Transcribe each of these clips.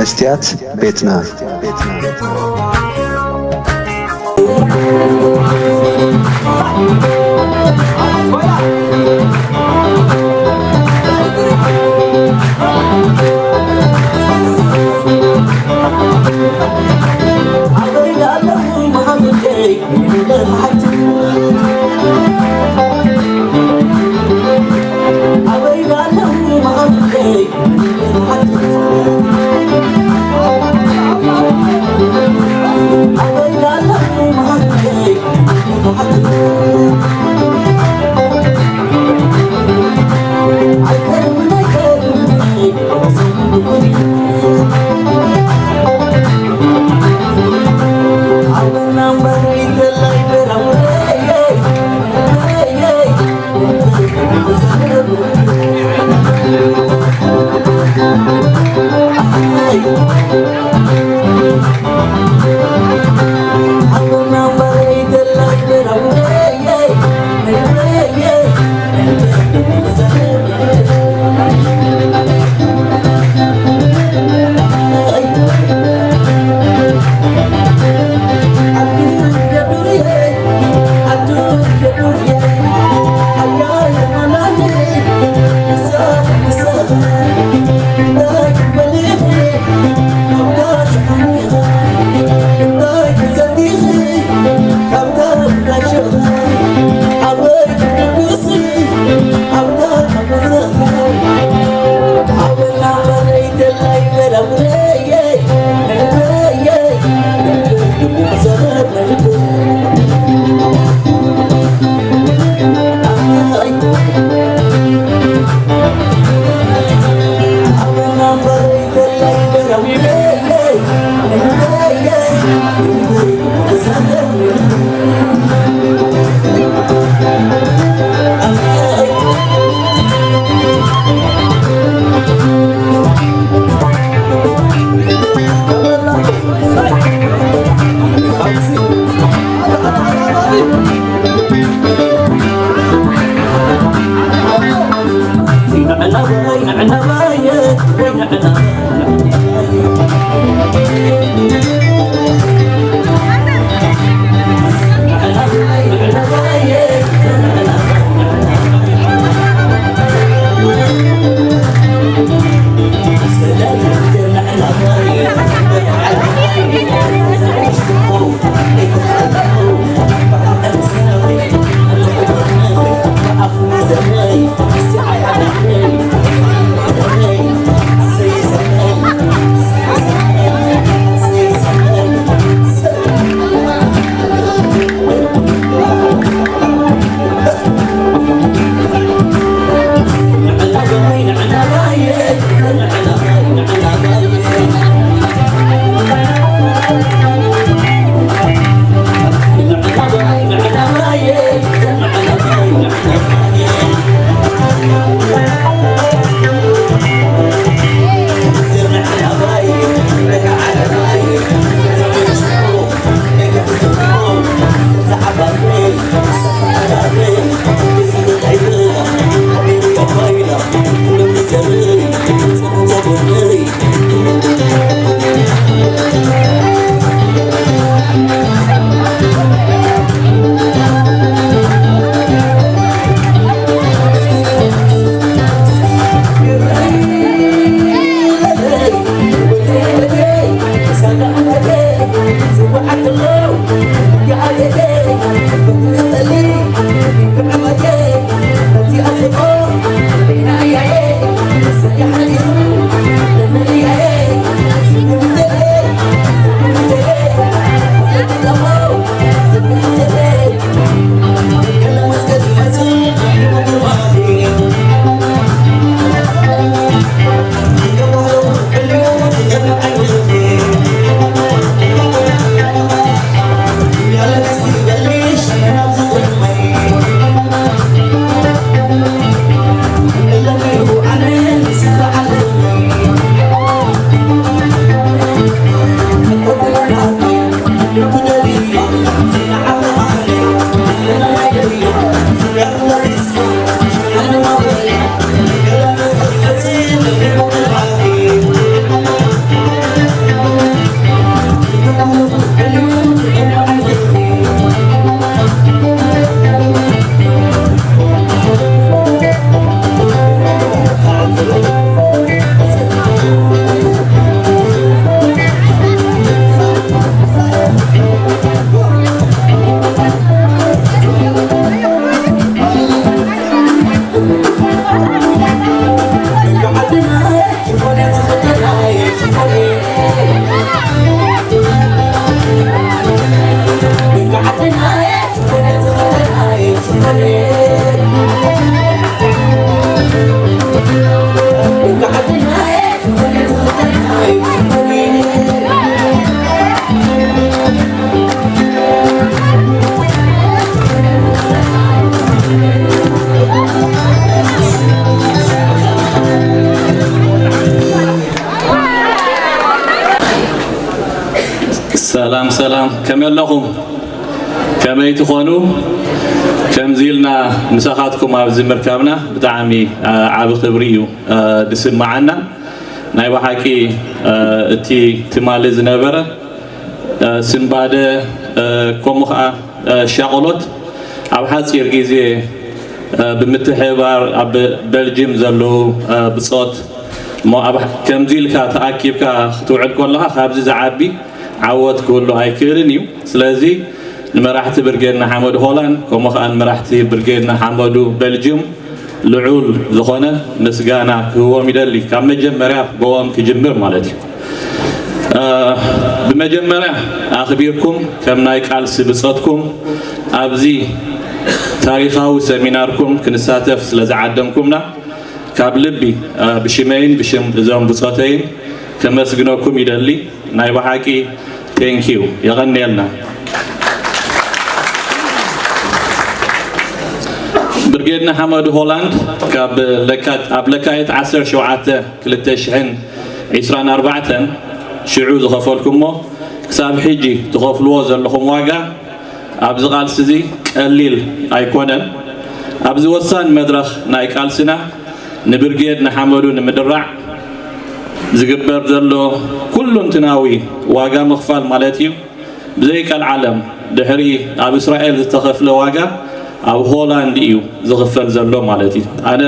መስትያት ቤትና። ሰላም ሰላም፣ ከመይ ኣለኹም? ከመይ ትኾኑ? ከምዚ ኢልና ምሳኻትኩም ኣብዚ ምርካብና ብጣዕሚ፣ አ፣ ዓቢ ክብሪ እዩ፣ አ፣ ዝስምዓና። ናይ ብሓቂ፣ አ፣ እቲ ትማሊ ዝነበረ፣ አ፣ ስንባደ፣ አ፣ ከምኡ ኸዓ፣ አ፣ ሻቕሎት ኣብ ሓጺር ግዜ፣ አ፣ ብምትሕብባር ኣብ በልጅም ዘለዉ፣ አ፣ ብጾት እሞ ኣብ ከምዚ ኢልካ ተኣኪብካ ክትውዕል ከለኻ ካብዚ ዝዓቢ ዓወት ክህሉ ኣይክእልን እዩ። ስለዚ ንመራሕቲ ብርጌድ ንሓመዱ ሆላንድ፣ ከምኡ ከኣ ንመራሕቲ ብርጌድ ንሓመዱ ቤልጅዩም ልዑል ዝኾነ ምስጋና ክህቦም ይደሊ። ካብ መጀመርያ ብኦም ክጅምር ማለት እዩ። እ፣ ብመጀመርያ ኣኽቢርኩም ከም ናይ ቃልሲ ብጾትኩም ኣብዚ ታሪኻዊ ሰሚናርኩም ክንሳተፍ ስለ ዝዓደምኩምና ካብ ልቢ፣ እ፣ ብሽመይን ብሽም እዞም ብጾተይን ከመስግነኩም ይደሊ። ናይ ብሓቂ ቴንኪዩ፣ የቐንየልና። ብርጌድ ንሓመዱ ሆላንድ ካብ ለካ-፣ ኣብ ለካቲት ዓሰርተ ሸውዓተ ክልተ ሽሕን ዕስራን ኣርባዕተን ሽዑ ዝኸፈልኩሞ ክሳብ ሕጂ ትኸፍልዎ ዘለኹም ዋጋ ኣብዚ ቃልሲ እዚ ቀሊል ኣይኮነን። ኣብዚ ወሳኒ መድረኽ ናይ ቃልስና ንብርጌድ ንሓመዱ ንምድራዕ ዝግበር ዘሎ ኩሉንትናዊ ዋጋ ምኽፋል ማለት እዩ። ብዘይቀልዓለም ድሕሪ ኣብ እስራኤል ዝተኸፍለ ዋጋ ኣብ ሆላንድ እዩ ዝኽፈል ዘሎ ማለት እዩ። ኣነ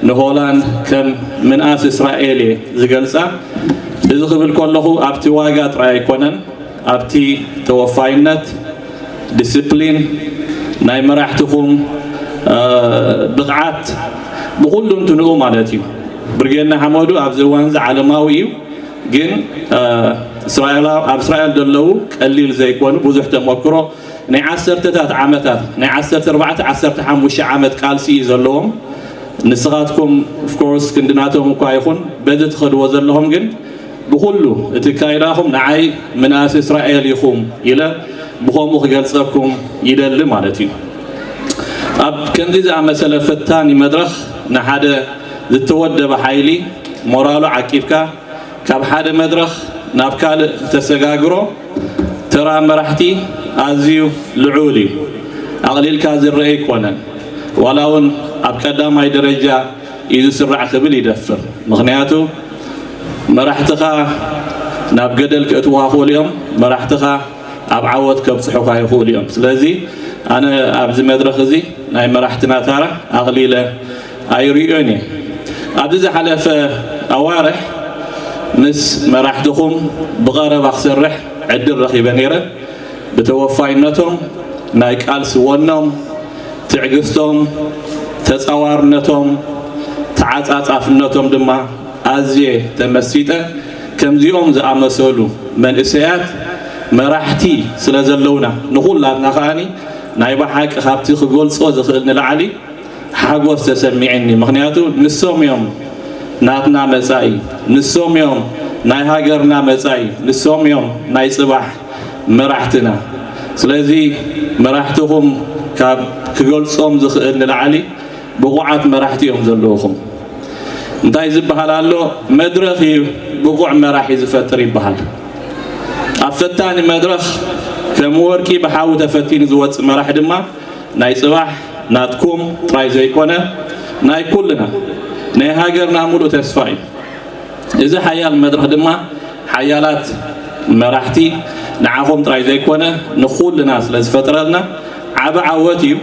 ንሆላንድ ከም ምንኣስ እስራኤል እየ ዝገልጻ። እዚ ክብል ከለኹ ኣብቲ ዋጋ ጥራይ ኣይኮነን፣ ኣብቲ ተወፋይነት፣ ዲስፕሊን፣ ናይ መራሕትኹም፣ እ፣ ብቕዓት ብኹሉ እንትንኡ ማለት እዩ። ብርጌድ ንሓመዱ ኣብዚ እዋን እዚ ዓለማዊ እዩ፣ ግን፣ እ፣ እስራኤላ-፣ ኣብ እስራኤል ዘለዉ ቀሊል ዘይኮኑ ብዙሕ ተመክሮ ናይ ዓሰርተታት ዓመታት፣ ናይ ዓሰርተ ኣርባዕተ ዓሰርተ ሓሙሽተ ዓመት ቃልሲ እዩ ዘለዎም። ንስኻትኩም ኦፍኮርስ ክንድናቶም እኳ ይኹን በዚ ትኸድዎ ዘለኹም ግን ብኹሉ እቲ ካይዳኹም ንዓይ ምንኣስ እስራኤል ኢኹም ኢለ ብኸምኡ ክገልጸኩም ይደሊ ማለት እዩ። ኣብ ከምዚ ዝኣመሰለ ፈታኒ መድረኽ ንሓደ ዝተወደበ ሓይሊ ሞራሉ ዓቂብካ ካብ ሓደ መድረኽ ናብ ካልእ ተሰጋግሮ ተራ መራሕቲ ኣዝዩ ልዑል እዩ። ኣቕሊልካ ዝረአ ኣይኮነን። ዋላ እውን ኣብ ቀዳማይ ደረጃ እዩ ዝስራዕ ክብል ይደፍር። ምኽንያቱ መራሕትኻ ናብ ገደል ከእትዉኻ ይኽእሉ እዮም፣ መራሕትኻ ኣብ ዓወት ከብጽሑኻ ይኽእሉ እዮም። ስለዚ ኣነ ኣብዚ መድረኽ እዚ ናይ መራሕትና ታራ ኣቕሊለ ኣይርእዮን እየ። ኣብዚ ዝሓለፈ ኣዋርሕ ምስ መራሕትኹም ብቐረባ ክሰርሕ ዕድል ረኺበ ነይረ። ብተወፋይነቶም፣ ናይ ቃልሲ ወኖም፣ ትዕግስቶም፣ ተጻዋርነቶም፣ ተዓጻጻፍነቶም ድማ ኣዝየ ተመሲጠ። ከምዚኦም ዝኣመሰሉ መንእሰያት መራሕቲ ስለ ዘለውና ንኹላትና ከኣኒ ናይ ብሓቂ ካብቲ ክገልጾ ዝኽእል ንላዕሊ ሓጎስ ተሰሚዕኒ። ምኽንያቱ ንሶም እዮም ናትና መጻኢ፣ ንሶም እዮም ናይ ሃገርና መጻኢ፣ ንሶም እዮም ናይ ጽባሕ መራሕትና። ስለዚ መራሕትኹም ካብ ክገልጾም ዝኽእል ንላዕሊ ብቑዓት መራሕቲ እዮም ዘለውኹም። እንታይ ዝበሃል ኣሎ? መድረኽ እዩ ብቑዕ መራሒ ዝፈጥር ይበሃል። ኣብ ፈታኒ መድረኽ ከም ወርቂ ብሓዊ ተፈቲኑ ዝወጽእ መራሕ ድማ ናይ ጽባሕ ናትኩም ጥራይ ዘይኮነ ናይ ኩልና ናይ ሃገርና ሙሉእ ተስፋ እዩ። እዚ ሓያል መድረኽ ድማ ሓያላት መራሕቲ ንዓኹም ጥራይ ዘይኮነ ንኹልና ስለ ዝፈጥረልና ዓቢ ዓወት እዩ።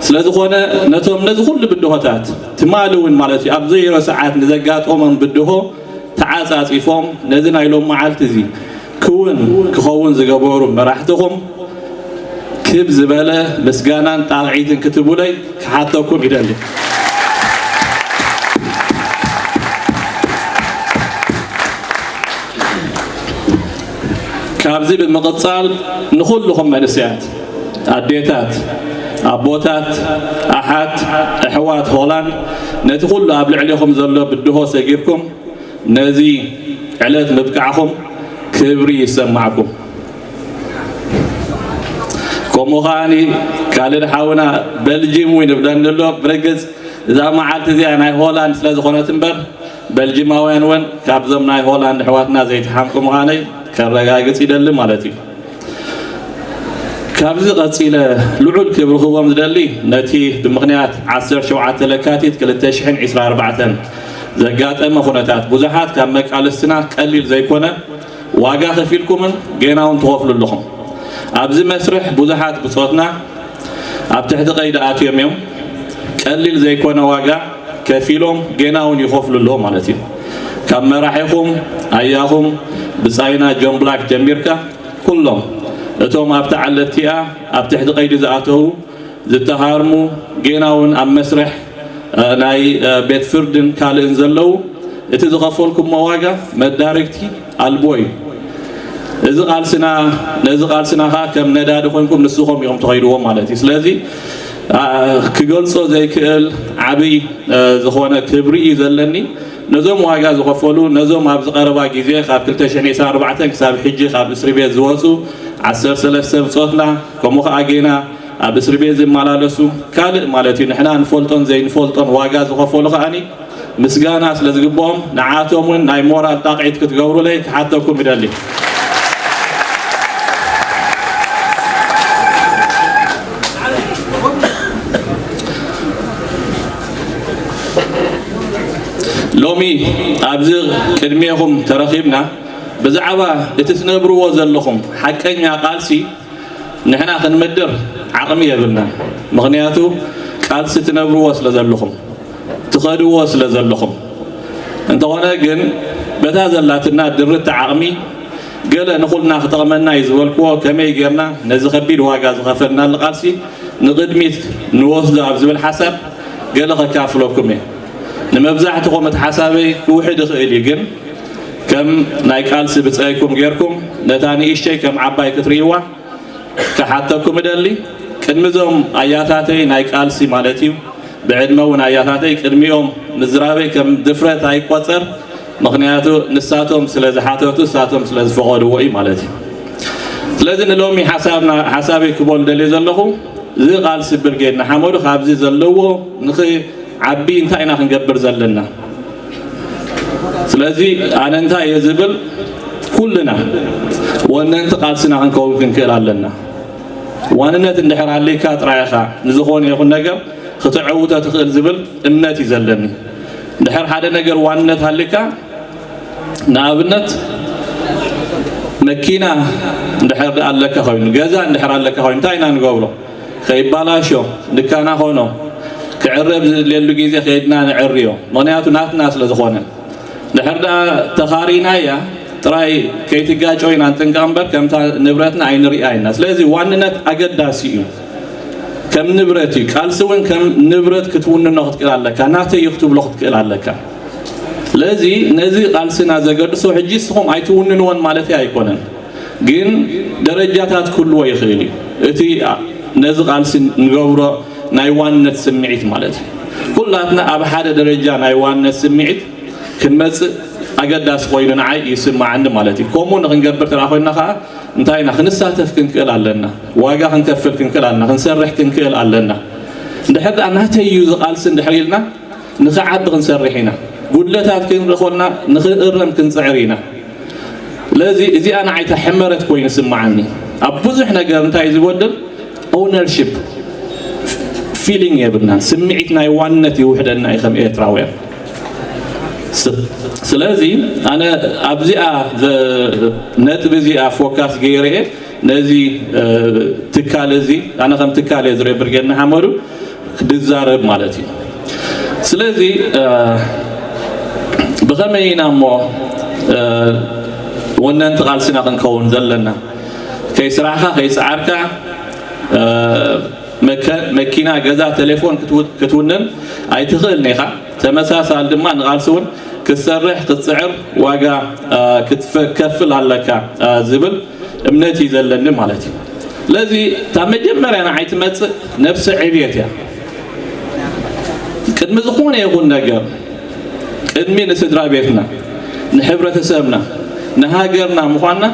ስለ ዝኾነ ነቶም ነዚ ኩሉ ብድሆታት ትማሊ እውን ማለት እዩ ኣብ ዘይሮ ሰዓት ንዘጋጠሞም ብድሆ ተዓጻጺፎም ነዚ ናይ ሎም መዓልቲ እዚ ክውን ክኸውን ዝገበሩ መራሕትኹም ክብ ዝበለ ምስጋናን ጣቕዒትን ክትቡለይ ክሓተኩም ይደሊ። ካብዚ ብምቕጻል ንኹልኹም መንእሰያት፣ ኣዴታት፣ ኣቦታት፣ ኣሓት፣ ኣሕዋት ሆላንድ ነቲ ኩሉ ኣብ ልዕሌኹም ዘሎ ብድሆ ሰጊርኩም ነዚ ዕለት ምብቃዕኹም ክብሪ ይሰማዕኩም። ከምኡ ከኣኒ ካልድ ሓውና በልጂም እውን ይብለኒ ኣሎ። ብርግጽ እዛ መዓልቲ እዚኣ ናይ ሆላንድ ስለ ዝኾነት እምበር በልጂማውያን እውን ካብዞም ናይ ሆላንድ ኣሕዋትና ዘይተሓምቁ ምዃነይ ከረጋግጽ ይደሊ ማለት እዩ። ካብዚ ቀጺለ ልዑል ክብሪ ክህቦም ዝደሊ ነቲ ብምኽንያት ዓሰርተ ሸውዓተ ለካቲት ክልተ ሽሕን ዕስራን ኣርባዕተን ዘጋጠመ ኩነታት ብዙሓት ካብ መቃልስትና ቀሊል ዘይኮነ ዋጋ ከፊልኩምን ጌና እውን ትኸፍሉ ኣለኹም። ኣብዚ መስርሕ ብዙሓት ብጾትና ኣብ ትሕቲ ቀይዲ ኣትዮም እዮም። ቀሊል ዘይኮነ ዋጋ ከፊሎም ጌና እውን ይኸፍሉ ኣለዉ ማለት እዩ። ካብ መራሒኹም ኣያኹም ብጻይና ጆን ብላክ ጀሚርካ ኩሎም እቶም ኣብታ ዓለት እቲኣ ኣብ ትሕቲ ቀይዲ ዝኣተዉ ዝተሃርሙ ጌና እውን ኣብ መስርሕ ናይ ቤት ፍርድን ካልእን ዘለዉ እቲ ዝኸፈልኩሞ ዋጋ መዳርግቲ ኣልቦ እዩ። እዚ ቃልስና ነዚ ቃልስና ከዓ ከም ነዳዲ ኮይንኩም ንስኹም ኢኹም ትኸይድዎ ማለት እዩ። ስለዚ ክገልጾ ዘይክእል ዓብይ ዝኾነ ክብሪ እዩ ዘለኒ። ነዞም ዋጋ ዝኸፈሉ ነዞም ኣብዚ ቀረባ ግዜ ካብ ክልተ ሽሕን ዕስራን ኣርባዕተን ክሳብ ሕጂ ካብ እስሪ ቤት ዝወፁ ዓሰርተ ሰለስተ ብጾትና ከምኡ ከዓ ጌና ኣብ እስሪ ቤት ዝመላለሱ ካልእ ማለት እዩ ንሕና ንፈልጦን ዘይንፈልጦን ዋጋ ዝኸፈሉ ከዓኒ ምስጋና ስለ ዝግብኦም ንዓቶም እውን ናይ ሞራል ጣቕዒት ክትገብሩለይ ክሓተኩም ይደሊ። ሎሚ ኣብዚ ቅድሜኹም ተረኺብና ብዛዕባ እቲ ትነብርዎ ዘለኹም ሓቀኛ ቃልሲ ንሕና ክንምድር ዓቕሚ የብልናን። ምኽንያቱ ቃልሲ ትነብርዎ ስለ ዘለኹም ትኸድዎ ስለ ዘለኹም። እንተኾነ ግን በታ ዘላትና ድርት ዓቕሚ ገለ ንኹልና ክጠቕመና እዩ ዝበልክዎ ከመይ ጌርና ነዚ ከቢድ ዋጋ ዝኸፈልናሉ ቃልሲ ንቕድሚት ንወስዶ ኣብ ዝብል ሓሳብ ገለ ከካፍለኩም እየ። ንመብዛሕትኹም እቲ ሓሳበይ ክውሕድ ይኽእል እዩ፣ ግን ከም ናይ ቃልሲ ብጻይኩም ጌርኩም ነታ ንእሽተይ ከም ዓባይ ክትርእይዋ ክሓተኩም እደሊ። ቅድሚ እዞም ኣያታተይ ናይ ቃልሲ ማለት እዩ፣ ብዕድመ እውን ኣያታተይ ቅድሚኦም ምዝራበይ ከም ድፍረት ኣይቆጸር፣ ምኽንያቱ ንሳቶም ስለ ዝሓተቱ ንሳቶም ስለ ዝፈቐድዎ እዩ ማለት እዩ። ስለዚ ንሎሚ ሓሳብና ሓሳበይ ክበሉ ደልየ ዘለኹ እዚ ቃልሲ ብርጌድ ንሓመዱ ካብዚ ዘለዎ ንኽዓቢ እንታይ ኢና ክንገብር ዘለና? ስለዚ ኣነ እንታይ እየ ዝብል፣ ኩልና ወነንቲ ቃልስና ክንከውን ክንክእል ኣለና። ዋንነት እንድሕር ኣልካ ጥራይ ኢኻ ንዝኾነ ይኹን ነገር ክተዐውቶ ትኽእል ዝብል እምነት እዩ ዘለኒ። እንድሕር ሓደ ነገር ዋንነት ኣልካ ንኣብነት መኪና እንድሕር ኣለካ ኮይኑ ገዛ እንድሕር ኣለካ ኮይኑ እንታይ ኢና ንገብሮ? ከይባላሾ ድካና ኾኖ ክዕረብ ዝድልየሉ ግዜ ከይድና ንዕርዮ። ምኽንያቱ ናትና ስለ ዝኾነ ድሕር ደኣ ተኻሪናያ ጥራይ ከይትጋጨው ኢና ንጥንቀቕ እምበር ከምታ ንብረትና ኣይንሪኣ ኢና። ስለዚ ዋንነት ኣገዳሲ እዩ። ከም ንብረት እዩ። ቃልሲ እውን ከም ንብረት ክትውንኖ ክትክእል ኣለካ። ናተይ እዩ ክትብሎ ክትክእል ኣለካ። ስለዚ ነዚ ቃልስና ዘገድሶ ሕጂ ንስኹም ኣይትውንንዎን ማለት ኣይኮነን፣ ግን ደረጃታት ክህልዎ ይኽእል እዩ። እቲ ነዚ ቃልሲ ንገብሮ ናይ ዋንነት ስምዒት ማለት እዩ። ኩላትና ኣብ ሓደ ደረጃ ናይ ዋንነት ስምዒት ክንመጽእ ኣገዳሲ ኮይኑ ንዓይ ይስምዓኒ ማለት እዩ። ከምኡ ንክንገብር ተራ ኮይንና ከዓ እንታይ ኢና ክንሳተፍ ክንክእል ኣለና፣ ዋጋ ክንከፍል ክንክእል ኣለና፣ ክንሰርሕ ክንክእል ኣለና። እንድሕር ደኣ ናተይ እዩ ዝቃልሲ እንድሕር ኢልና ንኽዓቢ ክንሰርሕ ኢና። ጉድለታት ክንርኢ ኮልና ንኽእረም ክንፅዕር ኢና። ስለዚ እዚኣ ንዓይ እታ ሕመረት ኮይኑ ይስምዓኒ። ኣብ ብዙሕ ነገር እንታይ እዩ ዝጎድል? ኦውነርሺፕ ፊሊንግ የብልናን። ስምዒት ናይ ዋንነት ይውሕደና እዩ ከም ኤርትራውያን። ስ- ስለዚ ኣነ ኣብዚኣ ዘ- ነጥቢ እዚኣ ፎካስ ገይረ እየ ነዚ እ፣ ትካል እዚ ኣነ ከም ትካል እየ ዝርኢ ብርጌድ ንሓመዱ ክድዛረብ ማለት እዩ። ስለዚ እ፣ ብኸመይ ኢና እሞ እ፣ ወነንቲ ቃልስና ክንከውን ዘለና? ከይስራሕካ ከይፀዓርካ እ፣ መከ- መኪና፣ ገዛ፣ ቴሌፎን ክትው- ክትውንን ኣይትኽእልን ኢኻ። ተመሳሳሊ ድማ ንቓልሲ እውን ክትሰርሕ ክትፅዕር ዋጋ እ፣ ክትፈ- ከፍል ኣለካ እ፣ ዝብል እምነት እዩ ዘለኒ ማለት እዩ። ስለዚ እታ መጀመርያ ንዓይ ትመፅእ ነብሰ ዕብየት እያ። ቅድሚ ዝኾነ ይኹን ነገር ቅድሚ ንስድራ ቤትና ንሕብረተሰብና ንሃገርና ምዃንና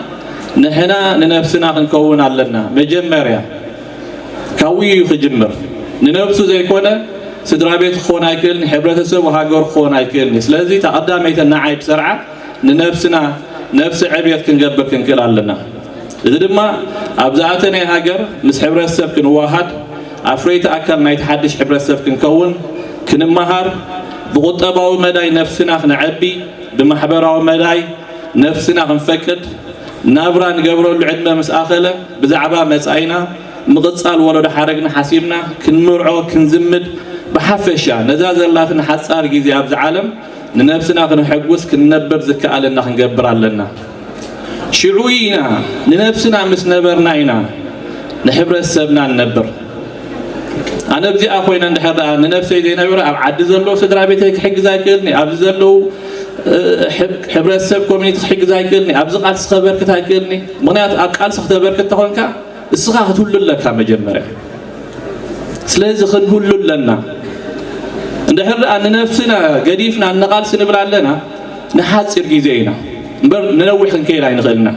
ንሕና ንነብስና ክንከውን ኣለና። መጀመርያ ካብኡ እዩ ክጅምር። ንነብሱ ዘይኮነ ስድራ ቤት ክኾን ኣይክእልን፣ ሕብረተሰቡ ሃገሩ ክኾን ኣይክእልን። ስለዚ እታ ቀዳመይተ ንዓይ ብሰርዓ ንነብስና ነብሲ ዕብየት ክንገብር ክንክእል ኣለና። እዚ ድማ ኣብ ዝኣተናይ ሃገር ምስ ሕብረተሰብ ክንወሃድ፣ ኣፍረይቲ ኣካል ናይቲ ሓድሽ ሕብረተሰብ ክንከውን፣ ክንመሃር፣ ብቁጠባዊ መዳይ ነፍስና ክነዐቢ፣ ብማሕበራዊ መዳይ ነፍስና ክንፈቅድ፣ ናብራ ንገብረሉ ዕድመ ምስ ኣኸለ፣ ብዛዕባ መጻኢና ምቕጻል ወለዶ ሓረግና ሓሲብና ክንምርዖ፣ ክንዝምድ፣ ብሓፈሻ ነዛ ዘላትና ሓጻር ግዜ ኣብዚ ዓለም ንነብስና ክነሐጉስ ክንነብር ዝከኣለና ክንገብር ኣለና። ሽዑ ኢና ንነብስና ምስ ነበርና ኢና ንሕብረተሰብና ንነብር። ኣነ ኣብዚኣ ኮይነ እንድሕር ደኣ ንነብሰይ ዘይነብረ፣ ኣብ ዓዲ ዘለዉ ስድራ ቤተይ ክሕግዝ ኣይክእልኒ፣ ኣብዚ ዘለዉ፣ እ፣ ሕብረተሰብ ኮሚኒቲ ክሕግዝ ኣይክእልኒ፣ ኣብዚ ቃልሲ ከበርክት ኣይክእልኒ። ምኽንያቱ ኣብ ቃልሲ ክተበርክት ተኾንካ እስኻ ክትህሉ ኣለካ መጀመርያ። ስለዚ ክንህሉ ኣለና። እንድሕር ደኣ ንነብስና ገዲፍና ንቃልሲ ንብል ኣለና፣ ንሓጺር ግዜ ኢና እምበር ንነዊሕ ክንከይድ ኣይንኽእልና።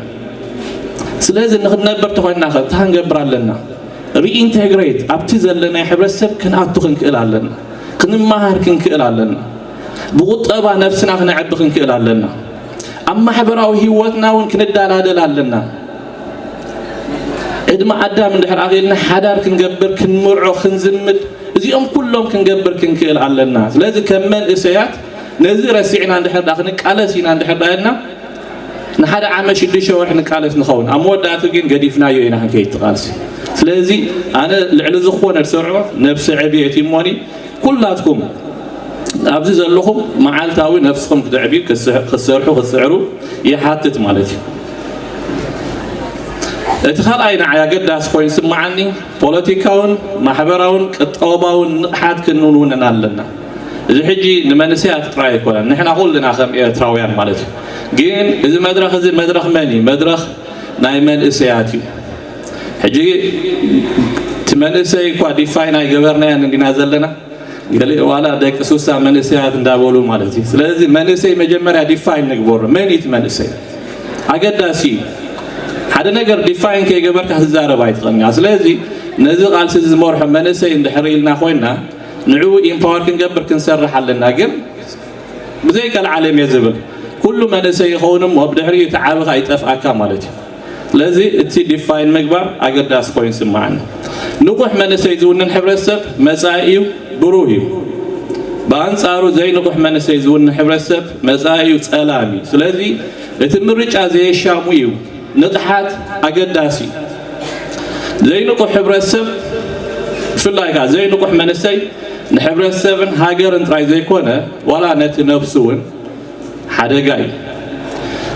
ስለዚ ንክንነብር ተኾይንና ከ እንታይ ክንገብር ኣለና? ሪኢንቴግሬት ኣብቲ ዘለናይ ሕብረተሰብ ክንኣቱ ክንክእል ኣለና። ክንመሃር ክንክእል ኣለና። ብቁጠባ ነብስና ክነዕቢ ክንክእል ኣለና። ኣብ ማሕበራዊ ህይወትና እውን ክንደላደል ኣለና። ዕድመ ኣዳም እንድሕር ኣኺልና ሓዳር ክንገብር፣ ክንምርዖ፣ ክንዝምድ፣ እዚኦም ኩሎም ክንገብር ክንክእል ኣለና። ስለዚ ከም መንእሰያት ነዚ ረሲዕና እንድሕር ደኣ ክንቃለስ ኢና እንድሕር ደኣ ኢልና ንሓደ ዓመት ሽዱሽተ ወርሒ ንቃለስ ንኸውን። ኣብ መወዳእቱ ግን ገዲፍናዮ ኢና ክንከይድ እቲ ቃልሲ። ስለዚ ኣነ ልዕሊ ዝኾነ ዝሰርዖ ነብሲ ዕብየት እዩ እሞኒ ኩላትኩም ኣብዚ ዘለኹም መዓልታዊ ነብስኹም ክተዕብዩ ክትስሕ-፣ ክትሰርሑ ክትስዕሩ ይሓትት ማለት እዩ። እቲ ካልኣይ ንዓይ ኣገዳሲ ኮይኑ ዝስምዓኒ ፖለቲካውን ማሕበራውን ቁጠባውን ንቕሓት ክንውንን ኣለና። እዚ ሕጂ ንመንእሰያት ጥራይ ኣይኮነን፣ ንሕና ኩልና ከም ኤርትራውያን ማለት እዩ። ግን እዚ መድረኽ እዚ መድረኽ መን እዩ? መድረኽ ናይ መንእሰያት እዩ። ሕጂ እቲ መንእሰይ እኳ ዲፋይን ኣይገበርናዮን እንዲና ዘለና፣ ገሊኡ ዋላ ደቂ ሱሳ መንእሰያት እንዳበሉ ማለት እዩ። ስለዚ መንእሰይ መጀመርያ ዲፋይን ንግበሮ። መን እዩ እቲ መንእሰይ? ኣገዳሲ እዩ። ሓደ ነገር ዲፋይን ከይገበርካ ክትዛረብ ኣይትኽእልን ኢኻ። ስለዚ ነዚ ቃልሲ እዚ ዝመርሖ መንእሰይ እንድሕር ኢልና ኮይንና ንዕኡ ኢምፓወር ክንገብር ክንሰርሕ ኣለና። ግን ብዘይ ቀልዓለም እየ ዝብል፣ ኩሉ መንእሰይ ይኸውን እሞ ብድሕሪኡ እቲ ዓቢ ከኣ ይጠፍኣካ ማለት እዩ። ስለዚ እቲ ዲፋይን ምግባር ኣገዳሲ ኮይኑ ይስምዓኒ። ንቑሕ መንእሰይ ዝውንን ሕብረተሰብ መጻኢኡ ብሩህ እዩ። ብኣንጻሩ ዘይንቑሕ መንእሰይ ዝውንን ሕብረተሰብ መጻኢኡ ጸላም እዩ። ስለዚ እቲ ምርጫ ዘየሻሙ እዩ። ንቕሓት ኣገዳሲ እዩ። ዘይንቑሕ ሕብረተሰብ፣ ብፍላይ ከኣ ዘይንቑሕ መንእሰይ ንሕብረተሰብን ሃገርን ጥራይ ዘይኮነ ዋላ ነቲ ነብሱ እውን ሓደጋ እዩ።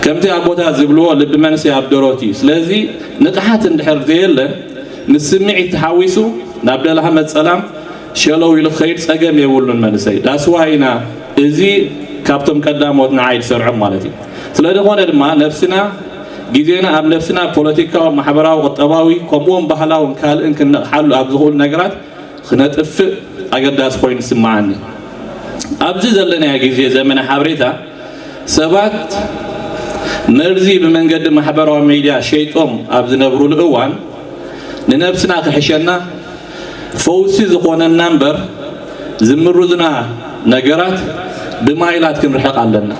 ከምቲ ኣቦታት ዝብልዎ ልቢ መንእሰይ ኣብ ደረቱ እዩ። ስለዚ ንቕሓት እንድሕር ዘየለ ምስ ስምዒት ተሓዊሱ ናብ ደልሃመት ጸላም ሸለው ኢሉ ክኸይድ ጸገም የብሉን መንእሰይ። ዳስዋ ኢና እዚ ካብቶም ቀዳሞት ንዓይ ዝሰርዖም ማለት እዩ። ስለ ዝኾነ ድማ ነብስና፣ ግዜና ኣብ ነብስና ፖለቲካዊ፣ ማሕበራዊ፣ ቁጠባዊ ከምኡውን ባህላውን ካልእን ክነቕሓሉ ኣብ ዝኽእሉ ነገራት ክነጥፍእ ኣገዳሲ ኮይኑ ይስምዓኒ። ኣብዚ ዘለናዮ ግዜ ዘመነ ሓበሬታ ሰባት መርዚ ብመንገዲ ማሕበራዊ ሚድያ ሸይጦም ኣብ ዝነብሩሉ እዋን ንነብስና ክሕሸና ፈውሲ ዝኾነና እምበር ዝምርዙና ነገራት ብማይላት ክንርሕቕ ኣለና።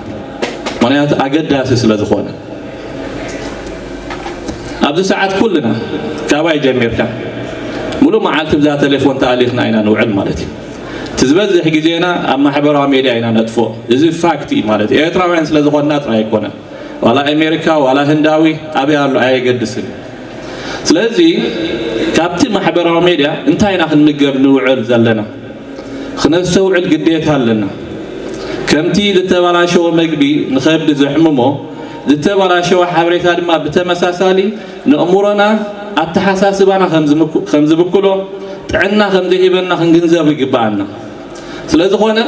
ምኽንያቱ ኣገዳሲ ስለ ዝኾነ። ኣብዚ ሰዓት ኩልና ካባይ ጀሚርካ ሙሉእ መዓልቲ ብዛ ቴሌፎን ተኣሊኽና ኢና ንውዕል ማለት እዩ። እቲ ዝበዝሕ ግዜና ኣብ ማሕበራዊ ሜድያ ኢና ነጥፍኦ። እዚ ፋክት እዩ ማለት እዩ። ኤርትራውያን ስለ ዝኾንና ጥራይ ኣይኮነን። ዋላ ኣሜሪካ፣ ዋላ ህንዳዊ ኣበይ ኣሎ ኣየገድስን እዩ። ስለዚ ካብቲ ማሕበራዊ ሜድያ እንታይ ኢና ክንምገብ ንውዕል ዘለና? ክነስተውዕል ግዴታ ኣለና። ከምቲ ዝተበላሸወ መግቢ ንኸብዲ ዘሕምሞ፣ ዝተበላሸወ ሓበሬታ ድማ ብተመሳሳሊ ንእምሮና፣ ኣተሓሳስባና ከም ዝምኩ-፣ ከም ዝብክሎ፣ ጥዕና ከም ዘይህበና ክንግንዘብ ይግብኣና። ስለ ዝኾነ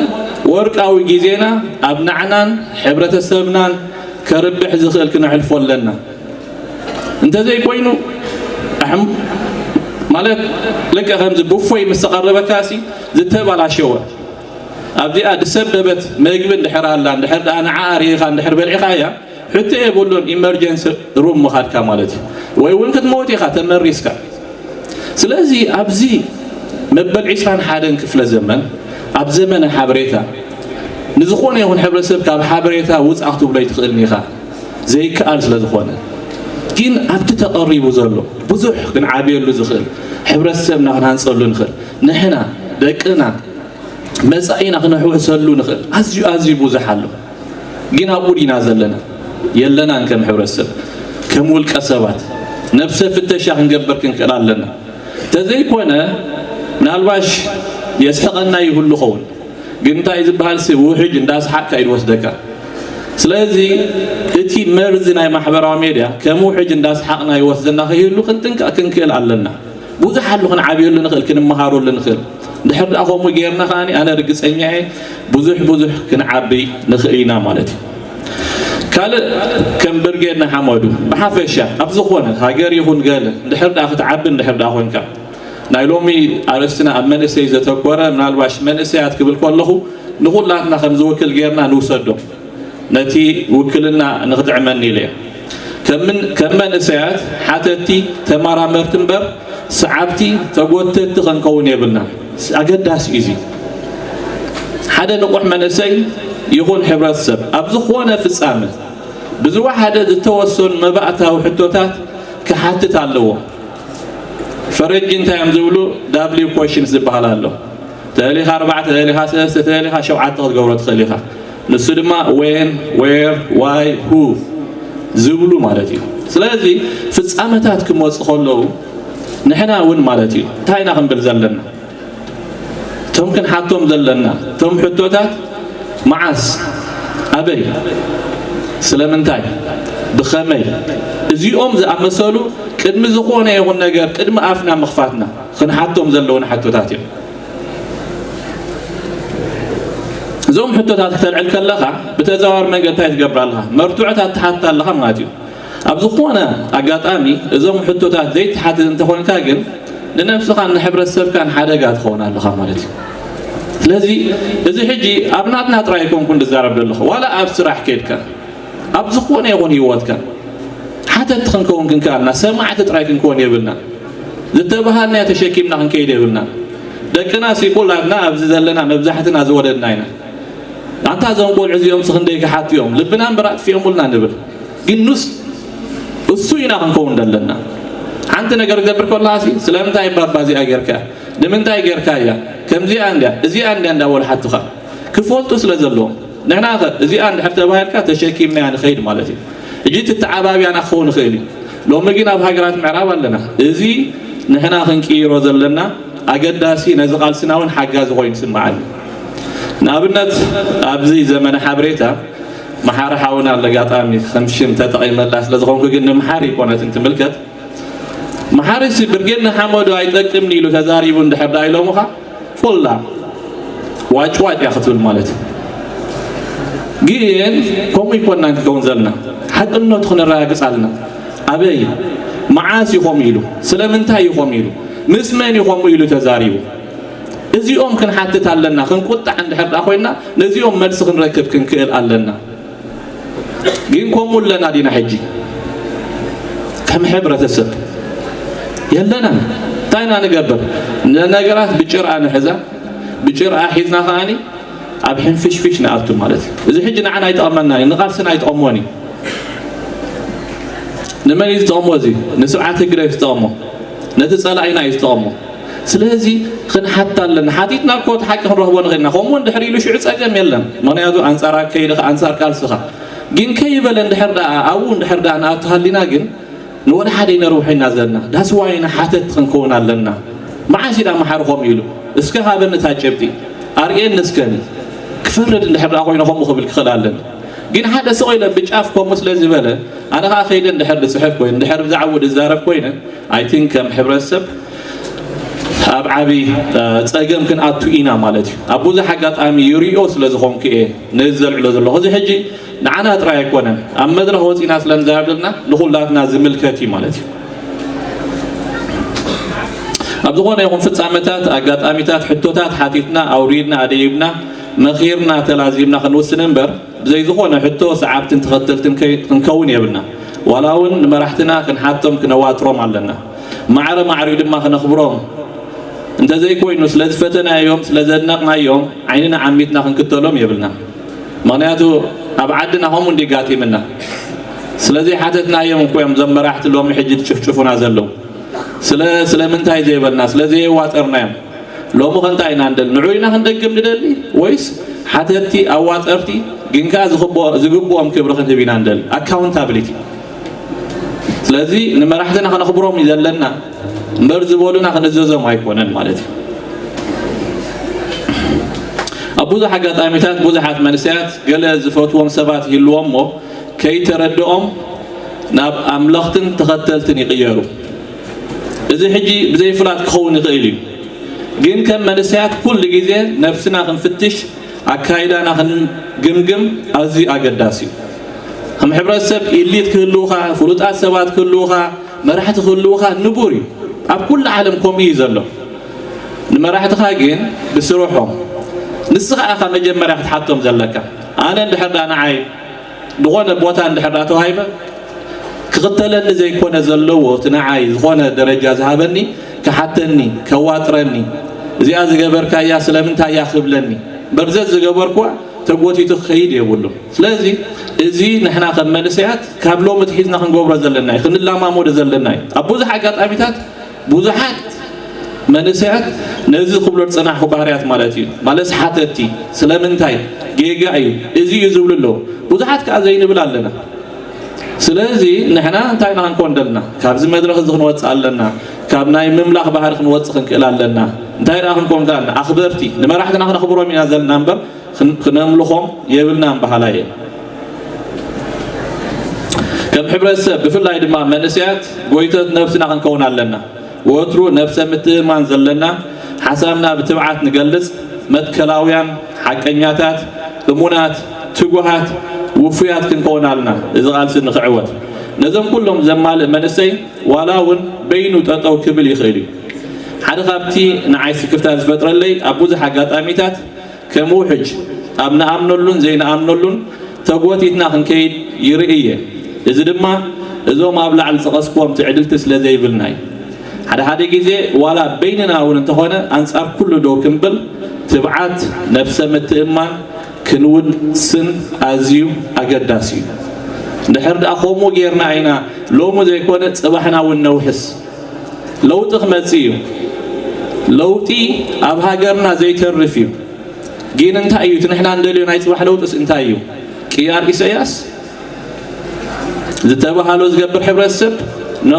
ወርቃዊ ግዜና ኣብ ንዓናን ሕብረተሰብናን ከርብሕ ዝኽእል ክነሕልፎ ኣለና። እንተዘይኮይኑ ኣሕም-፣ ማለት ልክዕ ከምዚ ቡፎይ ምስ ተቐረበካሲ ዝተበላሸወ ኣብዚኣ ዝሰበበት መግቢ እንድሕር ኣላ፣ እንድሕር ደኣ ንዓ ኣርኢኻ እንድሕር በሊዕኻያ፣ ሕቶ የብሉን ኢመርጀንሲ ሩም ምኻድካ ማለት እዩ። ወይ እውን ክትመውት ኢኻ ተመሪዝካ። ስለዚ ኣብዚ መበል ዕስራን ሓደን ክፍለ ዘመን፣ ኣብ ዘመነ ሓበሬታ፣ ንዝኾነ ይኹን ሕብረተሰብ ካብ ሓበሬታ ውጻእ ክትብሎ ኣይትኽእልን ኢኻ። ዘይከኣል ስለ ዝኾነ፣ ግን ኣብቲ ተቐሪቡ ዘሎ ብዙሕ ክንዓብየሉ ዝኽእል፣ ሕብረተሰብና ክንሃንፀሉ ንኽእል፣ ንሕና ደቅና መጻኢና ክነሕውሰሉ ንኽእል ኣዝዩ ኣዝዩ ብዙሕ ኣሎ። ግን ኣብኡ ዲና ዘለና? የለናን። ከም ሕብረተሰብ፣ ከም ውልቀ ሰባት ነብሰ ፍተሻ ክንገብር ክንክእል ኣለና። ተዘይኮነ ምናልባሽ የስሕቐና ይህሉ ኸውን፣ ግን እንታይ ዝበሃል ሲ ውሕጅ እንዳስሓቅካ እዩ ዝወስደካ። ስለዚ እቲ መርዚ ናይ ማሕበራዊ ሜድያ ከም ውሕጅ እንዳስሓቕና ይወስደና ከይህሉ ክንጥንቀቕ ክንክእል ኣለና። ብዙሕ ኣሉ ክንዓብየሉ ንኽእል፣ ክንመሃረሉ ንኽእል። ድሕር ደኣ ከምኡ ጌርና ከኣኒ ኣነ ርግጸኛ እየ ብዙሕ ብዙሕ ክንዓቢ ንኽእል ኢና ማለት እዩ። ካልእ ከም ብርጌድ ንሓመዱ ብሓፈሻ ኣብ ዝኾነ ሃገር ይኹን ገለ ድሕር ደኣ ክትዓቢ እንድሕር ደኣ ኮንካ ናይ ሎሚ ኣርእስትና ኣብ መንእሰይ ዘተኮረ ምናልባሽ መንእሰያት ክብል ከለኹ ንኹላትና ከም ዝውክል ጌርና ንውሰዶ። ነቲ ውክልና ንኽጥዕመኒ ኢለ እየ። ከም ምን- ከም መንእሰያት ሓተቲ ተመራመርቲ እምበር ሰዓብቲ ተጎተቲ ክንከውን የብልና። ኣገዳሲ እዩ እዚ። ሓደ ንቑሕ መንእሰይ ይኹን ሕብረተሰብ ኣብ ዝኾነ ፍጻመ ብዝወሓደ ዝተወሰኑ መባእታዊ ሕቶታት ክሓትት ኣለዎ። ፈረጂ እንታይ እዮም ዝብሉ? ዳብሊው ኮሽንስ ዝበሃል ኣሎ። ተሊኻ ኣርባዕተ፣ ተሊኻ ሰለስተ፣ ተሊኻ ሸውዓተ ክትገብሮ ትኽእል ኢኻ። ንሱ ድማ ዌን፣ ዌር፣ ዋይ፣ ሁ ዝብሉ ማለት እዩ። ስለዚ ፍጻመታት ክመፁ ከለዉ ንሕና እውን ማለት እዩ እንታይ ኢና ክንብል ዘለና? እቶም ክንሓቶም ዘለና እቶም ሕቶታት መዓስ፣ ኣበይ፣ ስለምንታይ፣ ብኸመይ፣ እዚኦም ዝኣመሰሉ ቅድሚ ዝኾነ ይኹን ነገር ቅድሚ ኣፍና ምኽፋትና ክንሓቶም ዘለውና ሕቶታት እዮም። እዞም ሕቶታት ክተልዕል ከለኻ ብተዘዋዋሪ መንገዲ እንታይ ትገብር ኣለኻ? መርትዖታት ትሓትት ኣለኻ ማለት እዩ። ኣብ ዝኾነ ኣጋጣሚ እዞም ሕቶታት ዘይትሓትት እንተኾንካ ግን ንነብስኻን ንሕብረተሰብካን ሓደጋ ትኸውን ኣለኻ ማለት እዩ። ስለዚ እዚ ሕጂ ኣብ ናትና ጥራይ ኣይኮንኩን ዝዛረብ ዘለኹ፣ ዋላ ኣብ ስራሕ ከድካ ኣብ ዝኾነ ይኹን ህይወትካ ሓተቲ ክንከውን ክንከኣልና ሰማዕቲ ጥራይ ክንከውን የብልና። ዝተባሃልናዮ ተሸኪምና ክንከይድ የብልና። ደቅና ሲ ኩላትና ኣብዚ ዘለና መብዛሕትና ዝወለድና ኢና። ኣንታ እዞም ቆልዑ እዚኦም ስኽንደይ ክሓቱ እዮም ልብና እምበር ኣጥፊኦሙልና ንብል። ግን ኑስ እሱ ኢና ክንከውን ዘለና። ሓንቲ ነገር ክገብር ከለኻ ሲ ስለምንታይ ባባ እዚኣ ጌርካ? ንምንታይ ጌርካ እያ? ከምዚኣ እንድያ እዚኣ እንድያ እንዳበሉ ሓቱኻ ክፈልጡ ስለ ዘለዎም። ንሕና ኸ እዚኣ እንድሕር ተባሂልካ ተሸኪምናያ ንኸይድ ማለት እዩ። እጂ ትተዓባብያና ክኸውን ይኽእል እዩ። ሎሚ ግን ኣብ ሃገራት ምዕራብ ኣለና። እዚ ንሕና ክንቅይሮ ዘለና ኣገዳሲ ነዚ ቃልስና እውን ሓጋዚ ኮይኑ ይስምዓኒ። ንኣብነት ኣብዚ ዘመነ ሓበሬታ መሓሪ ሓውና ኣለጋጣሚ ከም ሽም ተጠቒመላ ስለ ዝኾንኩ ግን ንምሓሪ ይኮነትን ትምልከት። መሓሪ ሲ ብርጌድ ንሓመዱ ኣይጠቅምን ኢሉ ተዛሪቡ እንድሕር ዳ ኢሎምኻ ፎላ ዋጭዋጭ እያ ክትብል ማለት እዩ። ግን ከምኡ ይኮናን ክከውን ዘለና ሓቅነቱ ክነረጋግፅ ኣለና። ኣበይ መዓስ እዩ ከምኡ ኢሉ? ስለምንታይ እዩ ከምኡ ኢሉ? ምስ መን እዩ ከምኡ ኢሉ ተዛሪቡ? እዚኦም ክንሓትት ኣለና። ክንቁጣዕ እንድሕር ዳ ኮይና ነዚኦም መልሲ ክንረክብ ክንክእል ኣለና። ግን ከምኡ ኣለና ዲና ሕጂ ከም ሕብረተሰብ? የለናን። እንታይ ኢና ንገብር? ንነገራት ብጭርኣ ንሕዛ። ብጭርኣ ሒዝና ከኣኒ ኣብ ሕንፍሽፍሽ ንኣቱ ማለት እዩ። እዚ ሕጂ ንዓና ኣይጠቕመና እዩ፣ ንቓልስና ኣይጠቕሞን እዩ። ንመን እዩ ዝጠቕሞ? እዚ ንስብዓት ህግደፍ ዝጠቕሞ፣ ነቲ ጸላኢና እዩ ዝጠቕሞ። ስለዚ ክንሓታ ኣለና። ሓቲትና እኮ እቲ ሓቂ ክንረኽቦ ንኽእልና። ከምኡ እንድሕር ኢሉ ሽዑ ጸገም የለን። ምኽንያቱ ኣንጻር ኣካይድኻ፣ ኣንጻር ቃልስኻ። ግን ከይበለ እንድሕር ደኣ ኣብኡ እንድሕር ደኣ ንኣቱ ሃሊና ግን ንወላ ሓደ ይነርብሖ ኢና ዘለና። ዳስዋይና ሓተት ክንከውን ኣለና። መዓስ ኢዳ መሓሪ ከምኡ ኢሉ? እስከ ሃበኒ እታ ጭብጢ። ኣርእየኒ እስከኒ። ክፈርድ እንድሕር ደኣ ኮይነ ከምኡ ክብል ክኽእል ኣለኒ። ግን ሓደ ስቕ ኢለ ብጫፍ ከምኡ ስለ ዝበለ ኣነ ኸዓ ከይደ እንድሕር ዝጽሕፍ ኮይነ፣ እንድሕር ብዛዕባኡ ዝዛረብ ኮይነ፣ ኣይ ቲንክ ከም ሕብረተሰብ ኣብ ዓቢ ጸገም ክንኣቱ ኢና ማለት እዩ። ኣብ ብዙሕ ኣጋጣሚ ይርእዮ ስለ ዝኾንኩ እየ ነዚ ዘልዕሎ ዘለኹ። እዚ ሕጂ ንዓና ጥራይ ኣይኮነን፣ ኣብ መድረኽ ወጺና ስለ ንዛረብ ዘለና ንኹላትና ዝምልከት እዩ ማለት እዩ። ኣብ ዝኾነ ይኹን ፍጻመታት፣ ኣጋጣሚታት፣ ሕቶታት ሓቲትና፣ ኣውሪድና፣ ኣደይብና፣ መኺርና፣ ተላዚብና ክንውስን እምበር ብዘይ ዝኾነ ሕቶ ሰዓብትን ተኸተልትን ከይ- ክንከውን የብልና። ዋላ እውን ንመራሕትና ክንሓቶም ክነዋጥሮም ኣለና። ማዕረ ማዕሪኡ ድማ ክነኽብሮም እንተዘይኮይኑ ስለ ዝፈተናዮም ስለ ዘድነቕናዮም ዓይንና ዓሚትና ክንክተሎም የብልና። ምኽንያቱ ኣብ ዓድና ከምኡ እንዲ ጋጢምና ስለዚ ሓተትናዮም እኮ እዮም እዞም መራሕቲ ሎሚ ሕጂ ትጭፍጭፉና ዘለዉ። ስለ ስለምንታይ ዘይበልና፣ ስለ ዘየዋጠርናዮም። ሎሚ ከ እንታይ ኢና ንደሊ? ንዑ ኢና ክንደግም ንደሊ ወይስ ሓተትቲ ኣዋጠርቲ ግን ከኣ ዝግብኦ- ዝግብኦም ክብሪ ክንህብ ኢና ንደሊ? ኣካውንታብሊቲ። ስለዚ ንመራሕትና ከነኽብሮም እዩ ዘለና እምበር ዝበሉና ክንእዘዞም ኣይኮነን ማለት እዩ። ኣብ ብዙሕ ኣጋጣሚታት ብዙሓት መንእሰያት ገለ ዝፈትዎም ሰባት ይህልዎም እሞ ከይተረድኦም ናብ ኣምለኽትን ተኸተልትን ይቕየሩ። እዚ ሕጂ ብዘይፍላጥ ክኸውን ይኽእል እዩ። ግን ከም መንእሰያት ኩሉ ግዜ ነብስና ክንፍትሽ፣ ኣካይዳና ክንግምግም ኣዝዩ ኣገዳሲ እዩ። ከም ሕብረተሰብ ኢሊት ክህልውኻ፣ ፍሉጣት ሰባት ክህልውኻ፣ መራሕቲ ክህልውኻ ንቡር እዩ። ኣብ ኩሉ ዓለም ከምኡ እዩ ዘሎ። ንመራሕትኻ ግን ብስርሖም፣ ንስኻ ኢኻ መጀመርያ ክትሓቶም ዘለካ። ኣነ እንድሕር ደኣ ንዓይ ዝኾነ ቦታ እንድሕር ደኣ ተዋሂበ፣ ክኽተለኒ ዘይኮነ ዘለዎ፣ እቲ ንዓይ ዝኾነ ደረጃ ዝሃበኒ ክሓተኒ፣ ከዋጥረኒ፣ እዚኣ ዝገበርካያ ስለምንታይ እያ ክብለኒ፣ በርዘት ዝገበርኩዋ ተጎቲቱ ክኸይድ የብሉን። ስለዚ እዚ ንሕና ከም መንእሰያት ካብ ሎሚ ትሒዝና ክንገብሮ ዘለና እዩ፣ ክንለማመዶ ዘለና እዩ። ኣብ ብዙሕ ኣጋጣሚታት ብዙሓት መንእሰያት ነዚ ክብሎ ዝጸናሕኩ ባህርያት ማለት እዩ። ማለት ሓተቲ፣ ስለምንታይ፣ ጌጋ እዩ፣ እዚ እዩ ዝብሉ ኣለዉ። ብዙሓት ከኣ ዘይንብል ኣለና። ስለዚ ንሕና እንታይ ኢና ክንኮን ደልና? ካብዚ መድረኽ እዚ ክንወጽእ ኣለና። ካብ ናይ ምምላኽ ባህሪ ክንወጽእ ክንክእል ኣለና። እንታይ ደኣ ክንኮን ደልና? ኣኽበርቲ፣ ንመራሕትና ክነኽብሮም ኢና ዘለና እምበር ክን- ክነምልኾም የብልናን በሃላይ እየ። ከም ሕብረተሰብ ብፍላይ ድማ መንእሰያት ጎይቶት ነብስና ክንከውን ኣለና። ወትሩ ነብሰ ምትእምማን ዘለና፣ ሓሳብና ብትብዓት ንገልጽ፣ መትከላውያን፣ ሓቀኛታት፣ እሙናት፣ ትጉሃት፣ ውፉያት ክንከውን ኣለና። እዚ ቃልሲ ንኽዕወት ነዞም ኩሎም ዘማልእ መንእሰይ ዋላ እውን በይኑ ጠጠው ክብል ይኽእል እዩ። ሓደ ካብቲ ንዓይ ስክፍታ ዝፈጥረለይ ኣብ ብዙሕ ኣጋጣሚታት ከም ውሕጅ ኣብ ንኣምነሉን ዘይንኣምነሉን ተጎቲትና ክንከይድ ይርኢ እየ። እዚ ድማ እዞም ኣብ ላዕሊ ዝጠቐስክዎም ትዕድልቲ ስለ ዘይብልና እዩ። ሓደ ሓደ ግዜ ዋላ በይንና እውን እንተኾነ ኣንጻር ኩሉ ደው ክንብል ትብዓት፣ ነብሰ ምትእምማን ክንውስን ኣዝዩ ኣገዳሲ እዩ። እንድሕር ደኣ ከምኡ ጌርና ኢና ሎሚ ዘይኮነ ጽባሕና እውን ነውሕስ። ለውጢ ክመጽእ እዩ። ለውጢ ኣብ ሃገርና ዘይተርፍ እዩ። ግን እንታይ እዩ እቲ ንሕና እንደልዮ ናይ ጽባሕ ለውጥስ እንታይ እዩ? ቅያር ኢሳያስ ዝተባሃሎ ዝገብር ሕብረተሰብ ኖ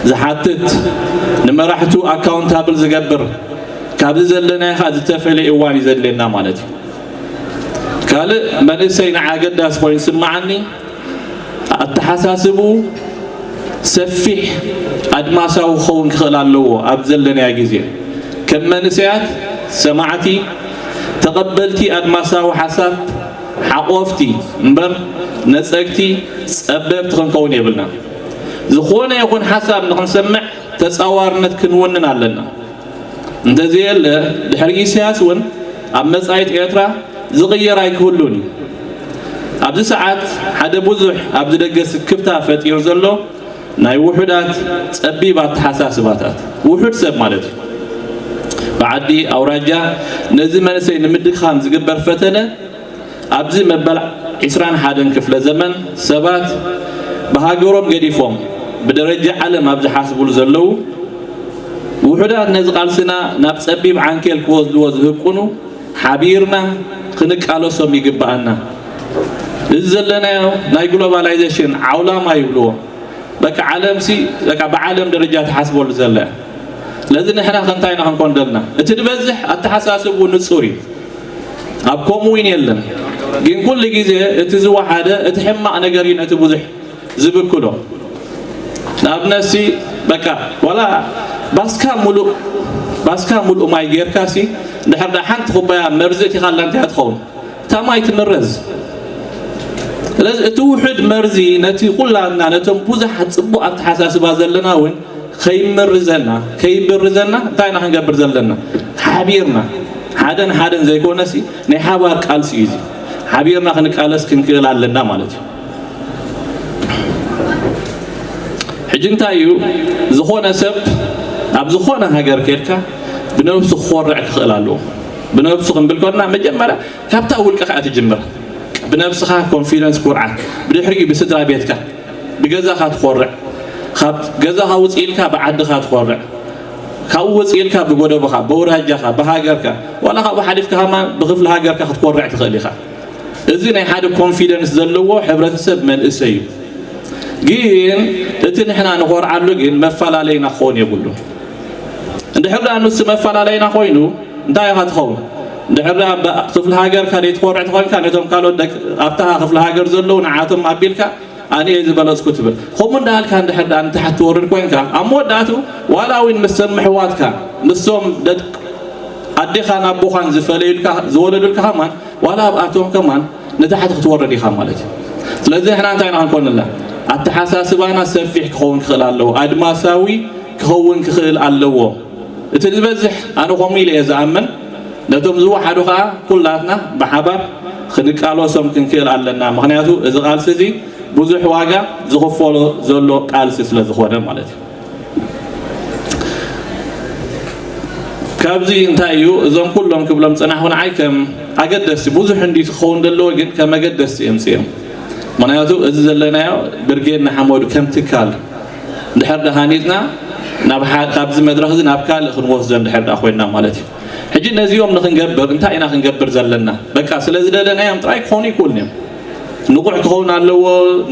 ዝሓትት፣ ንመራሕቱ ኣካውንታብል ዝገብር፣ ካብዚ ዘለናዮ ኸኣ ዝተፈለየ እዋን እዩ ዘድልየና ማለት እዩ። ካልእ መንእሰይ ንዓይ ኣገዳሲ ኮይኑ ዝስምዓኒ ኣተሓሳስብኡ ሰፊሕ ኣድማሳዊ ክኸውን ክኽእል ኣለዎ። ኣብ ዘለናዮ ግዜ ከም መንእሰያት ሰማዕቲ፣ ተቐበልቲ ኣድማሳዊ ሓሳብ ሓቆፍቲ እምበር ነጸግቲ፣ ጸበብቲ ክንከውን የብልና። ዝኾነ ይኹን ሓሳብ ንኽንሰምዕ ተጻዋርነት ክንውንን ኣለና። እንተዘየለ ድሕሪ ኢሳያስ እውን ኣብ መጻኢት ኤርትራ ዝቕየር ኣይክህሉን እዩ። ኣብዚ ሰዓት ሓደ ብዙሕ ኣብዚ ደገ ስክፍታ ፈጢሩ ዘሎ ናይ ውሑዳት ጸቢብ ኣተሓሳስባታት፣ ውሑድ ሰብ ማለት እዩ። ብዓዲ ኣውራጃ ነዚ መንእሰይ ንምድኻም ዝግበር ፈተነ ኣብዚ መበል ዕስራን ሓደን ክፍለ ዘመን ሰባት ብሃገሮም ገዲፎም ብደረጃ ዓለም ኣብ ዝሓስብሉ ዘለዉ ውሑዳት ነዚ ቃልስና ናብ ጸቢብ ዓንኬል ክወስድዎ ዝህቅኑ ሓቢርና ክንቃለሶም ይግብኣና። እዚ ዘለናዮ ናይ ግሎባላይዜሽን ዓውላማ ይብልዎ። በቃ ዓለምሲ በቃ ብዓለም ደረጃ ትሓስበሉ ዘለ። ስለዚ ንሕና ከ እንታይ ኢና ክንኮን ደልና? እቲ ዝበዝሕ ኣተሓሳስብኡ ንጹር እዩ። ኣብ ከምኡ እውን የለን። ግን ኩሉ ግዜ እቲ ዝወሓደ እቲ ሕማቕ ነገር እዩ ነቲ ብዙሕ ዝብክሎ። ንኣብነትሲ በቃ ዋላ ባስካ ሙሉእ ባስካ ሙሉእ ማይ ጌርካሲ ድሕር ዳ ሓንቲ ኩባያ መርዚ እቲኻላ እንታይ ትኸውን? እታ ማይ ትምረዝ። ስለዚ እቲ ውሑድ መርዚ ነቲ ኩላትና ነቶም ብዙሓት ጽቡቕ ኣተሓሳስባ ዘለና እውን ከይምርዘና ከይብርዘና እንታይ ኢና ክንገብር ዘለና? ሓቢርና ሓደን ሓደን ዘይኮነሲ ናይ ሓባር ቃልሲ እዩ። እዚ ሓቢርና ክንቃለስ ክንክእል ኣለና ማለት እዩ። ሕጂ እንታይ እዩ ዝኾነ ሰብ ኣብ ዝኾነ ሃገር ከድካ ብነብሱ ክኾርዕ ክኽእል ኣለዎ። ብነብሱ ክንብል ከለና መጀመርያ ካብታ ውልቀ ከኣ ትጅምር። ብነብስኻ ኮንፊደንስ፣ ኩርዓት፣ ብድሕሪኡ ብስድራ ቤትካ፣ ብገዛኻ ትኾርዕ፣ ካብ ገዛኻ ውፅእ ኢልካ ብዓድኻ ትኾርዕ፣ ካብኡ ውፅእ ኢልካ ብጎደቦኻ፣ በውራጃኻ፣ ብሃገርካ፣ ዋላ ካብኡ ሓሊፍካ ከማን ብክፍሊ ሃገርካ ክትኮርዕ ትኽእል ኢኻ። እዚ ናይ ሓደ ኮንፊደንስ ዘለዎ ሕብረተሰብ መንእሰይ እዩ። ግን እቲ ንሕና ንኾርዓሉ ግን መፈላለይና ክኸውን የብሉን። እንድሕር ደኣ ንሱ መፈላለይና ኮይኑ እንታይ ኢኻ ትኸውን? እንድሕር ደኣ ብ-፣ ክፍሊ ሃገርካ ዘይትኾርዕ ተኾይንካ ነቶም ካልኦት ደቂ ኣብታ ክፍሊ ሃገር ዘለዉ ንዓቶም ኣቢልካ ኣነ እየ ዝበለጽኩ ትብል። ከምኡ እንዳልካ እንድሕር ደኣ ንታሕቲ ትወርድ ኮይንካ ኣብ መወዳእቱ ዋላ እውን ምስ ሰብ ምሕዋትካ ምስቶም ደቂ ኣዴኻን ኣቦኻን ዝፈለዩልካ ዝወለዱልካ ከማን ዋላ ኣብኣቶም ከማን ንታሕቲ ክትወርድ ኢኻ ማለት እዩ። ስለዚ ንሕና እንታይ ኢና ክንኮንላ? ኣተሓሳስባና ሰፊሕ ክኸውን ክኽእል ኣለዎ። ኣድማሳዊ ክኸውን ክኽእል ኣለዎ። እቲ ዝበዝሕ ኣነ ከምኡ ኢለ እየ ዝኣምን። ነቶም ዝወሓዱ ከዓ ኩላትና ብሓባር ክንቃለሶም ክንክእል ኣለና። ምኽንያቱ እዚ ቃልሲ እዚ ብዙሕ ዋጋ ዝኽፈሎ ዘሎ ቃልሲ ስለ ዝኾነ ማለት እዩ። ካብዚ እንታይ እዩ እዞም ኩሎም ክብሎም ዝጸናሕኩ ንዓይ ከም ኣገደስቲ ብዙሕ እንዲ ክኸውን ዘለዎ ግን ከም ኣገደስቲ እዮም ጽዮም። ምኽንያቱ እዚ ዘለናዮ ብርጌድ ንሓመዱ ከም ትካል እንድሕር ደኣ ሃኒጽና ናብ ሓ-፣ ካብዚ መድረኽ እዚ ናብ ካልእ ክንወስዶ እንድሕር ደኣ ኮይንና ማለት እዩ። ሕጂ ነዚኦም ንኽንገብር እንታይ ኢና ክንገብር ዘለና? በቃ ስለ ዝደለናዮም ጥራይ ክኾኑ ይክእሉን እዮም። ንቑሕ ክኸውን ኣለዎ፣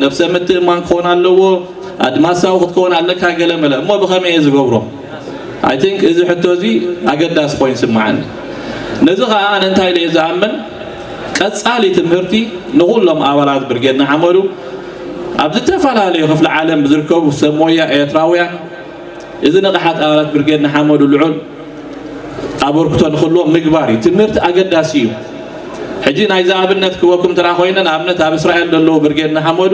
ነብሰ ምትእማን ክኸውን ኣለዎ፣ ኣድማሳዊ ክትከውን ኣለካ ገለ መለ። እሞ ብኸመይ እየ ዝገብሮ? I think እዚ ሕቶ እዚ ኣገዳሲ ኮይኑ ይስምዓኒ። ነዚ ኸኣ ኣነ እንታይ ኢለ እየ ዝኣምን? ቀጻሊ ትምህርቲ ንኹሎም ኣባላት ብርጌድ ንሓመዱ ኣብ ዝተፈላለዩ ክፍሊ ዓለም ዝርከቡ ሰብ ሞያ ኤርትራውያን እዚ ንቕሓት ኣባላት ብርጌድ ንሓመዱ ልዑል ኣበርክቶ ንኽህልዎም ምግባር እዩ። ትምህርቲ ኣገዳሲ እዩ። ሕጂ ናይዚ ኣብነት ክህበኩም እንተ ኮይነ ንኣብነት ኣብ እስራኤል ዘለዉ ብርጌድ ንሓመዱ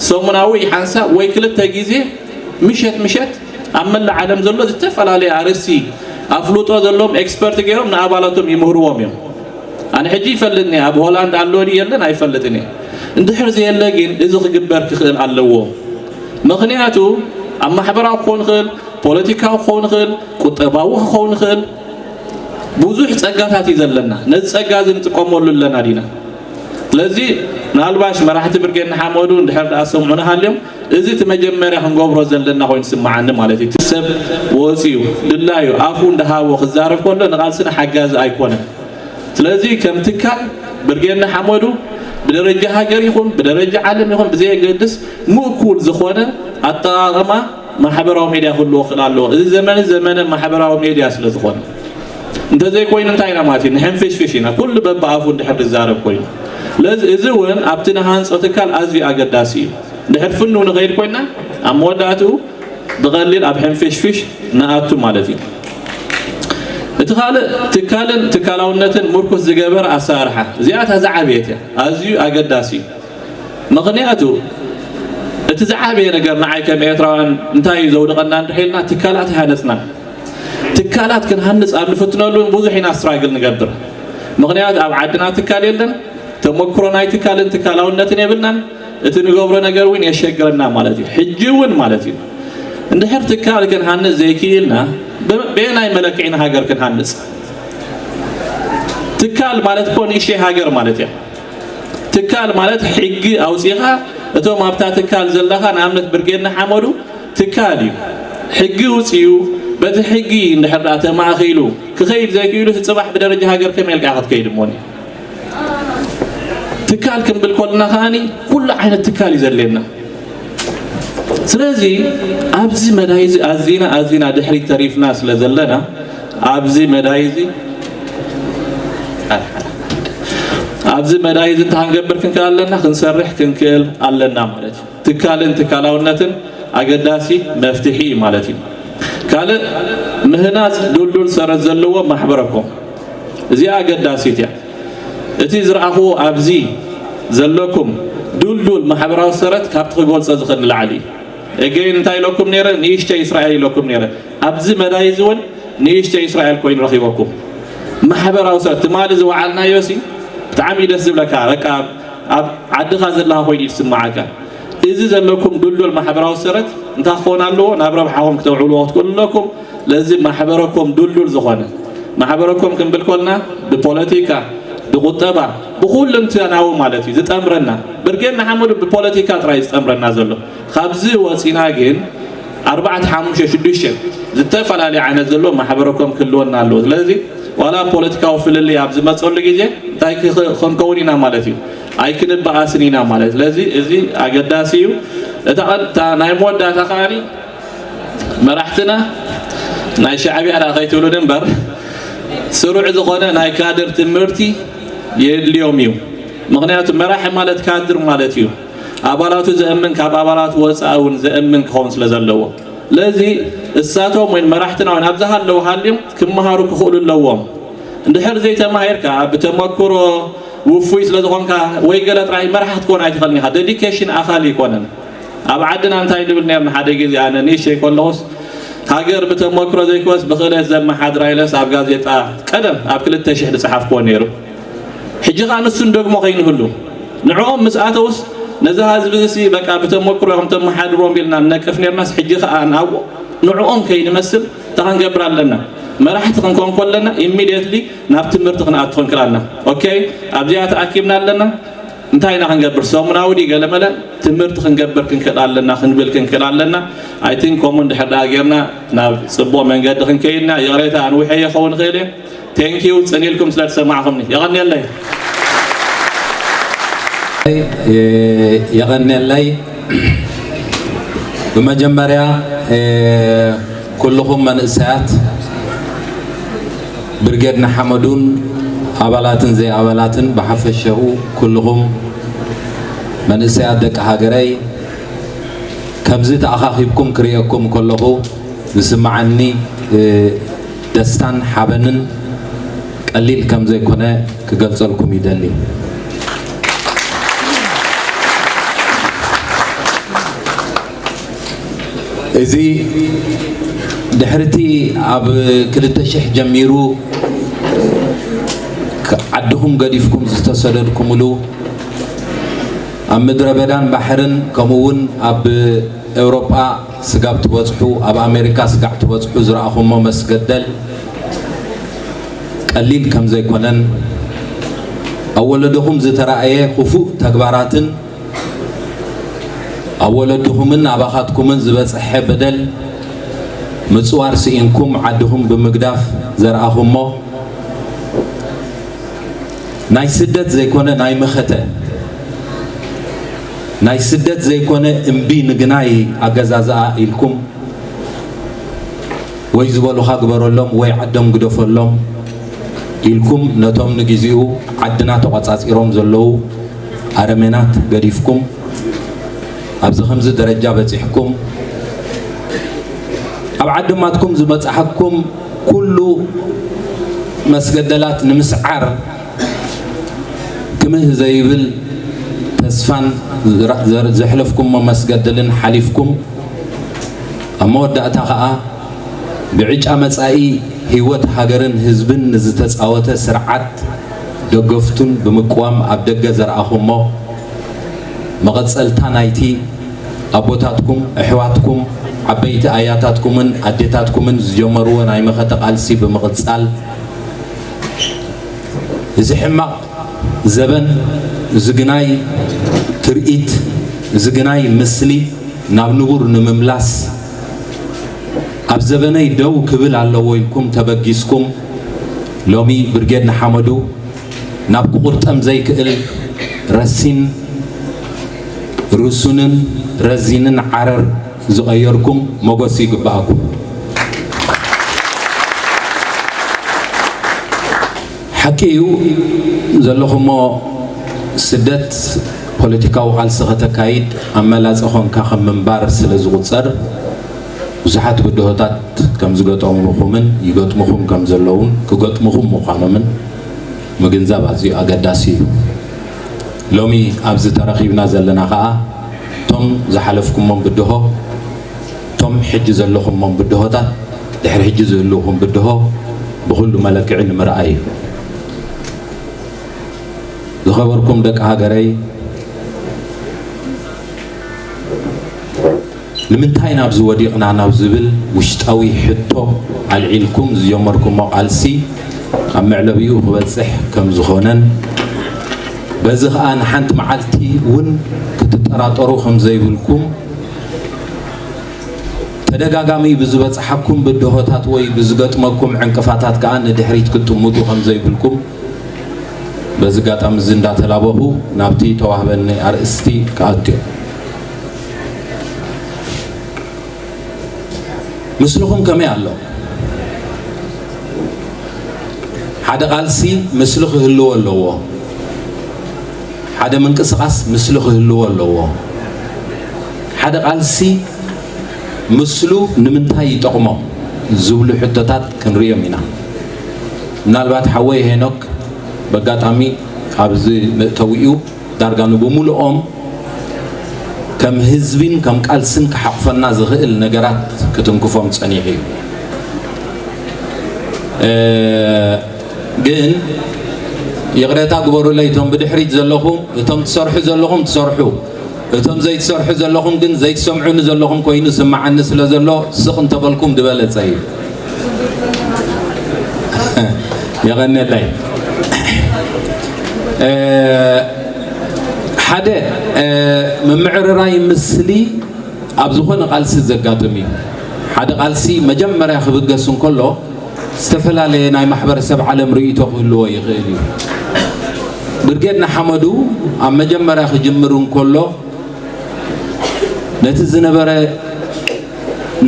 ሰሙናዊ ሓንሳብ ወይ ክልተ ግዜ ምሸት ምሸት ኣብ መላእ ዓለም ዘሎ ዝተፈላለየ ኣርእስቲ ኣፍልጦ ዘለዎም ኤክስፐርት ገይሮም ንኣባላቶም ይምህርዎም እዮም። ኣነ ሕጂ ይፈልጥኒ ኣብ ሆላንድ ኣሎ ድዩ የለን ኣይፈልጥን እየ። እንድሕር ዘየለ ግን እዚ ክግበር ክኽእል ኣለዎ። ምኽንያቱ ኣብ ማሕበራዊ ክኸውን ይኽእል፣ ፖለቲካዊ ክኸውን ይኽእል፣ ቁጠባዊ ክኸውን ይኽእል፣ ብዙሕ ጸጋታት እዩ ዘለና። ነዚ ጸጋ እዚ ንጥቀመሉ ኣለና ዲና? ስለዚ ምናልባሽ መራሕቲ ብርጌድ ንሓመዱ እንድሕር ደኣ ሰምዑና ሃልዮም እዚ እቲ መጀመርያ ክንገብሮ ዘለና ኮይኑ ስምዓኒ ማለት እዩ። እቲ ሰብ ወፂኡ ድላዩ ኣፉ እንዳሃቦ ክዛረብ ከሎ ንቓልስና ሓጋዚ ኣይኮነን። ስለዚ ከም ትካል ብርጌድ ንሓመዱ ብደረጃ ሃገር ይኹን ብደረጃ ዓለም ይኹን ብዘየገድስ ምእኩል ዝኾነ ኣጠቓቕማ ማሕበራዊ ሜድያ ክህልዎ ክኽእል ኣለዎ። እዚ ዘመን ዘመነ ማሕበራዊ ሜድያ ስለ ዝኾነ እንተዘይኮይኑ እንታይ ኢና ማለት እዩ? ንሕንፍሽፍሽ ኢና። ኩሉ በብኣፉ እንድሕር ዝዛረብ ኮይኑ። ስለዚ እዚ እውን ኣብቲ ንሃንጾ ትካል ኣዝዩ ኣገዳሲ እዩ። ድሕር ፍኑ ንኸይድ ኮይና ኣብ መወዳእትኡ ብቐሊል ኣብ ሕንፍሽፍሽ ንኣቱ ማለት እዩ። እቲ ካልእ ትካልን ትካላውነትን ምርኩስ ዝገበረ ኣሰራርሓ። እዚኣ እታ ዝዓበየት እያ። ኣዝዩ ኣገዳሲ እዩ። ምኽንያቱ እቲ ዝዓበየ ነገር ንዓይ ከም ኤርትራውያን እንታይ እዩ ዘውድቐና እንድሕር ኢልና ትካላት ኣይሃነጽናን። ትካላት ክንሃንጽ ኣብ ንፍትነሉ እውን ብዙሕ ኢና ስትራግል ንገብር። ምኽንያቱ ኣብ ዓድና ትካል የለን። ተመክሮ ናይ ትካልን ትካላውነትን የብልናን። እቲ ንገብሮ ነገር እውን የሸግረና ማለት እዩ። ሕጂ እውን ማለት እዩ። እንድሕር ትካል ክንሃንጽ ዘይክኢልና ብ-፣ በየናይ መለክዒ ንሃገር ክንሃንጽ? ትካል ማለት እኮ ንእሽተይ ሃገር ማለት እያ። ትካል ማለት ሕጊ ኣውጺኻ እቶም ኣብታ ትካል ዘለኻ ንኣብነት ብርጌድ ንሓመዱ ትካል እዩ። ሕጊ ውጽኡ በቲ ሕጊ እንድሕር ደኣ ተማእኺሉ ክኸይድ ዘይክኢሉ እቲ ጽባሕ ብደረጃ ሃገር ከመይ ኢልካ ክትከይድ እሞኒ? ትካል ክንብል ከለና ከኣኒ ኩሉ ዓይነት ትካል እዩ ዘድልየና። ስለዚ ኣብዚ መዳይ እዚ ኣዚና ኣዚና ድሕሪት ተሪፍና ስለ ዘለና ኣብዚ መዳይ እዚ ኣብዚ መዳይ እዚ እንታይ ክንገብር ክንክእል ኣለና? ክንሰርሕ ክንክእል ኣለና ማለት እዩ። ትካልን ትካላውነትን ኣገዳሲ መፍትሒ እዩ ማለት እዩ። ካልእ ምህናጽ ድልዱል ሰረት ዘለዎ ማሕበረኮም። እዚኣ ኣገዳሲት እያ። እቲ ዝረኣኽዎ ኣብዚ ዘለኩም ድልዱል ማሕበራዊ ሰረት ካብቲ ክገልጾ ዝኽእል ንላዕሊ እዩ። እገይን እንታይ ኢለኩም ነይረ? ንእሽተይ እስራኤል ኢለኩም ነይረ። ኣብዚ መዳይ እዚ እውን ንእሽተይ እስራኤል ኮይኑ ረኺበኩም። ማሕበራዊ ሰረት ትማሊ ዝወዓልናዮ ሲ ብጣዕሚ እዩ ደስ ዝብለካ። በቃ ኣብ ዓድኻ ዘለኻ ኮይኑ እዩ ዝስምዓካ። እዚ ዘለኩም ድልዱል ማሕበራዊ ሰረት እንታይ ክኸውን ኣለዎ? ናብ ረብሓኹም ክተውዕልዎ ክትክእሉ ኣለኩም። ለዚ ማሕበረኮም ድልዱል ዝኾነ ማሕበረኮም ክንብል ኮልና ብፖለቲካ፣ ቁጠባ፣ ብኩልንተናዊ ማለት እዩ ዝጠምረና። ብርጌድ ንሓመዱ ብፖለቲካ ጥራይ ዝጠምረና ዘሎ። ካብዚ ወፂና ግን ኣርባዕተ፣ ሓሙሽተ፣ ሽዱሽተ ዝተፈላለየ ዓይነት ዘሎ ማሕበረኮም ክህልወና ኣለዎ። ስለዚ ዋላ ፖለቲካዊ ፍልልይ ኣብ ዝመፀሉ ግዜ እንታይ ክኽ-፣ ክንከውን ኢና ማለት እዩ? ኣይክንበኣስን ኢና ማለት። ስለዚ እዚ ኣገዳሲ እዩ። እታ ቀ-፣ እታ ናይ መወዳእታ ከኣ መራሕትና ናይ ሻዕብያ ደኣ ከይትብሉን እምበር፣ ስሩዕ ዝኾነ ናይ ካድር ትምህርቲ የድልዮም እዩ። ምኽንያቱ መራሒ ማለት ካድር ማለት እዩ። ኣባላቱ ዘእምን፣ ካብ ኣባላቱ ወፃኢ እውን ዘእምን ክኸውን ስለ ዘለዎ። ስለዚ እሳቶም ወይ መራሕትና እውን ኣብዚ ሃለዉ ሃልዮም ክመሃሩ ክኽእሉ ኣለዎም። እንድሕር ዘይተማሂርካ፣ ብተመክሮ ውፉይ ስለ ዝኾንካ ወይ ገለ ጥራይ መራሒ ክትኮን ኣይትኽእልን ኢኻ። ዴዲኬሽን ኣኻሊ ኣይኮነን። ኣብ ዓድና እንታይ ንብል ነርና ሓደ ግዜ፣ ኣነ ንእሽተይ ከለኹስ፣ ሃገር ብተመክሮ ዘይኮነስ ብክእለት ዘመሓድራ ኢለስ ኣብ ጋዜጣ ቀደም ኣብ ክልተ ሽሕ ዝጸሓፍክዎ ነይሩ። ሕጂ ኸኣ ንሱ ንደግሞ ከይንህሉ፣ ንዕኦም ምስ ኣተውስ ነዚ ህዝቢ እዚ በቃ ብተመክሮ ኢኹም ተመሓድርዎም ኢልና ንነቅፍ ነርናስ፣ ሕጂ ኸኣ ናብ ንዕኦም ከይንመስል እንታይ ክንገብር ኣለና? መራሕቲ ክንኮን ከለና ኢሚድየትሊ ናብ ትምህርቲ ክንኣቱ ክንክእል ኣለና። ኦኬ፣ ኣብዚኣ ተኣኪብና ኣለና። እንታይ ኢና ክንገብር? ሰሙናዊ ድዩ ገለመለ ትምህርቲ ክንገብር ክንክእል ኣለና፣ ክንብል ክንክእል ኣለና። ኣይ ቲንክ ከምኡ እንድሕር ደኣ ጌርና ናብ ጽቡቕ መንገዲ ክንከይድና። ይቕሬታ ኣንዊሐ ይኸውን ይኽእል እየ። ቴንክ ዩ፣ ጽን ኢልኩም ስለ ዝሰማዕኹምኒ። የቐንየለይ። የቐንየለይ። ብመጀመርያ፣ እ፣ ኩልኹም መንእሰያት ብርጌድ ንሓመዱን ኣባላትን ዘይኣባላትን ብሓፈሻኡ ኩልኹም መንእሰያት ደቂ ሃገረይ፣ ከምዚ ተኣኻኺብኩም ክርእየኩም ከለኹ ዝስምዓኒ፣ እ፣ ደስታን ሓበንን ቀሊል ከም ዘይኮነ ክገልጸልኩም ይደሊ። እዚ ድሕሪቲ ኣብ ክልተ ሽሕ ጀሚሩ ዓድኹም ገዲፍኩም ዝተሰደድኩምሉ፣ ኣብ ምድረ በዳን ባሕርን ከምኡ እውን ኣብ ኤውሮጳ ስጋብ ትበጽሑ፣ ኣብ ኣሜሪካ ስጋዕ ትበጽሑ ዝረኣኹሞ መስገደል ቀሊል ከም ዘይኮነን፣ ኣብ ወለዶኹም ዝተራእየ ክፉእ ተግባራትን ኣብ ወለድኹምን ኣባኻትኩምን ዝበጽሐ በደል ምጽዋር ስኢንኩም ዓድኹም ብምግዳፍ ዘርኣኹሞ፣ ናይ ስደት ዘይኮነ ናይ መኸተ፣ ናይ ስደት ዘይኮነ እምቢ ንግናይ ኣገዛዝኣ ኢልኩም ወይ ዝበሉኻ ግበረሎም ወይ ዓዶም ግደፈሎም ኢልኩም ነቶም ንግዜኡ ዓድና ተቖጻጺሮም ዘለዉ ኣረሜናት ገዲፍኩም ኣብዚ ከምዚ ደረጃ በጺሕኩም፣ ኣብ ዓድማትኩም ዝበጻሕኩም ኩሉ መስገደላት ንምስዓር ክምህ ዘይብል ተስፋን ዝራ-፣ ዘር-፣ ዘሕለፍኩሞ መስገደልን ሓሊፍኩም፣ ኣብ መወዳእታ ኸኣ ብዕጫ መጻኢ ህይወት ሃገርን ህዝብን ንዝተጻወተ ስርዓት ደገፍቱን ብምቅዋም ኣብ ደገ ዘርኣኹሞ፣ መቐጸልታ ናይቲ ኣቦታትኩም፣ ኣሕዋትኩም፣ ዓበይቲ ኣያታትኩምን ኣዴታትኩምን ዝጀመርዎ ናይ መኸተ ቃልሲ ብምቕጻል፣ እዚ ሕማቕ ዘበን፣ እዚ ግናይ ትርኢት፣ እዚ ግናይ ምስሊ ናብ ንቡር ንምምላስ፣ ኣብ ዘበነይ ደው ክብል ኣለዎ ኢልኩም ተበጊስኩም፣ ሎሚ ብርጌድ ንሓመዱ ናብ ክቑርጠም ዘይክእል ረሲን፣ ርሱንን ረዚንን ዓረር ዝቐየርኩም ሞገስ ይግብኣኩም። ሓቂ እዩ፣ ዘለኹሞ ስደት ፖለቲካዊ ቃልሲ ከተካይድ ኣመላጺ ኾንካ ከም ምንባር ስለ ዝቑጸር፣ ብዙሓት ብድሆታት ከም ዝገጠሙኹምን ይገጥሙኹም ከም ዘለዉን ክገጥሙኹም ምዃኖምን ምግንዛብ ኣዝዩ ኣገዳሲ እዩ። ሎሚ ኣብዚ ተረኺብና ዘለና ኸኣ፣ እቶም ዝሓለፍኩሞም ብድሆ፣ እቶም ሕጂ ዘለኹሞም ብድሆታት፣ ድሕሪ ሕጂ ዝህልውኹም ብድሆ ብኹሉ መለክዒ ንምርኣይ እዩ። ዝኸበርኩም ደቂ ሃገረይ፣ ንምንታይ ናብዚ ወዲቕና ናብ ዝብል ውሽጣዊ ሕቶ ኣልዒልኩም ዝጀመርኩሞ ቃልሲ፣ ኣብ መዕለቢኡ ክበጽሕ ከም ዝኾነን፣ በዚ ኸኣ ንሓንቲ መዓልቲ እውን ክትጠራጠሩ ከም ዘይብልኩም፣ ተደጋጋሚ ብዝበጽሓኩም ብድሆታት ወይ ብዝገጥመኩም ዕንቅፋታት ከኣ ንድሕሪት ክትጥምቱ ከም ዘይብልኩም በዚ ኣጋጣሚ እዚ እንዳተላበኹ ናብቲ ተዋህበኒ ኣርእስቲ ክኣቱ። ምስልኹም ከመይ ኣሎ? ሓደ ቃልሲ ምስሉ ክህልዎ ኣለዎ። ሓደ ምንቅስቓስ ምስሉ ክህልዎ ኣለዎ። ሓደ ቃልሲ ምስሉ ንምንታይ ይጠቕሞ ዝብሉ ሕቶታት ክንርእዮም ኢና። ምናልባት ሓወይ ሄኖክ በጋጣሚ ኣብዚ መእተዊኡ ዳርጋ ንብምልኦም ከም ህዝቢን ከም ቃልስን ክሓቑፈና ዝኽእል ነገራት ክትንክፎም ጸኒሑ እዩ። እ፣ ግን ይቕሬታ ግበሩለይ፣ እቶም ብድሕሪት ዘለኹም፣ እቶም ትሰርሑ ዘለኹም ትሰርሑ፣ እቶም ዘይትሰርሑ ዘለኹም ግን ዘይትሰምዑኒ ዘለኹም ኮይኑ ስምዓኒ ስለ ዘሎ ስቕ እንተበልኩም ዝበለጸ እዩ። የቐንየለይ። እ፣ ሓደ፣ እ፣ ምምዕርራይ ምስሊ ኣብ ዝኾነ ቃልሲ ዘጋጥም እዩ። ሓደ ቃልሲ መጀመርያ ክብገስ እንከሎ ዝተፈላለየ ናይ ማሕበረሰብ ዓለም ርእይቶ ክህልዎ ይኽእል እዩ። ብርጌድ ንሓመዱ ኣብ መጀመርያ ክጅምር እንከሎ ነቲ ዝነበረ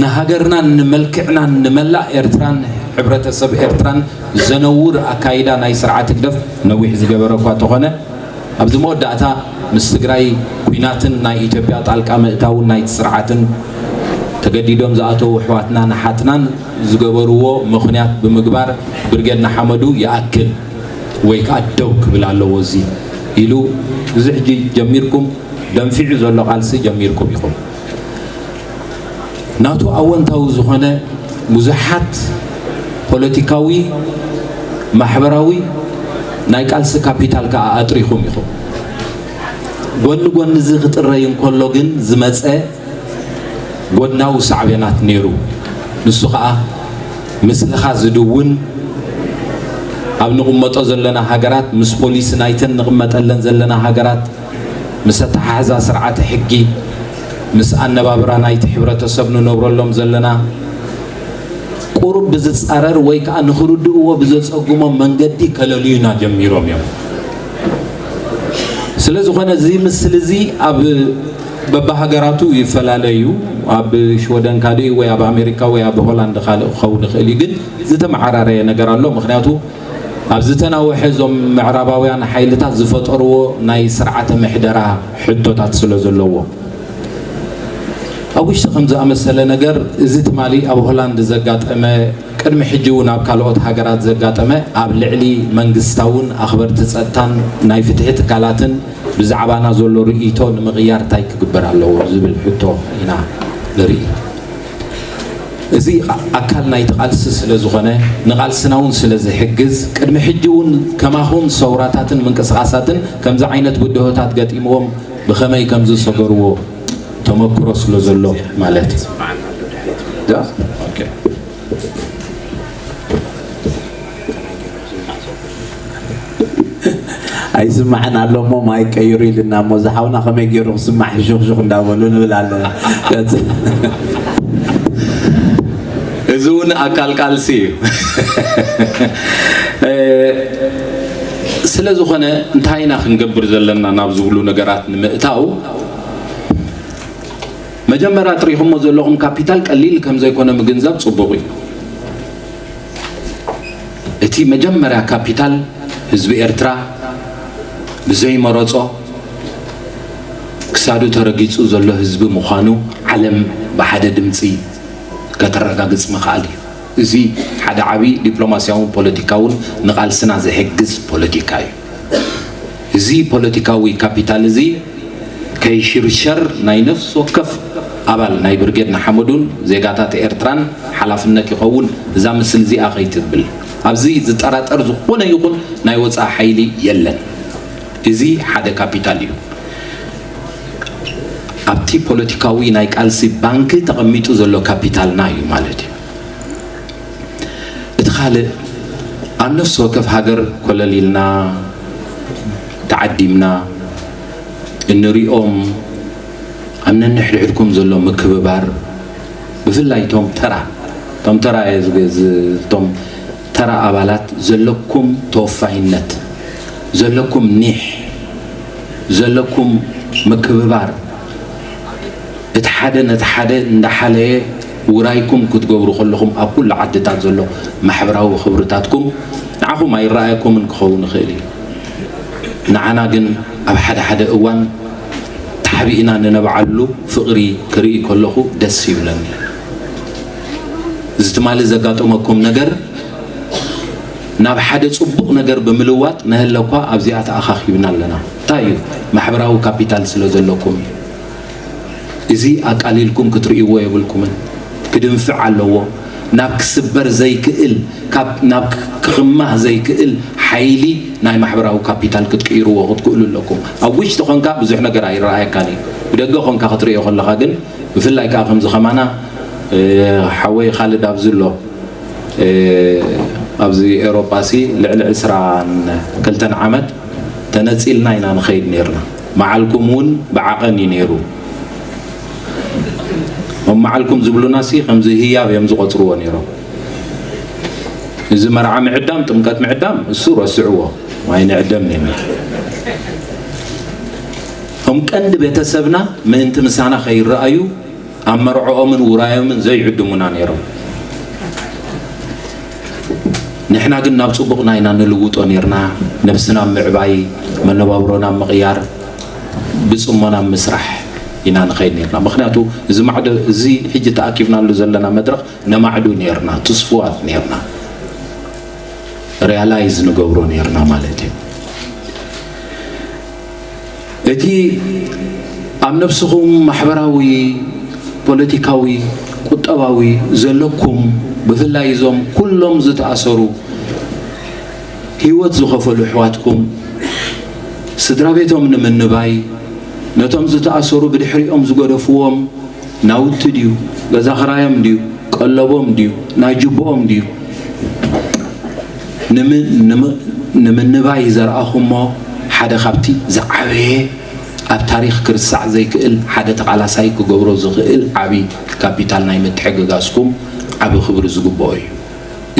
ንሃገርናን ንመልክዕናን ንመላእ ኤርትራን ሕብረተሰብ ኤርትራን ዘነውር ኣካይዳ ናይ ስርዓት ህግደፍ ነዊሕ ዝገበረ እኳ ተኾነ፣ ኣብዚ መወዳእታ ምስ ትግራይ ኲናትን ናይ ኢትዮጵያ ጣልቃ ምእታውን ናይቲ ስርዓትን ተገዲዶም ዝኣተዉ ኣሕዋትናን ኣሓትናን ዝገበርዎ ምኽንያት ብምግባር ብርጌድ ንሓመዱ ይኣክል ወይ ከዓ ደው ክብል ኣለዎ እዚ ኢሉ፣ እዚ ሕጂ ጀሚርኩም ደንፊዑ ዘሎ ቃልሲ ጀሚርኩም ኢኹም። ናቱ ኣወንታዊ ዝኾነ ብዙሓት ፖለቲካዊ፣ ማሕበራዊ ናይ ቃልሲ ካፒታል ከኣ ኣጥሪኹም ኢኹም። ጎኒ ጎኒ እዚ ክጥረይ እንከሎ ግን ዝመጸ ጎድናዊ ሳዕቤናት ነይሩ። ንሱ ከኣ ምስልኻ ዝድውን፣ ኣብ ንቕመጦ ዘለና ሃገራት፣ ምስ ፖሊሲ ናይተን ንቕመጠለን ዘለና ሃገራት፣ ምስ ኣተሓሕዛ ስርዓተ ሕጊ፣ ምስ ኣነባብራ ናይቲ ሕብረተሰብ ንነብረሎም ዘለና ቁሩብ ብዝጻረር ወይ ከኣ ንኽርድእዎ ብዘጸግሞም መንገዲ ከለልዩና ጀሚሮም እዮም። ስለ ዝኾነ እዚ ምስል እዚ ኣብ በብሃገራቱ ይፈላለ እዩ። ኣብ ሽወደን ካልእ እዩ ወይ ኣብ ኣሜሪካ ወይ ኣብ ሆላንድ ካልእ ክኸውን ይኽእል እዩ። ግን ዝተመዓራረየ ነገር ኣሎ። ምኽንያቱ ኣብ ዝተናውሐ እዞም ምዕራባውያን ሓይልታት ዝፈጠርዎ ናይ ስርዓተ ምሕደራ ሕቶታት ስለ ዘለዎ። ኣብ ውሽጢ ከም ዝኣመሰለ ነገር እዚ ትማሊ ኣብ ሆላንድ ዘጋጠመ፣ ቅድሚ ሕጂ እውን ኣብ ካልኦት ሃገራት ዘጋጠመ፣ ኣብ ልዕሊ መንግስታውን ኣኽበርቲ ጸጥታን ናይ ፍትሒ ትካላትን ብዛዕባና ዘሎ ርእይቶ ንምቕያር እንታይ ክግበር ኣለዎ ዝብል ሕቶ ኢና ንርኢ። እዚ ኣካል ናይቲ ቃልሲ ስለ ዝኾነ፣ ንቓልስና እውን ስለ ዝሕግዝ፣ ቅድሚ ሕጂ እውን ከማኹም ሰውራታትን ምንቅስቓሳትን ከምዚ ዓይነት ብድሆታት ገጢምዎም ብኸመይ ከም ዝሰገርዎ ተመክሮ ስለ ዘሎ ማለት እዩ። ኦኬ። ኣይስማዕን ኣሎ እሞ ማይ ቀይሩ ኢልና እሞ፣ ዝሓውና ከመይ ገይሩ ክስማዕ ሕሹኽሹኽ እንዳበሉ ንብል ኣለና። ቀጽል። እዚ እውን ኣካል ቃልሲ እዩ። እ፣ ስለ ዝኾነ እንታይ ኢና ክንገብር ዘለና ናብ ዝብሉ ነገራት ንምእታው፣ መጀመርያ ጥሪኹሞ ዘለኹም ካፒታል ቀሊል ከም ዘይኮነ ምግንዛብ ጽቡቕ እዩ። እቲ መጀመርያ ካፒታል ህዝቢ ኤርትራ ብዘይመረጾ ክሳዱ ተረጊጹ ዘሎ ህዝቢ ምዃኑ ዓለም ብሓደ ድምጺ ከተረጋግጽ ምኽኣል እዩ። እዚ ሓደ ዓቢ ዲፕሎማስያውን ፖለቲካውን ንቓልስና ዝሕግዝ ፖለቲካ እዩ። እዚ ፖለቲካዊ ካፒታል እዚ ከይሽርሸር ናይ ነፍሲ ወከፍ ኣባል ናይ ብርጌድ ንሓመዱን ዜጋታት ኤርትራን ሓላፍነት ይኸውን። እዛ ምስል እዚኣ ከይትብል። ኣብዚ ዝጠራጠር ዝኾነ ይኹን ናይ ወጻኢ ሓይሊ የለን። እዚ ሓደ ካፒታል እዩ። ኣብቲ ፖለቲካዊ ናይ ቃልሲ ባንክ ተቐሚጡ ዘሎ ካፒታልና እዩ ማለት እዩ። እቲ ካልእ ኣብ ነፍሲ ወከፍ ሃገር ኮለል ኢልና ተዓዲምና እንሪኦም ኣብ ነንሕድሕድኩም ዘሎ ምክብባር፣ ብፍላይ እቶም ተራ እቶም ተራ እየ ዝገ- ዝ- እቶም ተራ ኣባላት ዘለኩም ተወፋይነት፣ ዘለኩም ኒሕ፣ ዘለኩም ምክብባር፣ እቲ ሓደ ነቲ ሓደ እንዳሓለየ ውራይኩም ክትገብሩ ከለኹም ኣብ ኩሉ ዓድታት ዘሎ ማሕበራዊ ክብርታትኩም ንዓኹም ኣይረኣየኩምን ክኸውን ይኽእል እዩ። ንዓና ግን ኣብ ሓደ ሓደ እዋን ተሓቢእና ንነብዓሉ ፍቕሪ ክርኢ ከለኹ ደስ ይብለኒ። እዚ ትማሊ ዘጋጠመኩም ነገር ናብ ሓደ ጽቡቕ ነገር ብምልዋጥ ነህለኳ ኣብዚኣ ተኣኻኺብና ኣለና። እንታይ እዩ? ማሕበራዊ ካፒታል ስለ ዘለኩም እዩ። እዚ ኣቃሊልኩም ክትርእይዎ የብልኩምን። ክድንፍዕ ኣለዎ። ናብ ክስበር ዘይክእል፣ ካብ ናብ ክኽማህ ዘይክእል ሓይሊ ናይ ማሕበራዊ ካፒታል ክትቅይርዎ ክትክእሉ ኣለኩም። ኣብ ውሽጢ ኾንካ ብዙሕ ነገር ኣይረኣየካን እዩ። ብደገ ኾንካ ክትርእዮ ከለኻ ግን፣ ብፍላይ ከዓ ከምዚ ከማና፣ እ፣ ሓወይ ካልድ ኣብዚ ኣሎ፣ እ፣ ኣብዚ ኤውሮጳ ሲ ልዕሊ ዕስራን ክልተን ዓመት ተነጺልና ኢና ንኸይድ ነርና። መዓልኩም እውን ብዓቐን እዩ ነይሩ። እም መዓልኩም ዝብሉና ሲ ከምዚ ህያብ እዮም ዝቖጽርዎ ነይሮም። እዚ መርዓ ምዕዳም፣ ጥምቀት ምዕዳም፣ እሱ ረስዕዎ። ኣይንዕደም ነይና። እም ቀንዲ ቤተሰብና ምእንቲ ምሳና ከይረኣዩ ኣብ መርዕኦምን ውራዮምን ዘይዕድሙና ነይሮም። ንሕና ግን ናብ ጽቡቕና ኢና ንልውጦ ነይርና። ነብስና ኣብ ምዕባይ፣ መነባብሮና ኣብ ምቕያር፣ ብጽሞና ኣብ ምስራሕ ኢና ንኸይድ ነይርና። ምኽንያቱ እዚ ማዕዶ፣ እዚ ሕጂ ተኣኪብናሉ ዘለና መድረኽ ነማዕዱ ነይርና፣ ትስፉዋት ነይርና። ሪያላይዝ ንገብሮ ነይርና ማለት እዩ። እቲ ኣብ ነብስኹም ማሕበራዊ፣ ፖለቲካዊ፣ ቁጠባዊ ዘለኩም፣ ብፍላይ እዞም ኩሎም ዝተኣሰሩ፣ ህይወት ዝኸፈሉ ኣሕዋትኩም፣ ስድራ ቤቶም ንምንባይ፣ ነቶም ዝተኣሰሩ ብድሕሪኦም ዝገደፍዎም ናውቲ ድዩ፣ ገዛ ኽራዮም ድዩ፣ ቀለቦም ድዩ፣ ናይ ጅብኦም ድዩ፣ ንምን-፣ ንምን-፣ ንምንባይ ዘርኣኹሞ ሓደ ካብቲ ዝዓበየ ኣብ ታሪኽ ክርሳዕ ዘይክእል ሓደ ተቓላሳይ ክገብሮ ዝኽእል ዓቢ ካፒታል ናይ ምትሕግጋዝኩም ዓቢ ክብሪ ዝግብኦ እዩ።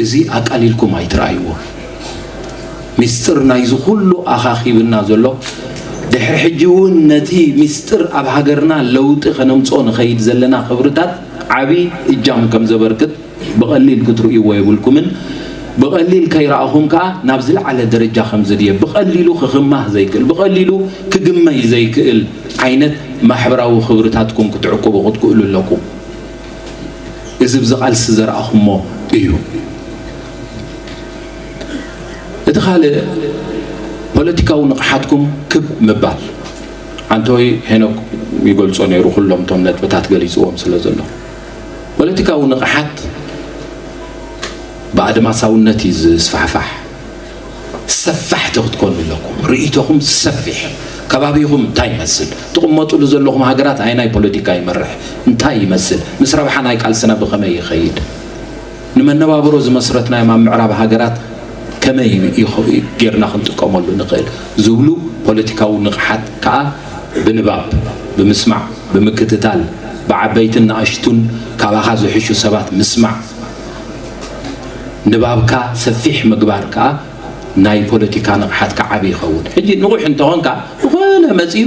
እዚ ኣቃሊልኩም ኣይትረኣይዎ። ሚስጥር ናይዚ ኩሉ ኣኻኺብና ዘሎ፣ ድሕሪ ሕጂ እውን ነቲ ሚስጥር ኣብ ሃገርና ለውጢ ከነምጽኦ ንኸይድ ዘለና ክብርታት ዓቢ እጃም ከም ዘበርክት ብቐሊል ክትርእይዎ የብልኩምን። ብቐሊል ከይረኣኹም ከኣ ናብ ዝለዓለ ደረጃ ከም ዝድየ፣ ብቐሊሉ ክኽማህ ዘይክእል፣ ብቐሊሉ ክግመይ ዘይክእል ዓይነት ማሕበራዊ ክብርታትኩም ክትዕቅቡ ክትክእሉ ኣለኩም። እዚ ብዚ ቃልሲ ዘርኣኹሞ እዩ። እቲ ካልእ ፖለቲካዊ ንቕሓትኩም ክብ ምባል። ዓንተወይ ሄኖክ ይገልጾ ነይሩ፣ ኩሎም እቶም ነጥብታት ገሊጽዎም ስለ ዘሎ። ፖለቲካዊ ንቕሓት ብኣድማሳውነት እዩ ዝስፋሕፋሕ። ሰፋሕቲ ክትኮኑ ኣለኩም። ርእይቶኹም ሰፊሕ። ከባቢኹም እንታይ ይመስል? ትቕመጡሉ ዘለኹም ሃገራት ኣየናይ ፖለቲካ ይመርሕ? እንታይ ይመስል? ምስ ረብሓ ናይ ቃልስና ብኸመይ ይኸይድ? ንመነባብሮ ዝመስረትናዮም ኣብ ምዕራብ ሃገራት ከመይ ይኸ-፣ ጌርና ክንጥቀመሉ ንኽእል? ዝብሉ ፖለቲካዊ ንቕሓት ከኣ ብንባብ፣ ብምስማዕ፣ ብምክትታል፣ ብዓበይትን ንኣሽቱን ካባኻ ዝሕሹ ሰባት ምስማዕ፣ ንባብካ ሰፊሕ ምግባር ከኣ ናይ ፖለቲካ ንቕሓትካ ዓቢ ይኸውን። ሕጂ ንቑሕ እንተኾንካ፣ ዝኾነ መጺኡ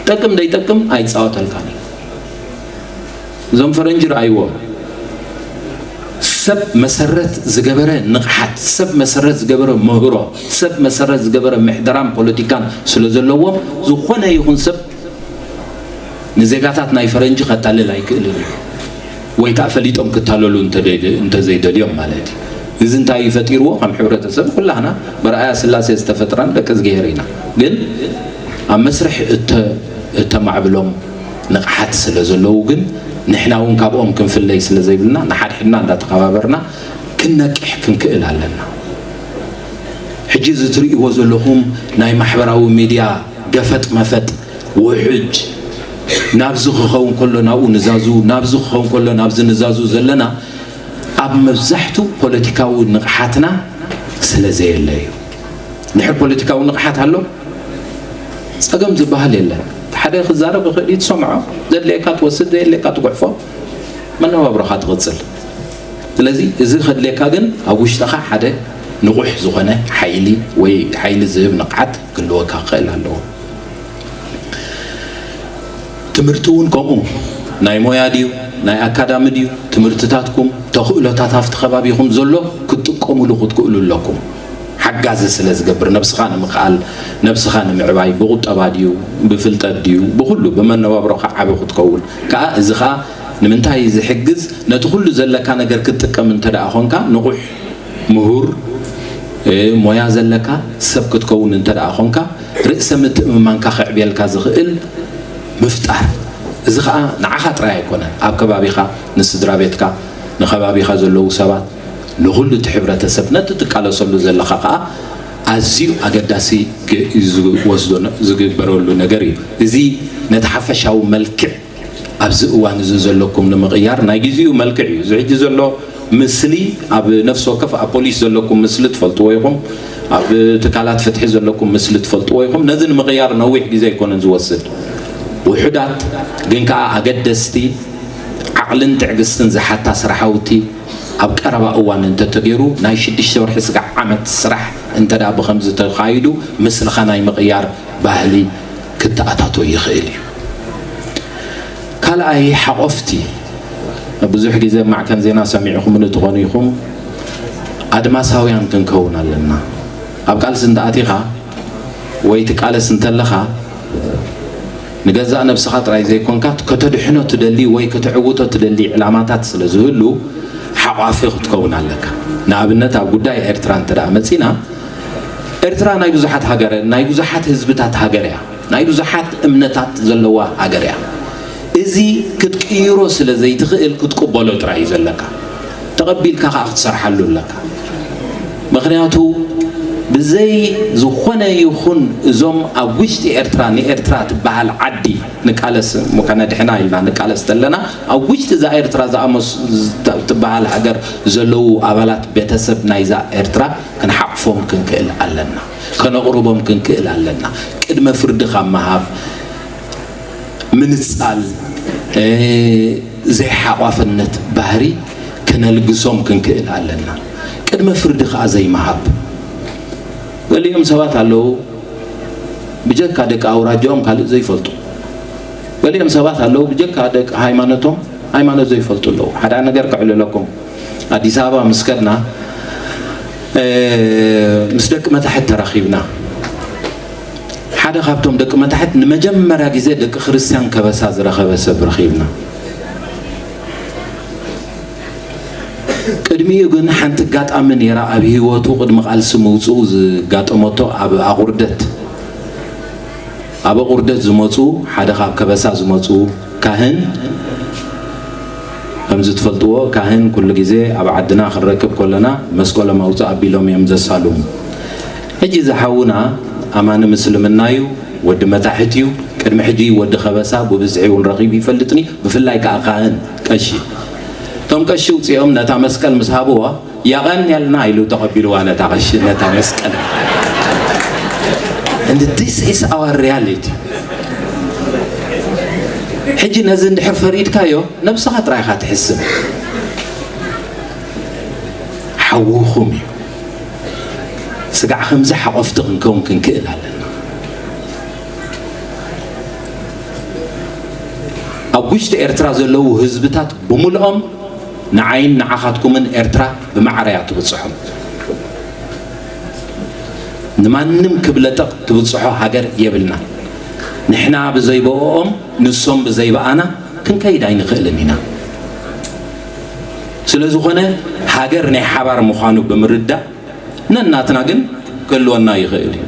ጠቅም ደይጠቅም ኣይጻወተልካን እዩ። እዞም ፈረንጂ ረኣይዎም። ሰብ መሰረት ዝገበረ ንቕሓት፣ ሰብ መሰረት ዝገበረ ምህሮ፣ ሰብ መሰረት ዝገበረ ምሕደራን ፖለቲካን ስለ ዘለዎም፣ ዝኾነ ይኹን ሰብ ንዜጋታት ናይ ፈረንጂ ከታልል ኣይክእልን እዩ። ወይ ከኣ ፈሊጦም ክታለሉ እንተደይ-፣ እንተዘይደልዮም ማለት እዩ። እዚ እንታይ እዩ ፈጢርዎ? ከም ሕብረተሰብ ኩላህና ብረኣያ ስላሴ ዝተፈጥረን ደቂ እግዚኣብሔር ኢና። ግን ኣብ መስርሕ እተ-፣ እተማዕብሎም ንቕሓት ስለ ዘለዉ ግን ንሕና እውን ካብኦም ክንፍለይ ስለ ዘይብልና ንሓድሕድና እንዳተኸባበርና ክንነቅሕ ክንክእል ኣለና። ሕጂ እዚ ትርእይዎ ዘለኹም ናይ ማሕበራዊ ሚድያ ገፈጥ መፈጥ ውሕጅ ናብዚ ክኸውን ከሎ ናብኡ ንዛዙ፣ ናብዚ ክኸውን ከሎ ናብዚ ንዛዙ ዘለና ኣብ መብዛሕቱ ፖለቲካዊ ንቕሓትና ስለ ዘየለ እዩ። ድሕር ፖለቲካዊ ንቕሓት ኣሎ፣ ጸገም ዝበሃል የለን። ሓደ ክዛረብ ይኽእል እዩ፣ ትሰምዖ፣ ዘድልየካ ትወስድ፣ ዘየድልየካ ትጉሕፎ፣ መነባብሮኻ ትቕጽል። ስለዚ እዚ ከድልየካ ግን ኣብ ውሽጥኻ ሓደ ንቑሕ ዝኾነ ሓይሊ ወይ ሓይሊ ዝህብ ንቕሓት ክህልወካ ክኽእል ኣለዎ። ትምህርቲ እውን ከምኡ፣ ናይ ሞያ ድዩ ናይ ኣካዳሚ ድዩ፣ ትምህርትታትኩም፣ ተኽእሎታት ኣብቲ ከባቢኹም ዘሎ ክትጥቀሙሉ ክትክእሉ ኣለኩም። ሓጋዚ ስለ ዝገብር፣ ነብስኻ ንምኽኣል፣ ነብስኻ ንምዕባይ፣ ብቁጠባ ድዩ፣ ብፍልጠት ድዩ፣ ብኹሉ፣ ብመነባብሮኻ ዓቢ ክትከውን ከኣ፣ እዚ ከኣ ንምንታይ ዝሕግዝ፣ ነቲ ኩሉ ዘለካ ነገር ክትጥቀም እንተ ደኣ ኾንካ፣ ንቑሕ፣ ምሁር፣ እ፣ ሞያ ዘለካ ሰብ ክትከውን እንተ ደኣ ኾንካ፣ ርእሰ ምትእምማንካ ከዕብየልካ ዝኽእል ምፍጣር። እዚ ኸኣ ንዓኻ ጥራይ ኣይኮነን፣ ኣብ ከባቢኻ፣ ንስድራ ቤትካ፣ ንከባቢኻ ዘለዉ ሰባት፣ ንኹሉ እቲ ሕብረተሰብ ነቲ ትቃለሰሉ ዘለኻ ኸኣ ኣዝዩ ኣገዳሲ ግ-፣ ዝወስዶ ነ-፣ ዝግበረሉ ነገር እዩ። እዚ ነቲ ሓፈሻዊ መልክዕ ኣብዚ እዋን እዚ ዘለኩም ንምቕያር ናይ ግዜኡ መልክዕ እዩ። እዚ ሕጂ ዘሎ ምስሊ ኣብ ነፍሲ ወከፍ ኣብ ፖሊስ ዘለኩም ምስሊ ትፈልጥዎ ኢኹም፣ ኣብ ትካላት ፍትሒ ዘለኩም ምስሊ ትፈልጥዎ ኢኹም። ነዚ ንምቕያር ነዊሕ ግዜ ኣይኮነን ዝወስድ። ውሑዳት ግን ከኣ ኣገደስቲ ዓቕልን ትዕግስትን ዝሓታ ስራሓውቲ ኣብ ቀረባ እዋን እንተተገይሩ ናይ ሽዱሽተ ወርሒ ስጋዕ ዓመት ስራሕ እንተ ደኣ ብኸምዚ ተኻይዱ ምስልኻ ናይ ምቕያር ባህሊ ክተኣታቶ ይኽእል እዩ። ካልኣይ ሓቆፍቲ፣ ብዙሕ ግዜ ኣብ ማዕከን ዜና ሰሚዕኹምኒ ትኾኑ ኢኹም፣ ኣድማሳውያን ክንከውን ኣለና። ኣብ ቃልሲ እንተ ኣቲኻ ወይ ትቃለስ እንተለኻ ንገዛእ ነብስኻ ጥራይ ዘይኮንካ ከተድሕኖ ትደሊ ወይ ከተዕውቶ ትደሊ ዕላማታት ስለ ዝህሉ ሓቋፊ ክትከውን ኣለካ። ንኣብነት ኣብ ጉዳይ ኤርትራ እንተ ደኣ መጺና፣ ኤርትራ ናይ ብዙሓት ሃገር፣ ናይ ብዙሓት ህዝብታት ሃገር እያ። ናይ ብዙሓት እምነታት ዘለዋ ሃገር እያ። እዚ ክትቅይሮ ስለ ዘይትኽእል ክትቅበሎ ጥራይ እዩ ዘለካ። ተቐቢልካ ከኣ ክትሰርሓሉ ኣለካ። ምኽንያቱ ብዘይ ዝኾነ ይኹን እዞም ኣብ ውሽጢ ኤርትራ ንኤርትራ ትበሃል ዓዲ ንቃለስ እሞ ከነድሕና ኢልና ንቃለስ ተለና ኣብ ውሽጢ እዛ ኤርትራ ዝኣመስ-፣ ትበሃል ሃገር ዘለዉ ኣባላት ቤተሰብ ናይዛ ኤርትራ ክንሓቕፎም ክንክእል ኣለና። ከነቕርቦም ክንክእል ኣለና። ቅድመ ፍርዲ ካብ ምሃብ፣ ምንጻል፣ እ፣ ዘይሓቋፍነት ባህሪ ከነልግሶም ክንክእል ኣለና። ቅድመ ፍርዲ ከኣ ዘይምሃብ። ገሊኦም ሰባት ኣለዉ፣ ብጀካ ደቂ ኣውራጃኦም ካልእ ዘይፈልጡ። ገሊኦም ሰባት ኣለዉ፣ ብጀካ ደቂ ሃይማኖቶም ሃይማኖት ዘይፈልጡ ኣለዉ። ሓደ ነገር ከዕልለኩም። ኣዲስ ኣበባ ምስ ከድና፣ እ፣ ምስ ደቂ መታሕት ተራኺብና። ሓደ ካብቶም ደቂ መታሕት ንመጀመርያ ግዜ ደቂ ክርስትያን ከበሳ ዝረኸበ ሰብ ረኺብና። ቅድሚኡ ግን ሓንቲ ኣጋጣሚ ነይራ ኣብ ህይወቱ፣ ቅድሚ ቃልሲ ምውጽኡ ዝጋጠመቶ፣ ኣብ ኣቑርደት፣ ኣብ ኣቑርደት ዝመጹ፣ ሓደ ካብ ከበሳ ዝመጹ ካህን፣ ከምዚ ትፈልጥዎ፣ ካህን ኩሉ ግዜ ኣብ ዓድና ክንረክብ ከለና መስቀሎም ኣውጽእ ኣቢሎም እዮም ዘሳልሙ። ሕጂ እዚ ሓውና ኣማኒ ምስልምና እዩ፣ ወዲ መታሕት እዩ። ቅድሚ ሕጂ ወዲ ከበሳ ብብዝሒ እውን ረኺቡ ይፈልጥኒ፣ ብፍላይ ከኣ ካህን፣ ቀሺ። እቶም ቀሺ ውጽኦም ነታ መስቀል ምስ ሃብዎ፣ "የቐንየልና" ኢሉ ተቐቢልዋ ነታ ቀሺ፣ ነታ መስቀል። And this is our reality። ሕጂ ነዚ እንድሕር ፈሪድካዮ፣ ነብስኻ ጥራይ ኢኻ ትሕስብ። ሓውኹም እዩ። ስጋዕ ከምዚ ሓቆፍቲ ክንከውን ክንክእል ኣለና። ኣብ ውሽጢ ኤርትራ ዘለዉ ህዝብታት ብምልኦም ንዓይን ንዓኻትኩምን ኤርትራ ብማዕረ እያ ትብጽሖም። ንማንም ክብለጠቕ ትብጽሖ ሃገር የብልና። ንሕና ብዘይበኦም ንሶም ብዘይበኣና ክንከይድ ኣይንኽእልን ኢና። ስለ ዝኾነ ሃገር ናይ ሓባር ምዃኑ ብምርዳእ ነናትና ግን ክህልወና ይኽእል እዩ።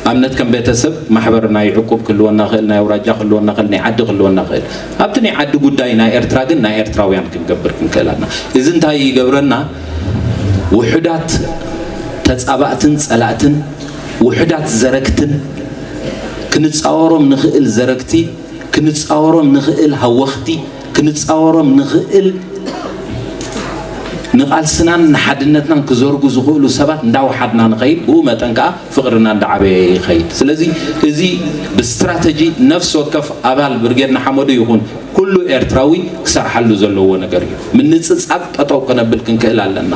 ኣብነት ከም ቤተሰብ፣ ማሕበር ናይ ዕቁብ ክህልወና ይኽእል፣ ናይ ኣውራጃ ክህልወና ይኽእል፣ ናይ ዓዲ ክህልወና ይኽእል። ኣብቲ ናይ ዓዲ ጉዳይ ናይ ኤርትራ ግን ናይ ኤርትራውያን ክንገብር ክንክእል ኣለና። እዚ እንታይ ይገብረና? ውሑዳት ተጻባእትን ጸላእትን፣ ውሑዳት ዘረግትን፣ ክንጻወሮም ንኽእል ዘረግቲ፣ ክንጻወሮም ንኽእል ሃወኽቲ፣ ክንጻወሮም ንኽእል ንቓልስናን ንሓድነትናን ክዘርጉ ዝኽእሉ ሰባት እንዳወሓድና ንኸይድ፣ ብኡ መጠን ከዓ ፍቕርና እንዳዓበየ ይኸይድ። ስለዚ እዚ ብስትራተጂ ነፍሲ ወከፍ ኣባል ብርጌድ ንሓመዱ ይኹን ኩሉ ኤርትራዊ ክሰርሓሉ ዘለዎ ነገር እዩ። ምንጽጻግ ጠጠው ከነብል ክንክእል ኣለና።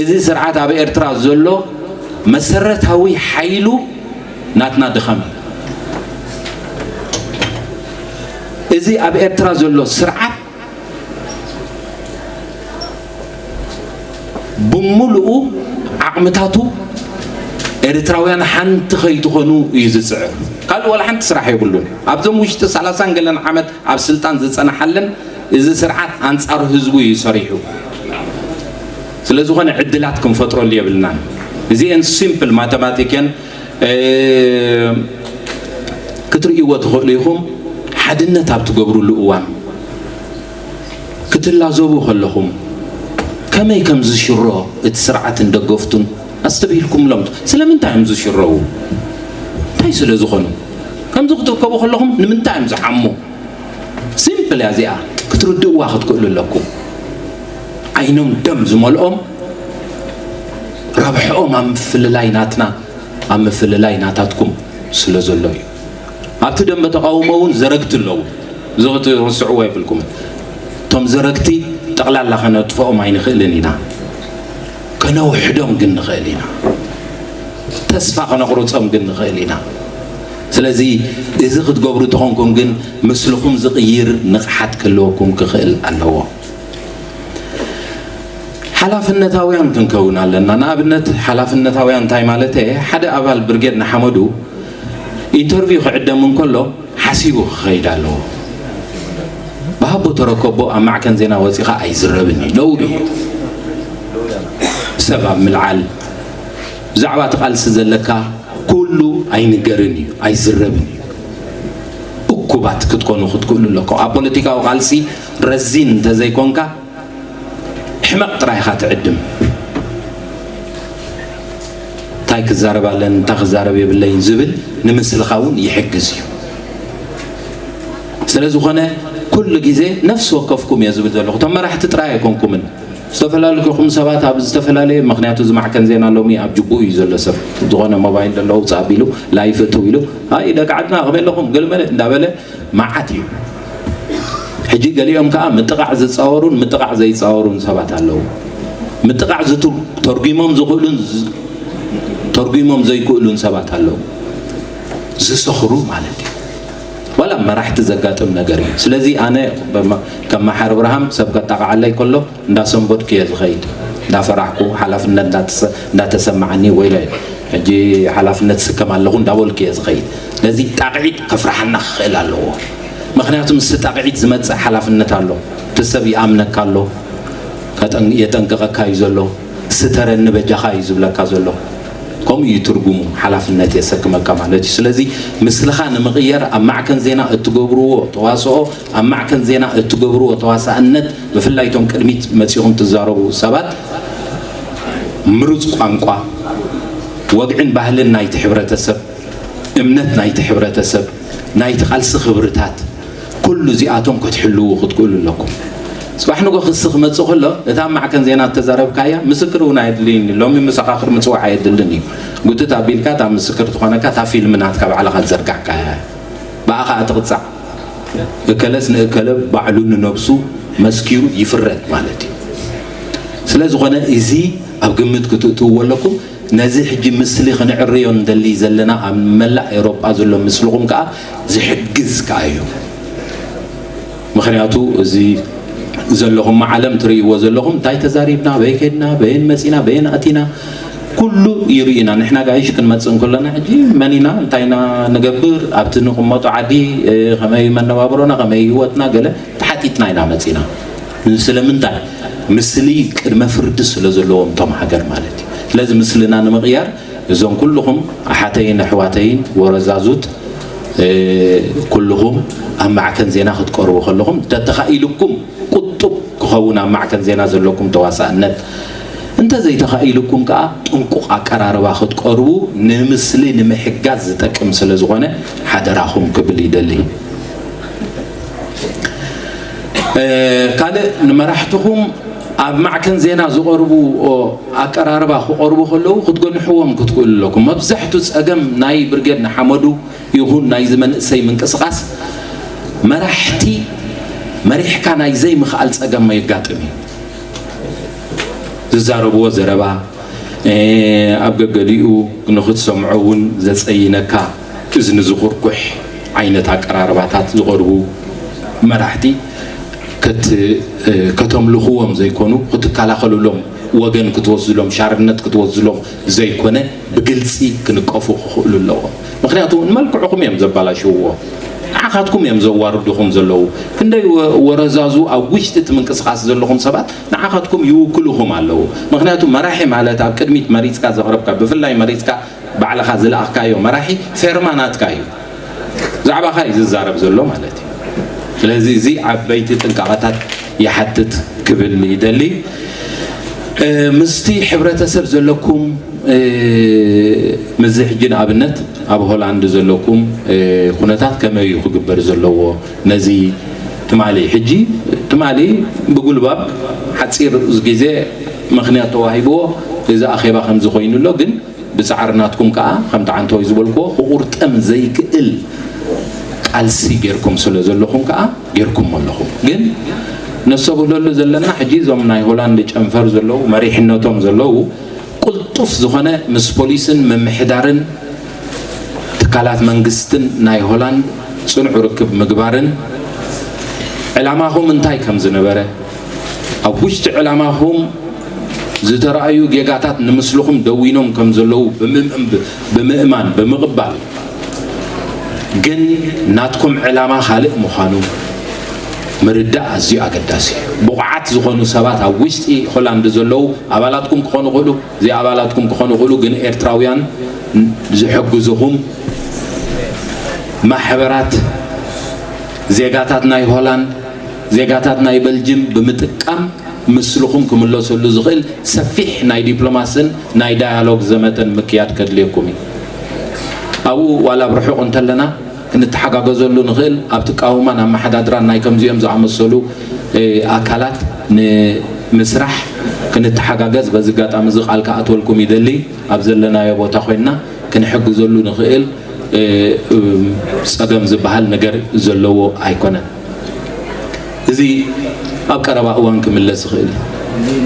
እዚ ስርዓት ኣብ ኤርትራ ዘሎ መሰረታዊ ሓይሉ ናትና ድኻም እዩ። እዚ ኣብ ኤርትራ ዘሎ ስርዓት ብምሉኡ ዓቕምታቱ ኤርትራውያን ሓንቲ ከይትኾኑ እዩ ዝጽዕር። ካልእ ዋላ ሓንቲ ስራሕ የብሉን። ኣብዞም ውሽጢ ሰላሳን ገለን ዓመት ኣብ ስልጣን ዝጸናሓለን እዚ ስርዓት ኣንጻር ህዝቡ እዩ ሰሪሑ። ስለ ዝኾነ ዕድላት ክንፈጥረሉ የብልናን። እዚኤን ሲምፕል ማተማቲክ እየን። እ፣ ክትርእይዎ ትኽእሉ ኢኹም። ሓድነት ኣብ ትገብሩሉ እዋን ክትላዘቡ ከለኹም ከመይ ከም ዝሽሮ እቲ ስርዓትን ደገፍቱን ኣስተብሂልኩምሎም? ስለምንታይ እዮም ዝሽረው? እንታይ ስለ ዝኾኑ? ከምዚ ክትእከቡ ከለኹም ንምንታይ እዮም ዝሓሙ? ሲምፕል እያ እዚኣ፣ ክትርድእዋ ክትክእሉ ኣለኩም። ዓይኖም ደም ዝመልኦም ረብሕኦም ኣብ ምፍልላይ ናትና፣ ኣብ ምፍልላይ ናታትኩም ስለ ዘሎ እዩ። ኣብቲ ደንበ ተቃውሞ እውን ዘረግቲ ኣለዉ። እዚ ክትርስዕዎ የብልኩምን። እቶም ዘረግቲ ጠቕላላ ከነጥፍኦም ኣይንኽእልን ኢና። ከነውሕዶም ግን ንኽእል ኢና። ተስፋ ከነቑርጾም ግን ንኽእል ኢና። ስለዚ እዚ ክትገብሩ ተኾንኩም ግን ምስልኹም ዝቕይር ንቕሓት ክህልወኩም ክኽእል ኣለዎ። ሓላፍነታውያን ክንከውን ኣለና። ንኣብነት ሓላፍነታውያን እንታይ ማለት እየ? ሓደ ኣባል ብርጌድ ንሓመዱ ኢንተርቪው ክዕደም እንከሎ ሓሲቡ ክኸይድ ኣለዎ። ብሃቦ ተረከቦ ኣብ ማዕከን ዜና ወፂኻ ኣይዝረብን እዩ፣ ነውሪ እዩ። ሰብ ኣብ ምልዓል፣ ብዛዕባ እቲ ቃልሲ ዘለካ ኩሉ ኣይንገርን እዩ፣ ኣይዝረብን እዩ። እኩባት ክትኮኑ ክትክእሉ ኣለኩም። ኣብ ፖለቲካዊ ቃልሲ ረዚን እንተዘይኮንካ ሕመቕ ጥራይ ኢኻ ትዕድም። እንታይ ክዛረብ ኣለኒ፣ እንታይ ክዛረብ የብለይን ዝብል ንምስልኻ እውን ይሕግዝ እዩ። ስለ ዝኾነ ኩሉ ግዜ ነፍሲ ወከፍኩም እየ ዝብል ዘለኹ። እቶም መራሕቲ ጥራይ ኣይኮንኩምን። ዝተፈላለዩ ኢኹም ሰባት ኣብ ዝተፈላለየ፣ ምኽንያቱ እዚ ማዕከን ዜና ሎሚ ኣብ ጅቡኡ እዩ ዘሎ ሰብ። ዝኾነ ሞባይል ዘለዎ ውፅእ ኣቢሉ ላይፍ እትው ኢሉ፣ "ሃይ ደቂ ዓድና ከመይ ኣለኹም?" ገለመለ እንዳበለ መዓት እዩ። ሕጂ ገሊኦም ከዓ ምጥቓዕ ዝፃወሩን ምጥቓዕ ዘይፃወሩን ሰባት ኣለዉ። ምጥቓዕ ዝቱ-፣ ተርጉሞም ዝኽእሉን ዝ-፣ ተርጉሞም ዘይክእሉን ሰባት ኣለዉ። ዝሰኽሩ ማለት እዩ። ዋላ መራሕቲ ዘጋጥም ነገር እዩ። ስለዚ ኣነ በማ-፣ ከም መሓር እብርሃም ሰብ ከጣቕዓለይ ከሎ እንዳሰንበድኩ እየ ዝኸይድ። እንዳፈራሕኩ፣ ሓላፍነት እንዳተሰ-፣ እንዳተሰማዓኒ፣ ወይለ ሕጂ ሓላፍነት ስከም ኣለኹ እንዳበልኩ እየ ዝኸይድ። ስለዚ ጣቕዒት ከፍርሓና ክኽእል ኣለዎ። ምኽንያቱ ምስቲ ጣቕዒት ዝመጽእ ሓላፍነት ኣሎ። እቲ ሰብ ይኣምነካ ኣሎ፣ ከጠን-፣ የጠንቅቐካ እዩ ዘሎ፣ ስተረኒ በጃኻ እዩ ዝብለካ ዘሎ። ከምኡ እዩ ትርጉሙ፣ ሓላፍነት የሰክመካ ማለት እዩ። ስለዚ ምስልኻ ንምቕየር ኣብ ማዕከን ዜና እትገብርዎ ተዋስኦ፣ ኣብ ማዕከን ዜና እትገብርዎ ተዋሳእነት፣ ብፍላይ እቶም ቅድሚት መጺኹም ትዛረቡ ሰባት፣ ምሩጽ ቋንቋ፣ ወግዕን ባህልን ናይቲ ሕብረተሰብ፣ እምነት ናይቲ ሕብረተሰብ፣ ናይቲ ቃልሲ ክብርታት፣ ኩሉ እዚኣቶም ክትሕልዉ ክትክእሉ ኣለኩም። ጽባሕ ንጎ ክሲ ክመጽእ ከሎ፣ እታ ኣብ ማዕከን ዜና እተዛረብካያ ምስክር እውን ኣየድልይን እዩ። ሎሚ መሰኻኽር ምጽዋዕ ኣየድልን እዩ። ጉትት ኣቢልካ እታ ምስክር ትኾነካ እታ ፊልም ናትካ ባዕልኻ ዝዘርጋሕካያ እያ። ብኣኻ ትቕጻዕ። እከለስ ንእከለ ባዕሉ ንነብሱ መስኪሩ ይፍረድ ማለት እዩ። ስለ ዝኾነ እዚ ኣብ ግምት ክትእትውዎ ኣለኩም። ነዚ ሕጂ ምስሊ ክንዕርዮ እንደሊ ዘለና ኣብ መላእ ኤውሮጳ ዘሎ ምስልኹም ከኣ ዝሕግዝ ከኣ እዩ። ምኽንያቱ እዚ ዘለኹም ዓለም ትርእይዎ ዘለኹም እንታይ ተዛሪብና፣ በይ ከድና፣ በየን መጺና፣ በየን ኣቲና፣ ኩሉ ይርእዩና። ንሕና ጋይሽ ክንመጽእ እንከለና ሕጂ መን ኢና፣ እንታይ ኢና ንገብር፣ ኣብቲ ንቕመጦ ዓዲ፣ እ፣ ከመይ መነባብሮና፣ ከመይ ህይወትና፣ ገለ ተሓቲትና ኢና መጺና። ስለምንታይ? ምስሊ ቅድመ ፍርዲ ስለ ዘለዎም እቶም ሃገር ማለት እዩ። ስለዚ ምስልና ንምቕያር እዞም ኩልኹም ኣሓተይን ኣሕዋተይን ወረዛዙት፣ እ፣ ኩልኹም ኣብ ማዕከን ዜና ክትቀርቡ ከለኹም ተተኻኢልኩም ቁጡብ ክኸውን ኣብ ማዕከን ዜና ዘለኩም ተዋሳእነት፣ እንተዘይተኻኢልኩም ከኣ ጥንቁቕ ኣቀራርባ ክትቀርቡ ንምስሊ ንምሕጋዝ ዝጠቅም ስለ ዝኾነ ሓደራኹም ክብል ይደሊ። እ፣ ካልእ ንመራሕትኹም ኣብ ማዕከን ዜና ዝቐርቡ ኣቀራርባ ክቐርቡ ከለዉ ክትገንሕዎም ክትክእሉ ኣለኩም። መብዛሕቱ ጸገም ናይ ብርጌድ ንሓመዱ ይኹን ናይዚ መንእሰይ ምንቅስቓስ መራሕቲ መሪሕካ ናይ ዘይምኽኣል ጸገም የጋጥም እዩ። ዝዛረብዎ ዘረባ ኣብ ገገሊኡ ንኽትሰምዖ እውን ዘጸይነካ እዝኒ ዝኹርኩሕ ዓይነት ኣቀራርባታት ዝቐርቡ መራሕቲ ከተምልኽዎም ዘይኮኑ ክትከላኸሉሎም ወገን ክትወስድሎም ሻርነት ክትወስድሎም ዘይኮነ ብግልፂ ክንቀፉ ክኽእሉ ኣለዎም። ምክንያቱ ንመልክዕኹም እዮም ዘባላሽውዎ፣ ንዓኻትኩም እዮም ዘዋርድኹም ዘለዉ። ክንደይ ወረዛዙ ኣብ ውሽጢ እቲ ምንቅስቃስ ዘለኹም ሰባት ንዓኻትኩም ይውክሉኹም ኣለዉ። ምክንያቱ መራሒ ማለት ኣብ ቅድሚት መሪፅካ ዘቕረብካ ብፍላይ መሪፅካ ባዕልኻ ዝለኣኽካዮ መራሒ ፌርማ ናትካ እዩ። ዛዕባኻ እዩ ዝዛረብ ዘሎ ማለት እዩ። ስለዚ እዚ ዓበይቲ ጥንቃቐታት ይሓትት ክብል ይደሊ። ምስቲ ሕብረተሰብ ዘለኩም ምስዚ ሕጂ ንኣብነት ኣብ ሆላንድ ዘለኩም ኩነታት ከመይ እዩ ክግበር ዘለዎ? ነዚ ትማሊ ሕጂ ትማሊ ብጉልባብ ሓፂር ግዜ ምክንያት ተዋሂብዎ እዚ ኣኼባ ከምዚ ኮይኑ ኣሎ። ግን ብፃዕሪ ናትኩም ከዓ ከምቲ ዓንተወይ ዝበልክዎ ክቑርጠም ዘይክእል ቃልሲ ጌርኩም ስለ ዘለኹም ከዓ ጌርኩም ኣለኹም። ግን ነሰብህለሉ ዘለና ሕጂ እዞም ናይ ሆላንድ ጨንፈር ዘለዉ መሪሕነቶም ዘለዉ ቁልጡፍ ዝኾነ ምስ ፖሊስን ምምሕዳርን ትካላት መንግስትን ናይ ሆላንድ ፅንዑ ርክብ ምግባርን ዕላማኹም እንታይ ከም ዝነበረ ኣብ ውሽጢ ዕላማኹም ዝተረኣዩ ጌጋታት ንምስልኹም ደዊኖም ከም ዘለዉ ብምእማን ብምቕባል ግን ናትኩም ዕላማ ካልእ ምዃኑ ምርዳእ ኣዝዩ ኣገዳሲ እዩ። ብቑዓት ዝኾኑ ሰባት ኣብ ውሽጢ ሆላንድ ዘለዉ ኣባላትኩም ክኾኑ ይኽእሉ፣ ዘይኣባላትኩም ክኾኑ ይኽእሉ፣ ግን ኤርትራውያን ዝሕግዙኹም ማሕበራት ዜጋታት ናይ ሆላንድ፣ ዜጋታት ናይ በልጅም ብምጥቃም ምስልኹም ክምለሰሉ ዝኽእል ሰፊሕ ናይ ዲፕሎማስን ናይ ዳያሎግ ዘመተን ምክያድ ከድልየኩም እዩ። ኣብኡ ዋላ ኣብ ርሑቕ እንተለና ክንተሓጋገዘሉ ንኽእል ኣብቲ ቃውማን ኣመሓዳድራን ናይ ከምዚኦም ዝኣመሰሉ ኣካላት ንምስራሕ ክንተሓጋገዝ በዚ ኣጋጣሚ እዚ ቃል ክኣትወልኩም ይደሊ። ኣብ ዘለናዮ ቦታ ኮይንና ክንሕግዘሉ ንኽእል ጸገም ዝበሃል ነገር ዘለዎ ኣይኮነን። እዚ ኣብ ቀረባ እዋን ክምለስ ይኽእል እዩ።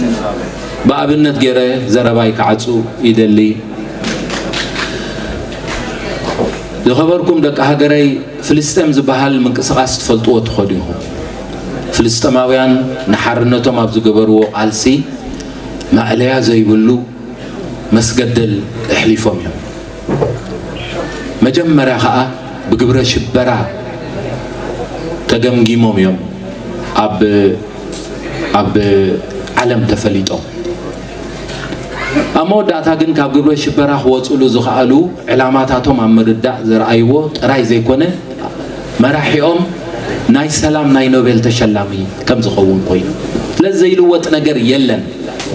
ብኣብነት ገይረ ዘረባይ ክዓጹ ይደሊ። ዝኸበርኩም ደቂ ሃገረይ፣ ፍልስጤም ዝበሃል ምንቅስቓስ ትፈልጥዎ ትኾኑ ኢኹም። ፍልስጤማውያን ንሓርነቶም ኣብ ዝገበርዎ ቃልሲ ማእለያ ዘይብሉ መስገደል ኣሕሊፎም እዮም። መጀመርያ ኸኣ ብግብረ ሽበራ ተገምጊሞም እዮም ኣብ ኣብ ዓለም ተፈሊጦም። ኣብ መወዳእታ ግን ካብ ግብረ ሽበራ ክወፅሉ ዝኸኣሉ ዕላማታቶም ኣብ ምርዳእ ዘርኣይዎ ጥራይ ዘይኮነ መራሒኦም ናይ ሰላም ናይ ኖቤል ተሸላሚ ከም ዝኸውን ኮይኑ ስለዚ ዘይልወጥ ነገር የለን።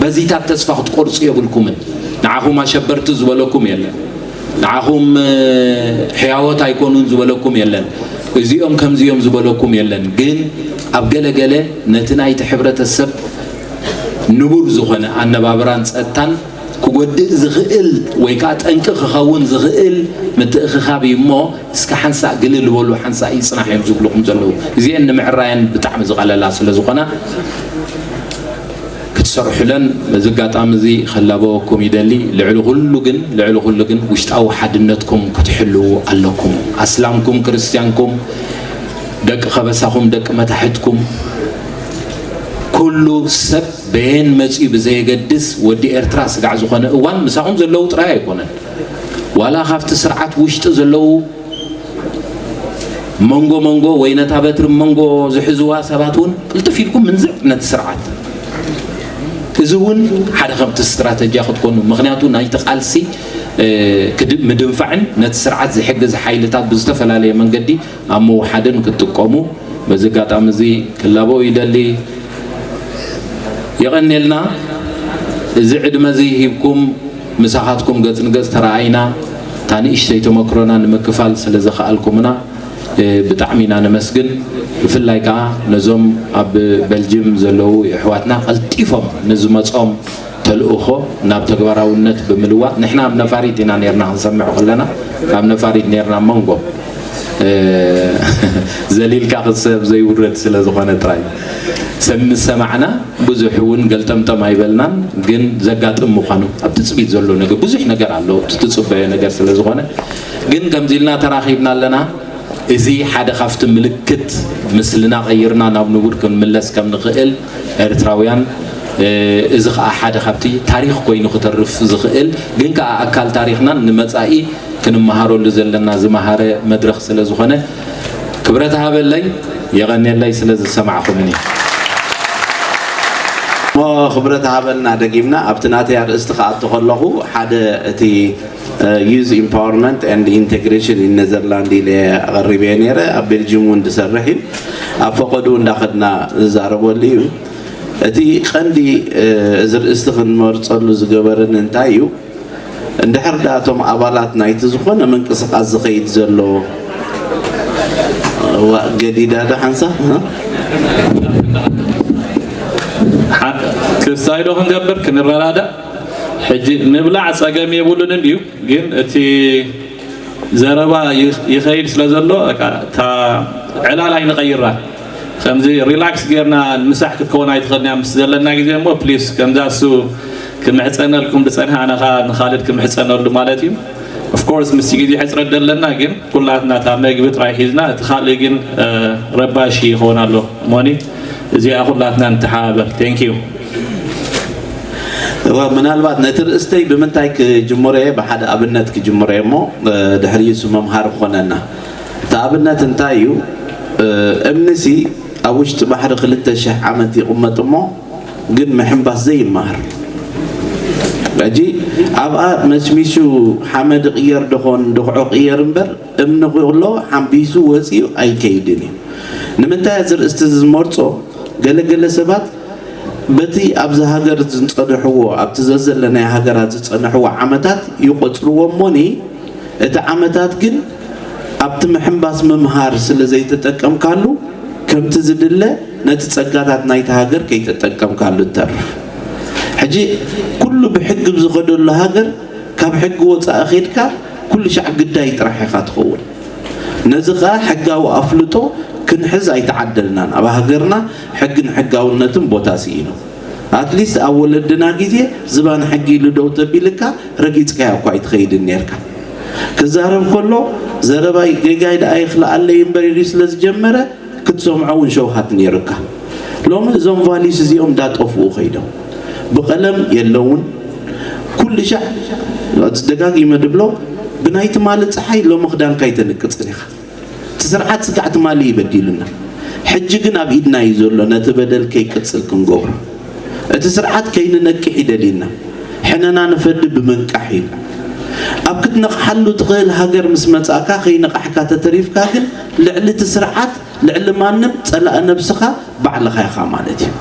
በዚታት ተስፋ ክትቆርፁ የብልኩምን። ንዓኹም ኣሸበርቲ ዝበለኩም የለን። ንዓኹም ሕያወት ኣይኮኑን ዝበለኩም የለን። እዚኦም ከምዚኦም ዝበለኩም የለን። ግን ኣብ ገለገለ ነቲ ናይቲ ሕብረተሰብ ንቡር ዝኾነ ኣነባብራን ፀጥታን ክጎድእ ዝኽእል ወይ ከዓ ጠንቂ ክኸውን ዝኽእል ምትእኽኻብ እዩ እሞ እስከ ሓንሳእ ግልል በሉ ሓንሳእ ይፅናሕ እዮም ዝብልኹም ዘለዉ። እዚአን ንምዕራየን ብጣዕሚ ዝቐለላ ስለ ዝኾና ክትሰርሑለን በዚ ኣጋጣሚ እዚ ከላበወኩም ይደሊ። ልዕሊ ኩሉ ግን ልዕሊ ኩሉ ግን ውሽጣዊ ሓድነትኩም ክትሕልዉ ኣለኩም። ኣስላምኩም ክርስትያንኩም ደቂ ከበሳኹም ደቂ መታሕትኩም ኩሉ ሰብ በየን መፅኡ ብዘየገድስ ወዲ ኤርትራ ስጋዕ ዝኾነ እዋን ምሳኹም ዘለዉ ጥራይ ኣይኮነን። ዋላ ካብቲ ስርዓት ውሽጢ ዘለዉ መንጎ መንጎ ወይ ነታ በትሪ መንጎ ዝሕዝዋ ሰባት እውን ቅልጥፍ ኢልኩም ምንዝዕ ነቲ ስርዓት። እዚ እውን ሓደ ከምቲ ስትራተጂያ ክትኮኑ ምክንያቱ ናይቲ ቃልሲ ምድንፋዕን ነቲ ስርዓት ዝሕግዝ ሓይልታት ብዝተፈላለየ መንገዲ ኣብ ምውሓድን ክትጥቀሙ በዚ ኣጋጣሚ እዚ ክላበው ይደሊ። የቐንየልና። እዚ ዕድመ እዚ ሂብኩም ምሳኻትኩም ገጽ ንገጽ ተረኣይና እታ ንእሽተይ ተመክሮና ንምክፋል ስለ ዘኸኣልኩምና ብጣዕሚ ኢና ነመስግን። ብፍላይ ከዓ ነዞም ኣብ በልጅም ዘለዉ የሕዋትና ቀልጢፎም ንዝመጾም ተልእኾ ናብ ተግባራውነት ብምልዋጥ፣ ንሕና ኣብ ነፋሪት ኢና ነርና ክንሰምዕ ከለና፣ ኣብ ነፋሪት ነርና መንጎ ዘሊልካ ክሰብ ዘይውረድ ስለ ዝኾነ ጥራይ ሰብ ምስ ሰማዕና ብዙሕ እውን ገልጠምጠም ኣይበልናን። ግን ዘጋጥም ምዃኑ ኣብ ትጽቢት ዘሎ ነገር ብዙሕ ነገር ኣሎ፣ ትጽበዮ ነገር ስለ ዝኾነ። ግን ከምዚ ኢልና ተራኺብና ኣለና። እዚ ሓደ ካብቲ ምልክት ምስልና ቀይርና ናብ ንቡር ክንምለስ ከም ንኽእል ኤርትራውያን፣ እዚ ከዓ ሓደ ካብቲ ታሪኽ ኮይኑ ክተርፍ ዝኽእል ግን ከዓ ኣካል ታሪኽናን ንመጻኢ ክንመሃረሉ ዘለና ዝመሃረ መድረኽ ስለ ዝኾነ ክብረት ሃበለይ፣ የቐንየለይ ስለ ዝሰማዕኹምኒ። እሞ ክብረት ሃበልና። ደጊምና ኣብቲ ናተይ ኣርእስቲ ክኣቱ ከለኹ ሓደ እቲ ዩዝ ኢምፓወርመንት ኤንድ ኢንቴግሬሽን ኢን ኔዘርላንድ ኢለ ኣቐሪበ ነይረ። ኣብ ቤልጅም እውን ዝሰርሕ እዩ። ኣብ ፈቐዱ እንዳኸድና ዝዛረበሉ እዩ። እቲ ቀንዲ እዚ ርእስቲ ክንመርፀሉ ዝገበረኒ እንታይ እዩ? እንድሕር ዳ እቶም ኣባላት ናይቲ ዝኾነ ምንቅስቃስ ዝኸይድ ዘሎ ዋ ገዲዳ ዶ ሓንሳ ክሳይዶ ክንገብር ክንረዳዳእ ሕጂ ምብላዕ ጸገም የብሉን እንድዩ፣ ግን እቲ ዘረባ ይኸይድ ስለ ዘሎ እታ ዕላል ኣይንቐይራ። ከምዚ ሪላክስ ጌርና ምሳሕ ክትከውን ኣይትኽእልን እያ ምስ ዘለና ግዜ እሞ ፕሊስ ከምዛ እሱ ክምሕፀነልኩም ዝፀንሐ ኣነ ኸዓ ንኻልድ ክምሕፀነሉ ማለት እዩ። ኦፍኮርስ ምስ ግዜ ሕፅረት ዘለና ግን ኩላትና እታ መግቢ ጥራይ ሒዝና እቲ ካልእ ግን ረባሺ ይኸውን ኣሎ እሞኒ እዚኣ ኩላትና ንተሓባበር። Thank you። እወ ምናልባት ነቲ ርእስተይ ብምንታይ ክጅምሮ እየ ብሓደ ኣብነት ክጅምሮ እየ እሞ ድሕሪ እሱ መምሃሪ ክኾነና። እቲ ኣብነት እንታይ እዩ? እምንሲ ኣብ ውሽጢ ባሕሪ ክልተ ሽሕ ዓመት ይቕመጥ እሞ ግን ምሕንባስ ዘይመሃር። ሕጂ ኣብኣ መሽሚሹ ሓመድ ይቕየር ደኾን ድኹዖ ይቕየር እምበር እምኒ ኩሎ ሓንቢሱ ወፂኡ ኣይከይድን እዩ። ንምንታይ እዚ ርእስቲ እዚ ዝመርፆ? ገለገለ ሰባት በቲ ኣብዚ ሃገር ዝፀንሕዎ ኣብቲ ዘዘለናይ ሃገራት ዝፀንሕዎ ዓመታት ይቆፅርዎ እሞኒ እቲ ዓመታት ግን ኣብቲ ምሕንባስ ምምሃር ስለ ዘይተጠቀምካሉ ከምቲ ዝድለ ነቲ ጸጋታት ናይቲ ሃገር ከይተጠቀምካሉ ትተርፍ። ሕጂ ኩሉ ብሕጊ ብዝኸደሉ ሃገር ካብ ሕጊ ወጻኢ ኸድካ ኩሉ ሻዕ ግዳይ ጥራሕ ኢኻ ትኸውን። ነዚ ኸኣ ሕጋዊ ኣፍልጦ ክንሕዝ ኣይተዓደልናን። ኣብ ሃገርና ሕግን ሕጋውነትን ቦታ ስኢኑ። ኣትሊስት ኣብ ወለድና ግዜ ዝባን ሕጊ ኢሉ ደው ተቢልካ ረጊጽካዮ እኳ ኣይትኸይድን ኔርካ። ክዛረብ ከሎ ዘረባይ ጌጋይ ደኣ ይኽልኣለይ እምበር ኢሉ ስለ ዝጀመረ ክትሰምዖ እውን ሸውሃት ኔሩካ። ሎሚ እዞም ቫሊዩስ እዚኦም እንዳጠፍኡ ኸይዶም። ብቐለም የለውን። ኩሉ ሻዕ ደጋጊመ ድብሎ ብናይ ትማሊ ጸሓይ ሎሚ ክዳንካ ኣይተንቅጽን ኢኻ። እቲ ስርዓት ስጋዕ ትማሊ እዩ በዲሉና። ሕጂ ግን ኣብ ኢድና እዩ ዘሎ ነቲ በደል ከይቅጽል ክንገብሮ። እቲ ስርዓት ከይንነቅሕ እዩ ደልዩና። ሕነና ንፈዲ ብምንቃሕ እዩ። ኣብ ክትነቕሓሉ ትኽእል ሃገር ምስ መጻእካ ከይነቓሕካ ተተሪፍካ ግን ልዕሊ እቲ ስርዓት ልዕሊ ማንም ጸላኢ ነብስኻ ባዕልኻ ኢኻ ማለት እዩ።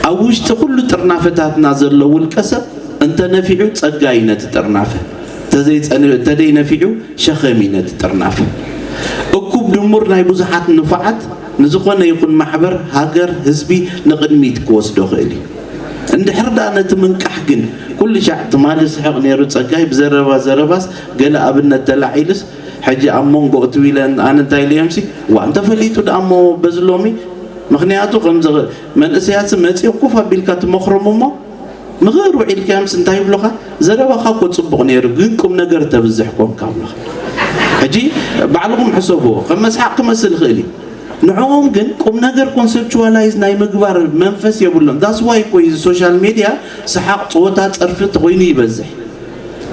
ኣብ ውሽጢ ኩሉ ጥርናፈታትና ዘሎ ውልቀ ሰብ እንተ ነፊዑ ጸጋ እዩ ነቲ ጥርናፈ፣ እንተዘይጸን- እንተደይ ነፊዑ ሸኸም እዩ ነቲ ጥርናፈ። እኩብ ድሙር ናይ ብዙሓት ንፉዓት ንዝኾነ ይኹን ማሕበር፣ ሃገር፣ ህዝቢ ንቕድሚት ክወስዶ ኽእል እዩ። እንድሕር ደኣ ነቲ ምንቃሕ ግን ኩሉ ሻዕ ትማሊ ስሕቕ ነይሩ ጸጋይ ብዘረባ ዘረባስ ገለ ኣብነት ተላዒሉስ ሕጂ ኣብ መንጎ እቲ ዊለ ኣነ እንታይ ኢለዮምሲ ዋ እንተፈሊጡ ደኣ እሞ በዚ ሎሚ ምኽንያቱ ከምዚ መንእሰያትሲ መጺኦም ኮፍ ኣቢልካ ትመኽሮም እሞ ምኽር ውዒልካዮምስ እንታይ ይብሉኻ? ዘረባኻ እኮ ጽቡቕ ነይሩ ግን ቁም ነገር ተብዝሕ ኮንካ ብሉኻ። ሕጂ ባዕልኹም ሕሰብዎ። ከም መስሓቕ ክመስል ይኽእል እዩ። ንዕኦም ግን ቁም ነገር ኮንሰፕቹዋላይዝ ናይ ምግባር መንፈስ የብሎም። ዳስ ዋይ እኮ እዩ ሶሻል ሜድያ ሰሓቕ፣ ጸወታ፣ ጸርፊ ተኾይኑ ይበዝሕ።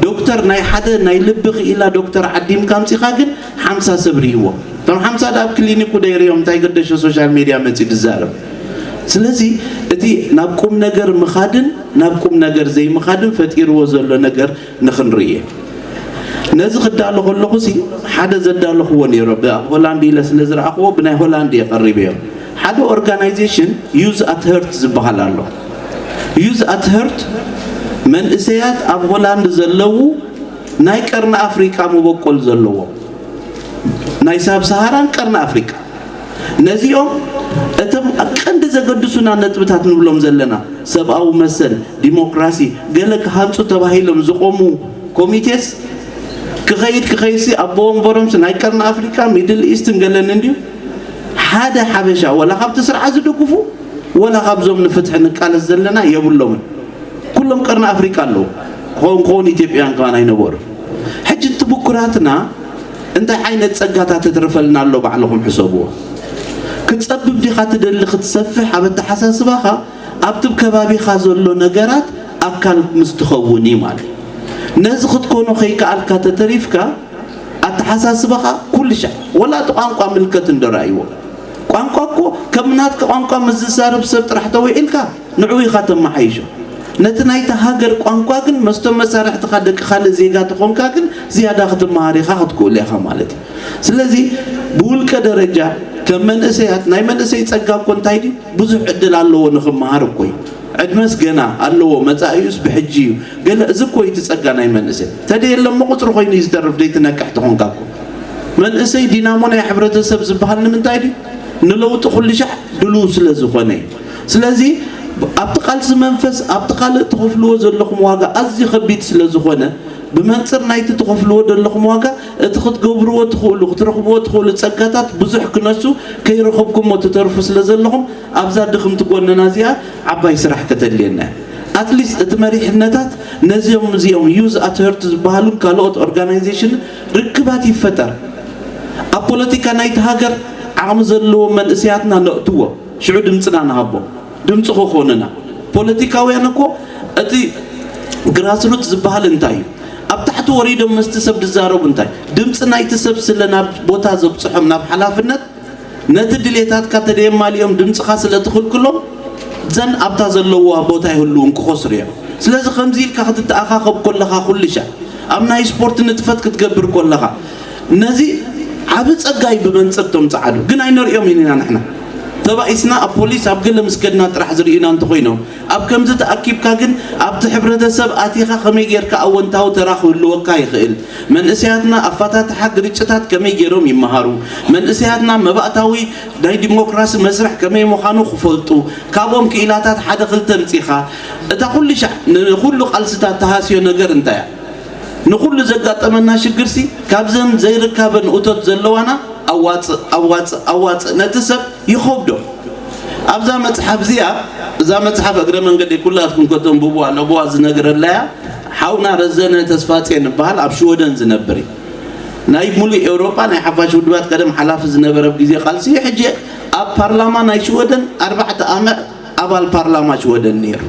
ዶክተር ናይ ሓደ ናይ ልቢ ክኢላ ዶክተር ዓዲምካ ኣምጺኻ ግን ሓምሳ ሰብ ርእይዎ። እቶም ሓምሳ ደኣ ኣብ ክሊኒኩ ደይርዮም እንታይ ገደሾ ሶሻል ሜድያ መጺኡ ዝዛረብ። ስለዚ እቲ ናብ ቁም ነገር ምኻድን ናብ ቁም ነገር ዘይምኻድን ፈጢርዎ ዘሎ ነገር ንኽንርኢ። ነዚ ክዳሎ ከለኹ ሲ ሓደ ዘዳለኽዎ ነይሮ ኣብ ሆላንድ ኢለ ስለ ዝረኣኽዎ ብናይ ሆላንድ እየ ቀሪበዮ። ሓደ ኦርጋናይዜሽን ዩዝ ኣት ሀርት ዝበሃል ኣሎ። ዩዝ ኣት ሀርት መንእሰያት ኣብ ሆላንድ ዘለዉ ናይ ቀርኒ ኣፍሪቃ መበቆል ዘለዎም ናይ ሳብ ሰሃራን ቀርኒ ኣፍሪቃ። ነዚኦም እቶም ቀንዲ ዘገድሱና ነጥብታት ንብሎም ዘለና፣ ሰብኣዊ መሰል፣ ዲሞክራሲ፣ ገለ ክሃንጹ ተባሂሎም ዝቖሙ ኮሚቴስ ክኸይድ ክኸይድሲ ኣቦ ወንበሮምሲ ናይ ቀርኒ ኣፍሪቃ፣ ሚድል ኢስትን ገለን እንድዩ። ሓደ ሓበሻ ወላ ካብቲ ስርዓት ዝድግፉ ወላ ካብዞም ንፍትሒ ንቃለስ ዘለና የብሎምን። ኩሎም ቀርኒ ኣፍሪቃ ኣለዉ። ክኸውን ክኸውን ኢትዮጵያን ከማን ኣይነበሩ። ሕጂ እቲ ብኩራትና እንታይ ዓይነት ጸጋታት ተትርፈልና ኣሎ? ባዕልኹም ሕሰብዎ። ክትጸብብ ዲኻ ትደሊ ክትሰፍሕ? ኣብ ኣተሓሳስባኻ ኣብቲ ከባቢኻ ዘሎ ነገራት ኣካል ምስ ትኸውን እዩ ማለት እዩ። ነዚ ክትኮኖ ከይከኣልካ ተተሪፍካ ኣተሓሳስባኻ ኩሉ ሻዕ ወላ እቲ ቋንቋ ምልከት እንዶ ረኣይዎ። ቋንቋ እኮ ከም ናትካ ቋንቋ ምስ ዝዛረብ ሰብ ጥራሕ ተዊዒልካ ንዕኡ ኢኻ ተመሓይሾ። ነቲ ናይታ ሃገር ቋንቋ ግን መስቶም መሳርሕትኻ ደቂ ካልእ ዜጋ ተኾንካ ግን ዝያዳ ክትመሃር ኢኻ ክትክእሉ ኢኻ ማለት እዩ። ስለዚ ብውልቀ ደረጃ ከም መንእሰያት ናይ መንእሰይ ጸጋ እኮ እንታይ ድዩ? ብዙሕ ዕድል ኣለዎ ንኽመሃር እኮ እዩ። ዕድመስ ገና ኣለዎ፣ መጻኢኡስ ብሕጂ እዩ። ገለ እዚ እኮ እዩ እቲ ጸጋ ናይ መንእሰይ። ተደየለሞ ቁጽሪ ኮይኑ እዩ ዝተርፍ ደይትነቅሕ ተኾንካ እኮ። መንእሰይ ዲናሞ ናይ ሕብረተሰብ ዝበሃል ንምንታይ ድዩ? ንለውጢ ኩሉ ሻዕ ድልው ስለ ዝኾነ እዩ። ስለዚ ኣብቲ ቃልሲ መንፈስ ኣብቲ ካልእ ትኸፍልዎ ዘለኹም ዋጋ ኣዝዩ ከቢድ ስለ ዝኾነ ብመንጽር ናይቲ ትኸፍልዎ ዘለኹም ዋጋ እቲ ክትገብርዎ ትኽእሉ ክትረኽብዎ ትኽእሉ ጸጋታት ብዙሕ ክነሱ ከይረኸብኩሞ ትተርፉ ስለ ዘለኹም ኣብዛ ድኽምቲ ጎንና እዚኣ ዓባይ ስራሕ ከተድልየና እያ። ኣትሊስት እቲ መሪሕነታት ነዚኦም እዚኦም ዩዝ ኣትህርት ዝበሃሉን ካልኦት ኦርጋናይዜሽን ርክባት ይፈጠር። ኣብ ፖለቲካ ናይቲ ሃገር ዓቕሚ ዘለዎም መንእሰያትና ነእትዎ ሽዑ ድምፅና ንሃቦም። ድምፂ ክኾኑና ፖለቲካውያን እኮ እቲ ግራስሩት ዝበሃል እንታይ እዩ? ኣብ ታሕቲ ወሪዶም መስቲ ሰብ ዝዛረቡ እንታይ ድምፂ ናይቲ ሰብ ስለ ናብ ቦታ ዘብፅሖም ናብ ሓላፍነት ነቲ ድሌታትካ ተደየማሊኦም ድምፅኻ ስለ ትኽልክሎም ዘን ኣብታ ዘለዋ ቦታ ይህልውን ክኸስሩ እዮም። ስለዚ ከምዚ ኢልካ ክትተኣኻኸብ ኮለኻ ኩልሻ ኣብ ናይ ስፖርት ንጥፈት ክትገብር ኮለኻ ነዚ ዓብ ጸጋይ ብመንጽርቶም ጸዓዱ ግን ኣይነርእዮም ኢና ንሕና ተባኢስና ኣብ ፖሊስ ኣብ ገለ ምስ ከድና ጥራሕ ዝርእዩና እንተኾይኖም ኣብ ከምዚ ተኣኪብካ ግን ኣብቲ ሕብረተሰብ ኣቲኻ ከመይ ጌርካ ኣወንታዊ ተራ ክህልወካ ይኽእል መንእሰያትና ኣፋታትሓ ግርጭታት ከመይ ጌሮም ይመሃሩ መንእሰያትና መባእታዊ ናይ ዲሞክራሲ መስርሕ ከመይ ምዃኑ ክፈልጡ ካብኦም ክኢላታት ሓደ ክልተ ምጺኻ እታ ኩሉ ሻዕ ንኩሉ ቃልስታት ተሃስዮ ነገር እንታይ እያ ንኹሉ ዘጋጠመና ሽግርሲ ካብዘን ዘይርካበን እቶት ዘለዋና ኣዋፅእ ኣዋፅእ ኣዋፅእ ነቲ ሰብ ይኸብዶ ኣብዛ መፅሓፍ እዚኣ እዛ መፅሓፍ እግረ መንገዲ ኩላትኩም ከተንብቡ ኣለብዋ ዝነግረላያ ሓውና ረዘነ ተስፋፅዮን ይበሃል ኣብ ሽወደን ዝነብር እዩ ናይ ሙሉእ ኤውሮጳ ናይ ሓፋሽ ውድባት ቀደም ሓላፊ ዝነበረ ኣብ ግዜ ቃልሲ ሕጂ ኣብ ፓርላማ ናይ ሽወደን ኣርባዕተ ዓመት ኣባል ፓርላማ ሽወደን ነይሩ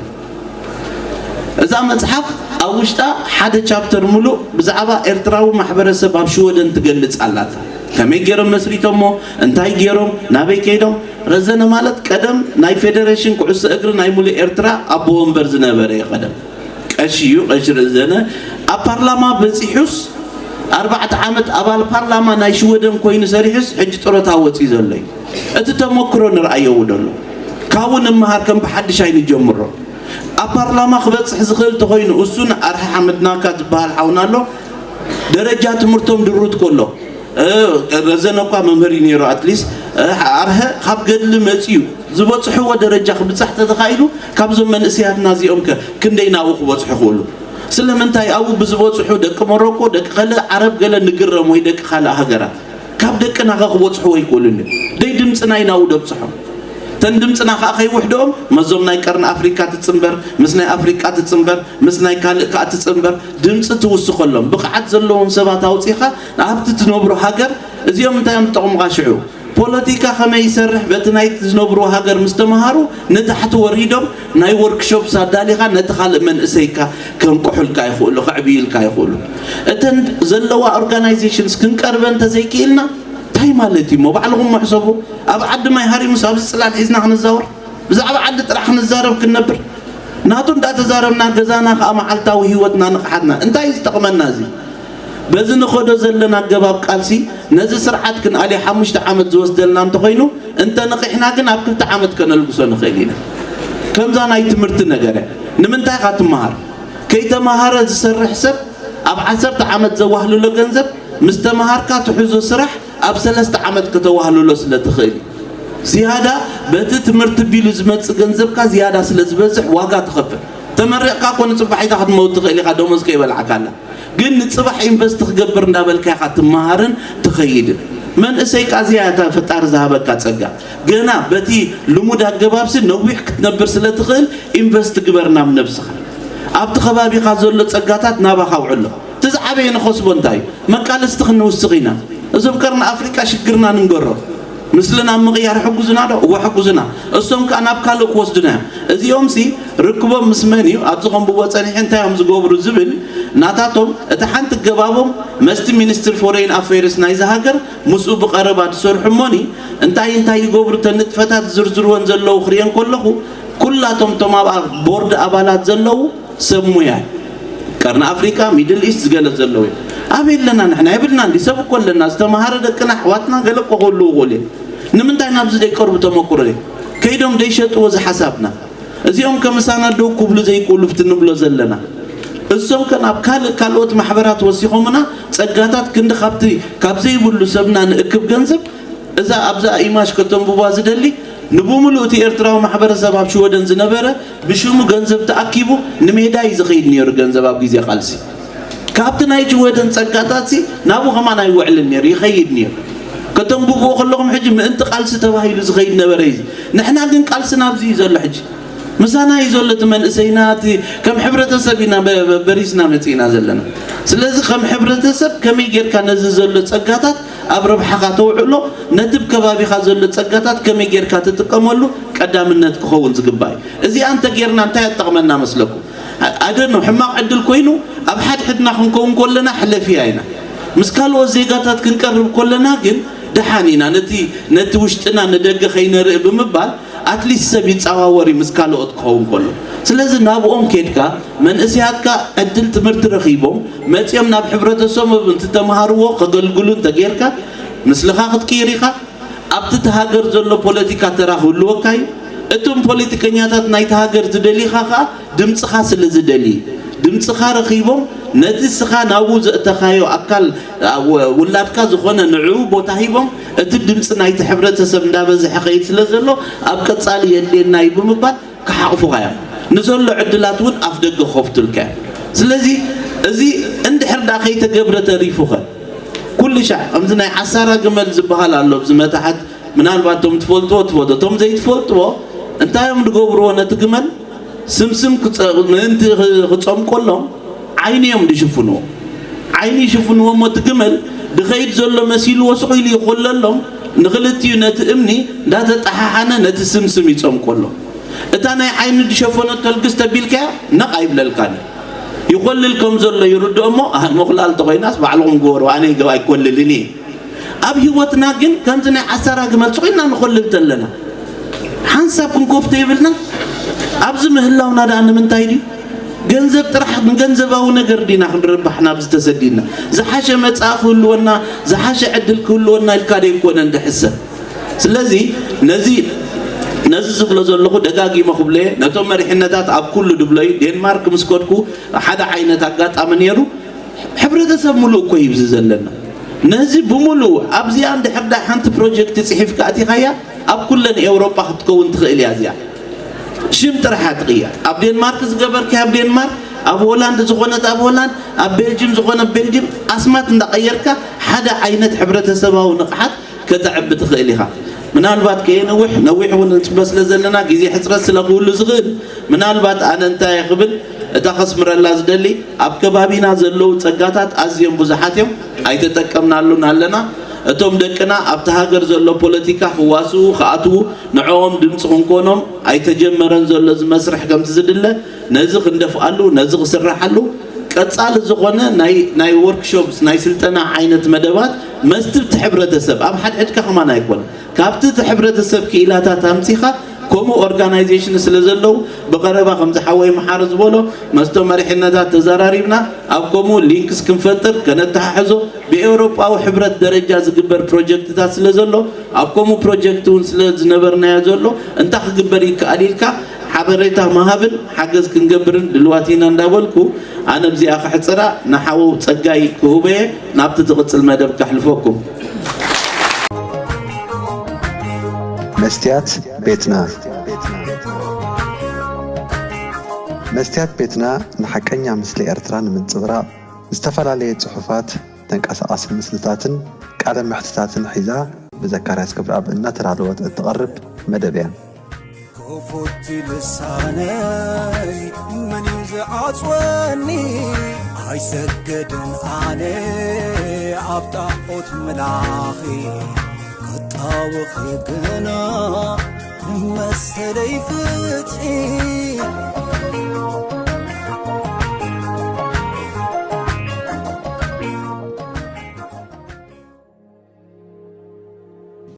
እዛ መፅሓፍ ኣብ ውሽጣ ሓደ ቻፕተር ሙሉእ ብዛዕባ ኤርትራዊ ማሕበረሰብ ኣብ ሽወደን ትገልፅ ኣላታ። ከመይ ገይሮም መስሪቶሞ፣ እንታይ ገይሮም፣ ናበይ ከይዶም። ረዘነ ማለት ቀደም ናይ ፌደሬሽን ኩዕሶ እግሪ ናይ ሙሉእ ኤርትራ ኣቦ ወንበር ዝነበረ እዩ። ቀደም ቀሺ እዩ፣ ቀሺ ረዘነ ኣብ ፓርላማ በፂሑስ ኣርባዕተ ዓመት ኣባል ፓርላማ ናይ ሽወደን ኮይኑ ሰሪሑስ ሕጂ ጥሮታ ወፂኡ ዘሎ እዩ። እቲ ተመክሮ ንርኣዮ ውደሎ ካብኡ ንምሃር ከም ብሓድሽ ኣይንጀምሮ። ኣብ ፓርላማ ክበጽሕ ዝኽእል ተኾይኑ እሱን ኣርሀ ሓመድናካ ዝበሃል ሓውና ኣሎ ደረጃ ትምህርቶም ድሩት ከሎ ረዘነ እኳ መምህር እዩ ነይሩ ኣትሊስ ኣርሀ ካብ ገድሊ መፅዩ ዝበፅሕዎ ደረጃ ክብፃሕ ተተኻኢሉ ካብዞም መንእሰያትና እዚኦም ከ ክንደይ ናብኡ ክበፅሑ ክእሉ ስለምንታይ ኣብኡ ብዝበፅሑ ደቂ ሞሮኮ ደቂ ኸልእ ዓረብ ገለ ንግረም ወይ ደቂ ካልእ ሃገራት ካብ ደቅና ኸ ክበፅሑ ኣይክእሉን እዮም ደይ ድምፅና ኢናው ደብፅሖም ተን ድምፅና ከዓ ከይውሕደኦም መዞም ናይ ቀርኒ ኣፍሪካ ትፅምበር ምስ ናይ ኣፍሪቃ ትፅምበር ምስ ናይ ካልእ ከዓ ትፅምበር ድምፂ ትውስኸሎም ብቕዓት ዘለዎም ሰባት ኣውፂኻ ኣብቲ ትነብሮ ሃገር እዚኦም እንታይ እዮም ዝጠቕሙኻ ሽዑ ፖለቲካ ከመይ ይሰርሕ በቲ ናይ ዝነብርዎ ሃገር ምስ ተምሃሩ ንታሕቲ ወሪዶም ናይ ወርክሾፕስ ኣዳሊኻ ነቲ ካልእ መንእሰይካ ከንቅሑልካ ይኽእሉ ከዕብዩልካ ይኽእሉ እተን ዘለዋ ኦርጋናይዜሽንስ ክንቀርበን እንተዘይክኢልና እንታይ ማለት እዩ እሞ ባዕልኹም ሕሰቡ ኣብ ዓዲ ማይ ሃሪሙስ ኣብዚ ፅላል ሒዝና ክንዛወር ብዛዕባ ዓዲ ጥራሕ ክንዛረብ ክንነብር ናቱ እንዳተዛረብና ገዛና ከዓ መዓልታዊ ህይወትና ንቕሓትና እንታይ ዝጠቕመና እዚ በዚ ንኸዶ ዘለና ኣገባብ ቃልሲ ነዚ ስርዓት ክንኣልዮ ሓሙሽተ ዓመት ዝወስደልና እንተኾይኑ እንተንቒሕና ግን ኣብ ክልተ ዓመት ከነልግሶ ንኽእል ኢና። ከምዛ ናይ ትምህርቲ ነገር እያ። ንምንታይ ኢኻ ትመሃር? ከይተማሃረ ዝሰርሕ ሰብ ኣብ ዓሰርተ ዓመት ዘዋህልሎ ገንዘብ ምስ ተምሃርካ ትሕዞ ስራሕ ኣብ ሰለስተ ዓመት ከተዋህልሎ ስለ ትኽእል እዩ። ዝያዳ በቲ ትምህርቲ ቢሉ ዝመጽእ ገንዘብካ ዝያዳ ስለ ዝበዝሕ ዋጋ ትኸፍል። ተመሪቕካ እኮ ንጽባሒታ ክትመውት ትኽእል ኢኻ፣ ደሞዝ ከይበልዓካላ። ግን ንጽባሕ ኢንቨስት ክገብር እንዳበልካ ኢኻ ትመሃርን ትኸይድን። መንእሰይ ቃ እዚኣ እታ ፈጣሪ ዝሃበካ ጸጋ። ገና በቲ ልሙድ ኣገባብሲ ነዊሕ ክትነብር ስለ ትኽእል ኢንቨስት ግበር ናብ ነብስኻ። ኣብቲ ከባቢኻ ዘሎ ጸጋታት ናባኻ ኣውዕሎ። እቲ ዝዓበየ ንኸስቦ እንታይ እዩ? መቃለስቲ ክንውስኽ ኢና። እዞም ቀርኒ ኣፍሪቃ ሽግርና ንንገሮ። ምስልና ምቕያር ሕጉዝና ዶ? እወ ሕጉዝና። እሶም ከኣ ናብ ካልእ ክወስዱና እዮም። እዚኦም ሲ ርክቦም ምስ መን እዩ? ኣብዚ ከንብቦ ጸኒሐ እንታይ እዮም ዝገብሩ ዝብል ናታቶም እቲ ሓንቲ ገባቦም መስቲ ሚኒስትር ፎሬን ኣፌርስ ናይዚ ሃገር ምስኡ ብቐረባ ትሰርሑ እሞኒ እንታይ እንታይ ይገብሩ ተንጥፈታት ዝርዝርወን ዘለዉ ክርእየን ከለኹ ኩላቶም እቶም ኣብኣ ቦርድ ኣባላት ዘለዉ ሰብ ሙያ ቀርኒ ኣፍሪቃ ሚድል ኢስት ዝገለ ዘለዉ እዮም። ኣበይ ኣለና ንሕና የብልና እንዲ ሰብ እኮ ኣለና ዝተምሃረ ደቅና ኣሕዋትና ገለ እኮ ክህልዉ ይኽእሉ እዮም። ንምንታይ ናብዚ ዘይቀርቡ ተመክሮ እዩ ከይዶም ዘይሸጥዎ እዚ ሓሳብና እዚኦም ከምሳና ደው ክብሉ ዘይክእሉ ፍቲ ንብሎ ዘለና እሶም ከ ናብ ካልእ ካልኦት ማሕበራት ወሲኾምና ጸጋታት ክንዲ ካብቲ ካብ ዘይብሉ ሰብና ንእክብ ገንዘብ እዛ ኣብዛ ኢማሽ ከተንብቧ ዝደሊ ንብምሉእ እቲ ኤርትራዊ ማሕበረሰብ ኣብ ሽወደን ዝነበረ ብሽሙ ገንዘብ ተኣኪቡ ንሜዳ እዩ ዝኸይድ ነይሩ ገንዘብ ኣብ ግዜ ቃልሲ ካብቲ ናይ ሽወደን ጸጋታት ሲ ናብኡ ከማን ኣይውዕልን ነይሩ ይኸይድ ነይሩ ከተንብብዎ ከለኹም ሕጂ ምእንቲ ቃልሲ ተባሂሉ ዝኸይድ ነበረ እዩ ንሕና ግን ቃልሲ ናብዚ እዩ ዘሎ ሕጂ ምሳና እዩ ዘሎ እቲ መንእሰይና እቲ ከም ሕብረተሰብ ኢና በ- በ- በሪስና መጺእና ዘለና ስለዚ ከም ሕብረተሰብ ከመይ ጌርካ ነዚ ዘሎ ጸጋታት ኣብ ረብሓኻ ተውዕሎ ነቲ ብ ከባቢኻ ዘሎ ጸጋታት ከመይ ጌርካ ትጥቀመሉ ቀዳምነት ክኸውን ዝግባእ እዩ እዚኣ እንተ ጌርና እንታይ ኣጠቕመና መስለኩም ኣደኖ ሕማቕ ዕድል ኮይኑ ኣብ ሓድሕድና ክንከውን ከለና ሕለፍያ ኢና ምስ ካልኦት ዜጋታት ክንቀርብ ከለና ግን ደሓን ኢና ነቲ ነቲ ውሽጥና ንደገ ከይነርኢ ብምባል ኣትሊስት ሰብ ይጻዋወር እዩ ምስ ካልኦት ክኸውን ከሎ ስለዚ ናብኦም ኬድካ መንእስያትካ ዕድል ትምህርቲ ረኺቦም መጽዮም ናብ ሕብረተሰቦም እንትተምሃርዎ ከገልግሉ እንተጌርካ ምስልኻ ክትቅይር ኢኻ ኣብቲ እቲ ሃገር ዘሎ ፖለቲካ ተራ ክህልወካ እዩ እቶም ፖለቲከኛታት ናይቲ ሃገር ዝደሊኻ ኸኣ ድምፅኻ ስለ ዝደሊ ድምፅኻ ረኺቦም ነቲ ስኻ ናብኡ ዘእተኻዮ ኣካል ውላድካ ዝኾነ ንዕኡ ቦታ ሂቦም እቲ ድምፂ ናይቲ ሕብረተሰብ እንዳበዝሐ ኸይድ ስለ ዘሎ ኣብ ቀፃሊ የድልየና እዩ ብምባል ክሓቕፉኻ እዮም ንዘሎ ዕድላት እውን ኣፍ ደገ ክኸፍቱልካ እዮም ስለዚ እዚ እንድሕር ዳ ከይተገብረ ተሪፉኸ ኩሉ ሻዕ ከምዚ ናይ ዓሳራ ግመል ዝበሃል ኣሎ ኣብዚ መታሓት ምናልባት እቶም ትፈልጥዎ ትፈልጡ እቶም ዘይትፈልጥዎ እንታይ እዮም ዝገብርዎ ነቲ ግመል ስምስም ምእንቲ ክፀምቆሎም ዓይኒ እዮም ዝሽፍንዎ ዓይኒ ይሽፍንዎ እሞ እቲ ግመል ድኸይድ ዘሎ መሲልዎ ስቕ ኢሉ ይኮለሎም ንኽልቲኡ ነቲ እምኒ እንዳተጠሓሓነ ነቲ ስምስም ይፀምቆሎም እታ ናይ ዓይኒ ዝሸፈነቶ ልግስ ተቢልካያ ነቕ ኣይብለልካን ይኾልል ከም ዘሎ ይርድኦ እሞ ኣህ ምኹላል ተኾይናስ ባዕልኹም ግበሩ ኣነ ይገባ ኣይኮልልን እየ ኣብ ህይወትና ግን ከምዚ ናይ ዓሳራ ግመል ስቕ ኢልና ንኾልል ተለና ሓንሳብ ክንኮፍቶ ይብልና ኣብዚ ምህላውና ደኣ ንምንታይ ድዩ ገንዘብ ጥራሕ ንገንዘባዊ ነገር ዲና ክንርባሕ ናብዚ ተሰዲድና ዝሓሸ መጻኢ ክህልወና ዝሓሸ ዕድል ክህልወና ኢልካ ደይኮነን ድሕሰብ ስለዚ ነዚ ነዚ ዝብሎ ዘለኹ ደጋጊመ ክብሎ እየ ነቶም መሪሕነታት ኣብ ኩሉ ድብሎ እዩ ዴንማርክ ምስ ከድኩ ሓደ ዓይነት ኣጋጣሚ ነይሩ ሕብረተሰብ ሙሉእ እኮ ይብዚ ዘለና ነዚ ብሙሉእ ኣብዚኣ እንድሕር ዳ ሓንቲ ፕሮጀክት ፅሒፍካ ኣቲኻያ ኣብ ኩለን ኤውሮጳ ክትከውን ትኽእል እያ እዚኣ ሽም ጥራሕ ኣትቕያ ኣብ ዴንማርክ ዝገበርካ ኣብ ዴንማርክ ኣብ ሆላንድ ዝኾነት ኣብ ሆላንድ ኣብ ቤልጅም ዝኾነ ቤልጅም ኣስማት እንዳቐየርካ ሓደ ዓይነት ሕብረተሰባዊ ንቕሓት ከተዕቢ ትኽእል ኢኻ ምናልባት ከየነውሕ ነዊሕ እውን ንፅበ ስለ ዘለና ግዜ ሕፅረት ስለ ክህሉ ዝኽእል ምናልባት ኣነ እንታይ ክብል እታ ከስምረላ ዝደሊ ኣብ ከባቢና ዘለዉ ጸጋታት ኣዝዮም ብዙሓት እዮም ኣይተጠቀምናሉን ኣለና እቶም ደቅና ኣብቲ ሃገር ዘሎ ፖለቲካ ክዋስኡ ክኣትዉ ንዕኦም ድምፂ ክንኮኖም ኣይተጀመረን ዘሎ እዚ መስርሕ ከምቲ ዝድለ ነዚ ክንደፍኣሉ ነዚ ክስራሓሉ ቀጻሊ ዝኾነ ናይ ናይ ወርክሾፕስ ናይ ስልጠና ዓይነት መደባት መስቲ እቲ ሕብረተሰብ ኣብ ሓድሕድካ ከማን ኣይኮነ ካብቲ እቲ ሕብረተሰብ ክኢላታት ኣምጺኻ ከምኡ ኦርጋናይዜሽን ስለ ዘለዉ ብቐረባ ከምዚ ሓወይ መሓሪ ዝበሎ መስቶ መሪሕነታት ተዘራሪብና ኣብ ከምኡ ሊንክስ ክንፈጥር ከነተሓሕዞ ብኤውሮጳዊ ሕብረት ደረጃ ዝግበር ፕሮጀክትታት ስለ ዘሎ ኣብ ከምኡ ፕሮጀክት እውን ስለ ዝነበርናዮ ዘሎ እንታይ ክግበር ይከኣል ኢልካ ሓበሬታ ምሃብን ሓገዝ ክንገብርን ድልዋት ኢና እንዳበልኩ፣ ኣነ ኣብዚኣ ክሕጽራ ንሓው ጸጋይ ክህቦ እየ። ናብቲ ዝቕጽል መደብ ከሕልፈኩም። መስትያት ቤትና። መስትያት ቤትና ንሓቀኛ ምስሊ ኤርትራ ንምንጽብራቕ ዝተፈላለየ ጽሑፋት፣ ተንቀሳቓሲ ምስልታትን ቃለ መሕትታትን ሒዛ ብዘካርያስ ክብረኣብ እናተዳለወት እትቐርብ መደብ እያ። ክፉት ልሳነይ መን እዩ ዝዓጽወኒ? ኣይሰገድን ኣነ ኣብ ጣዖት ምላኺ፣ ክጣወኺ ግና ንመሰለይ ፍትሒ።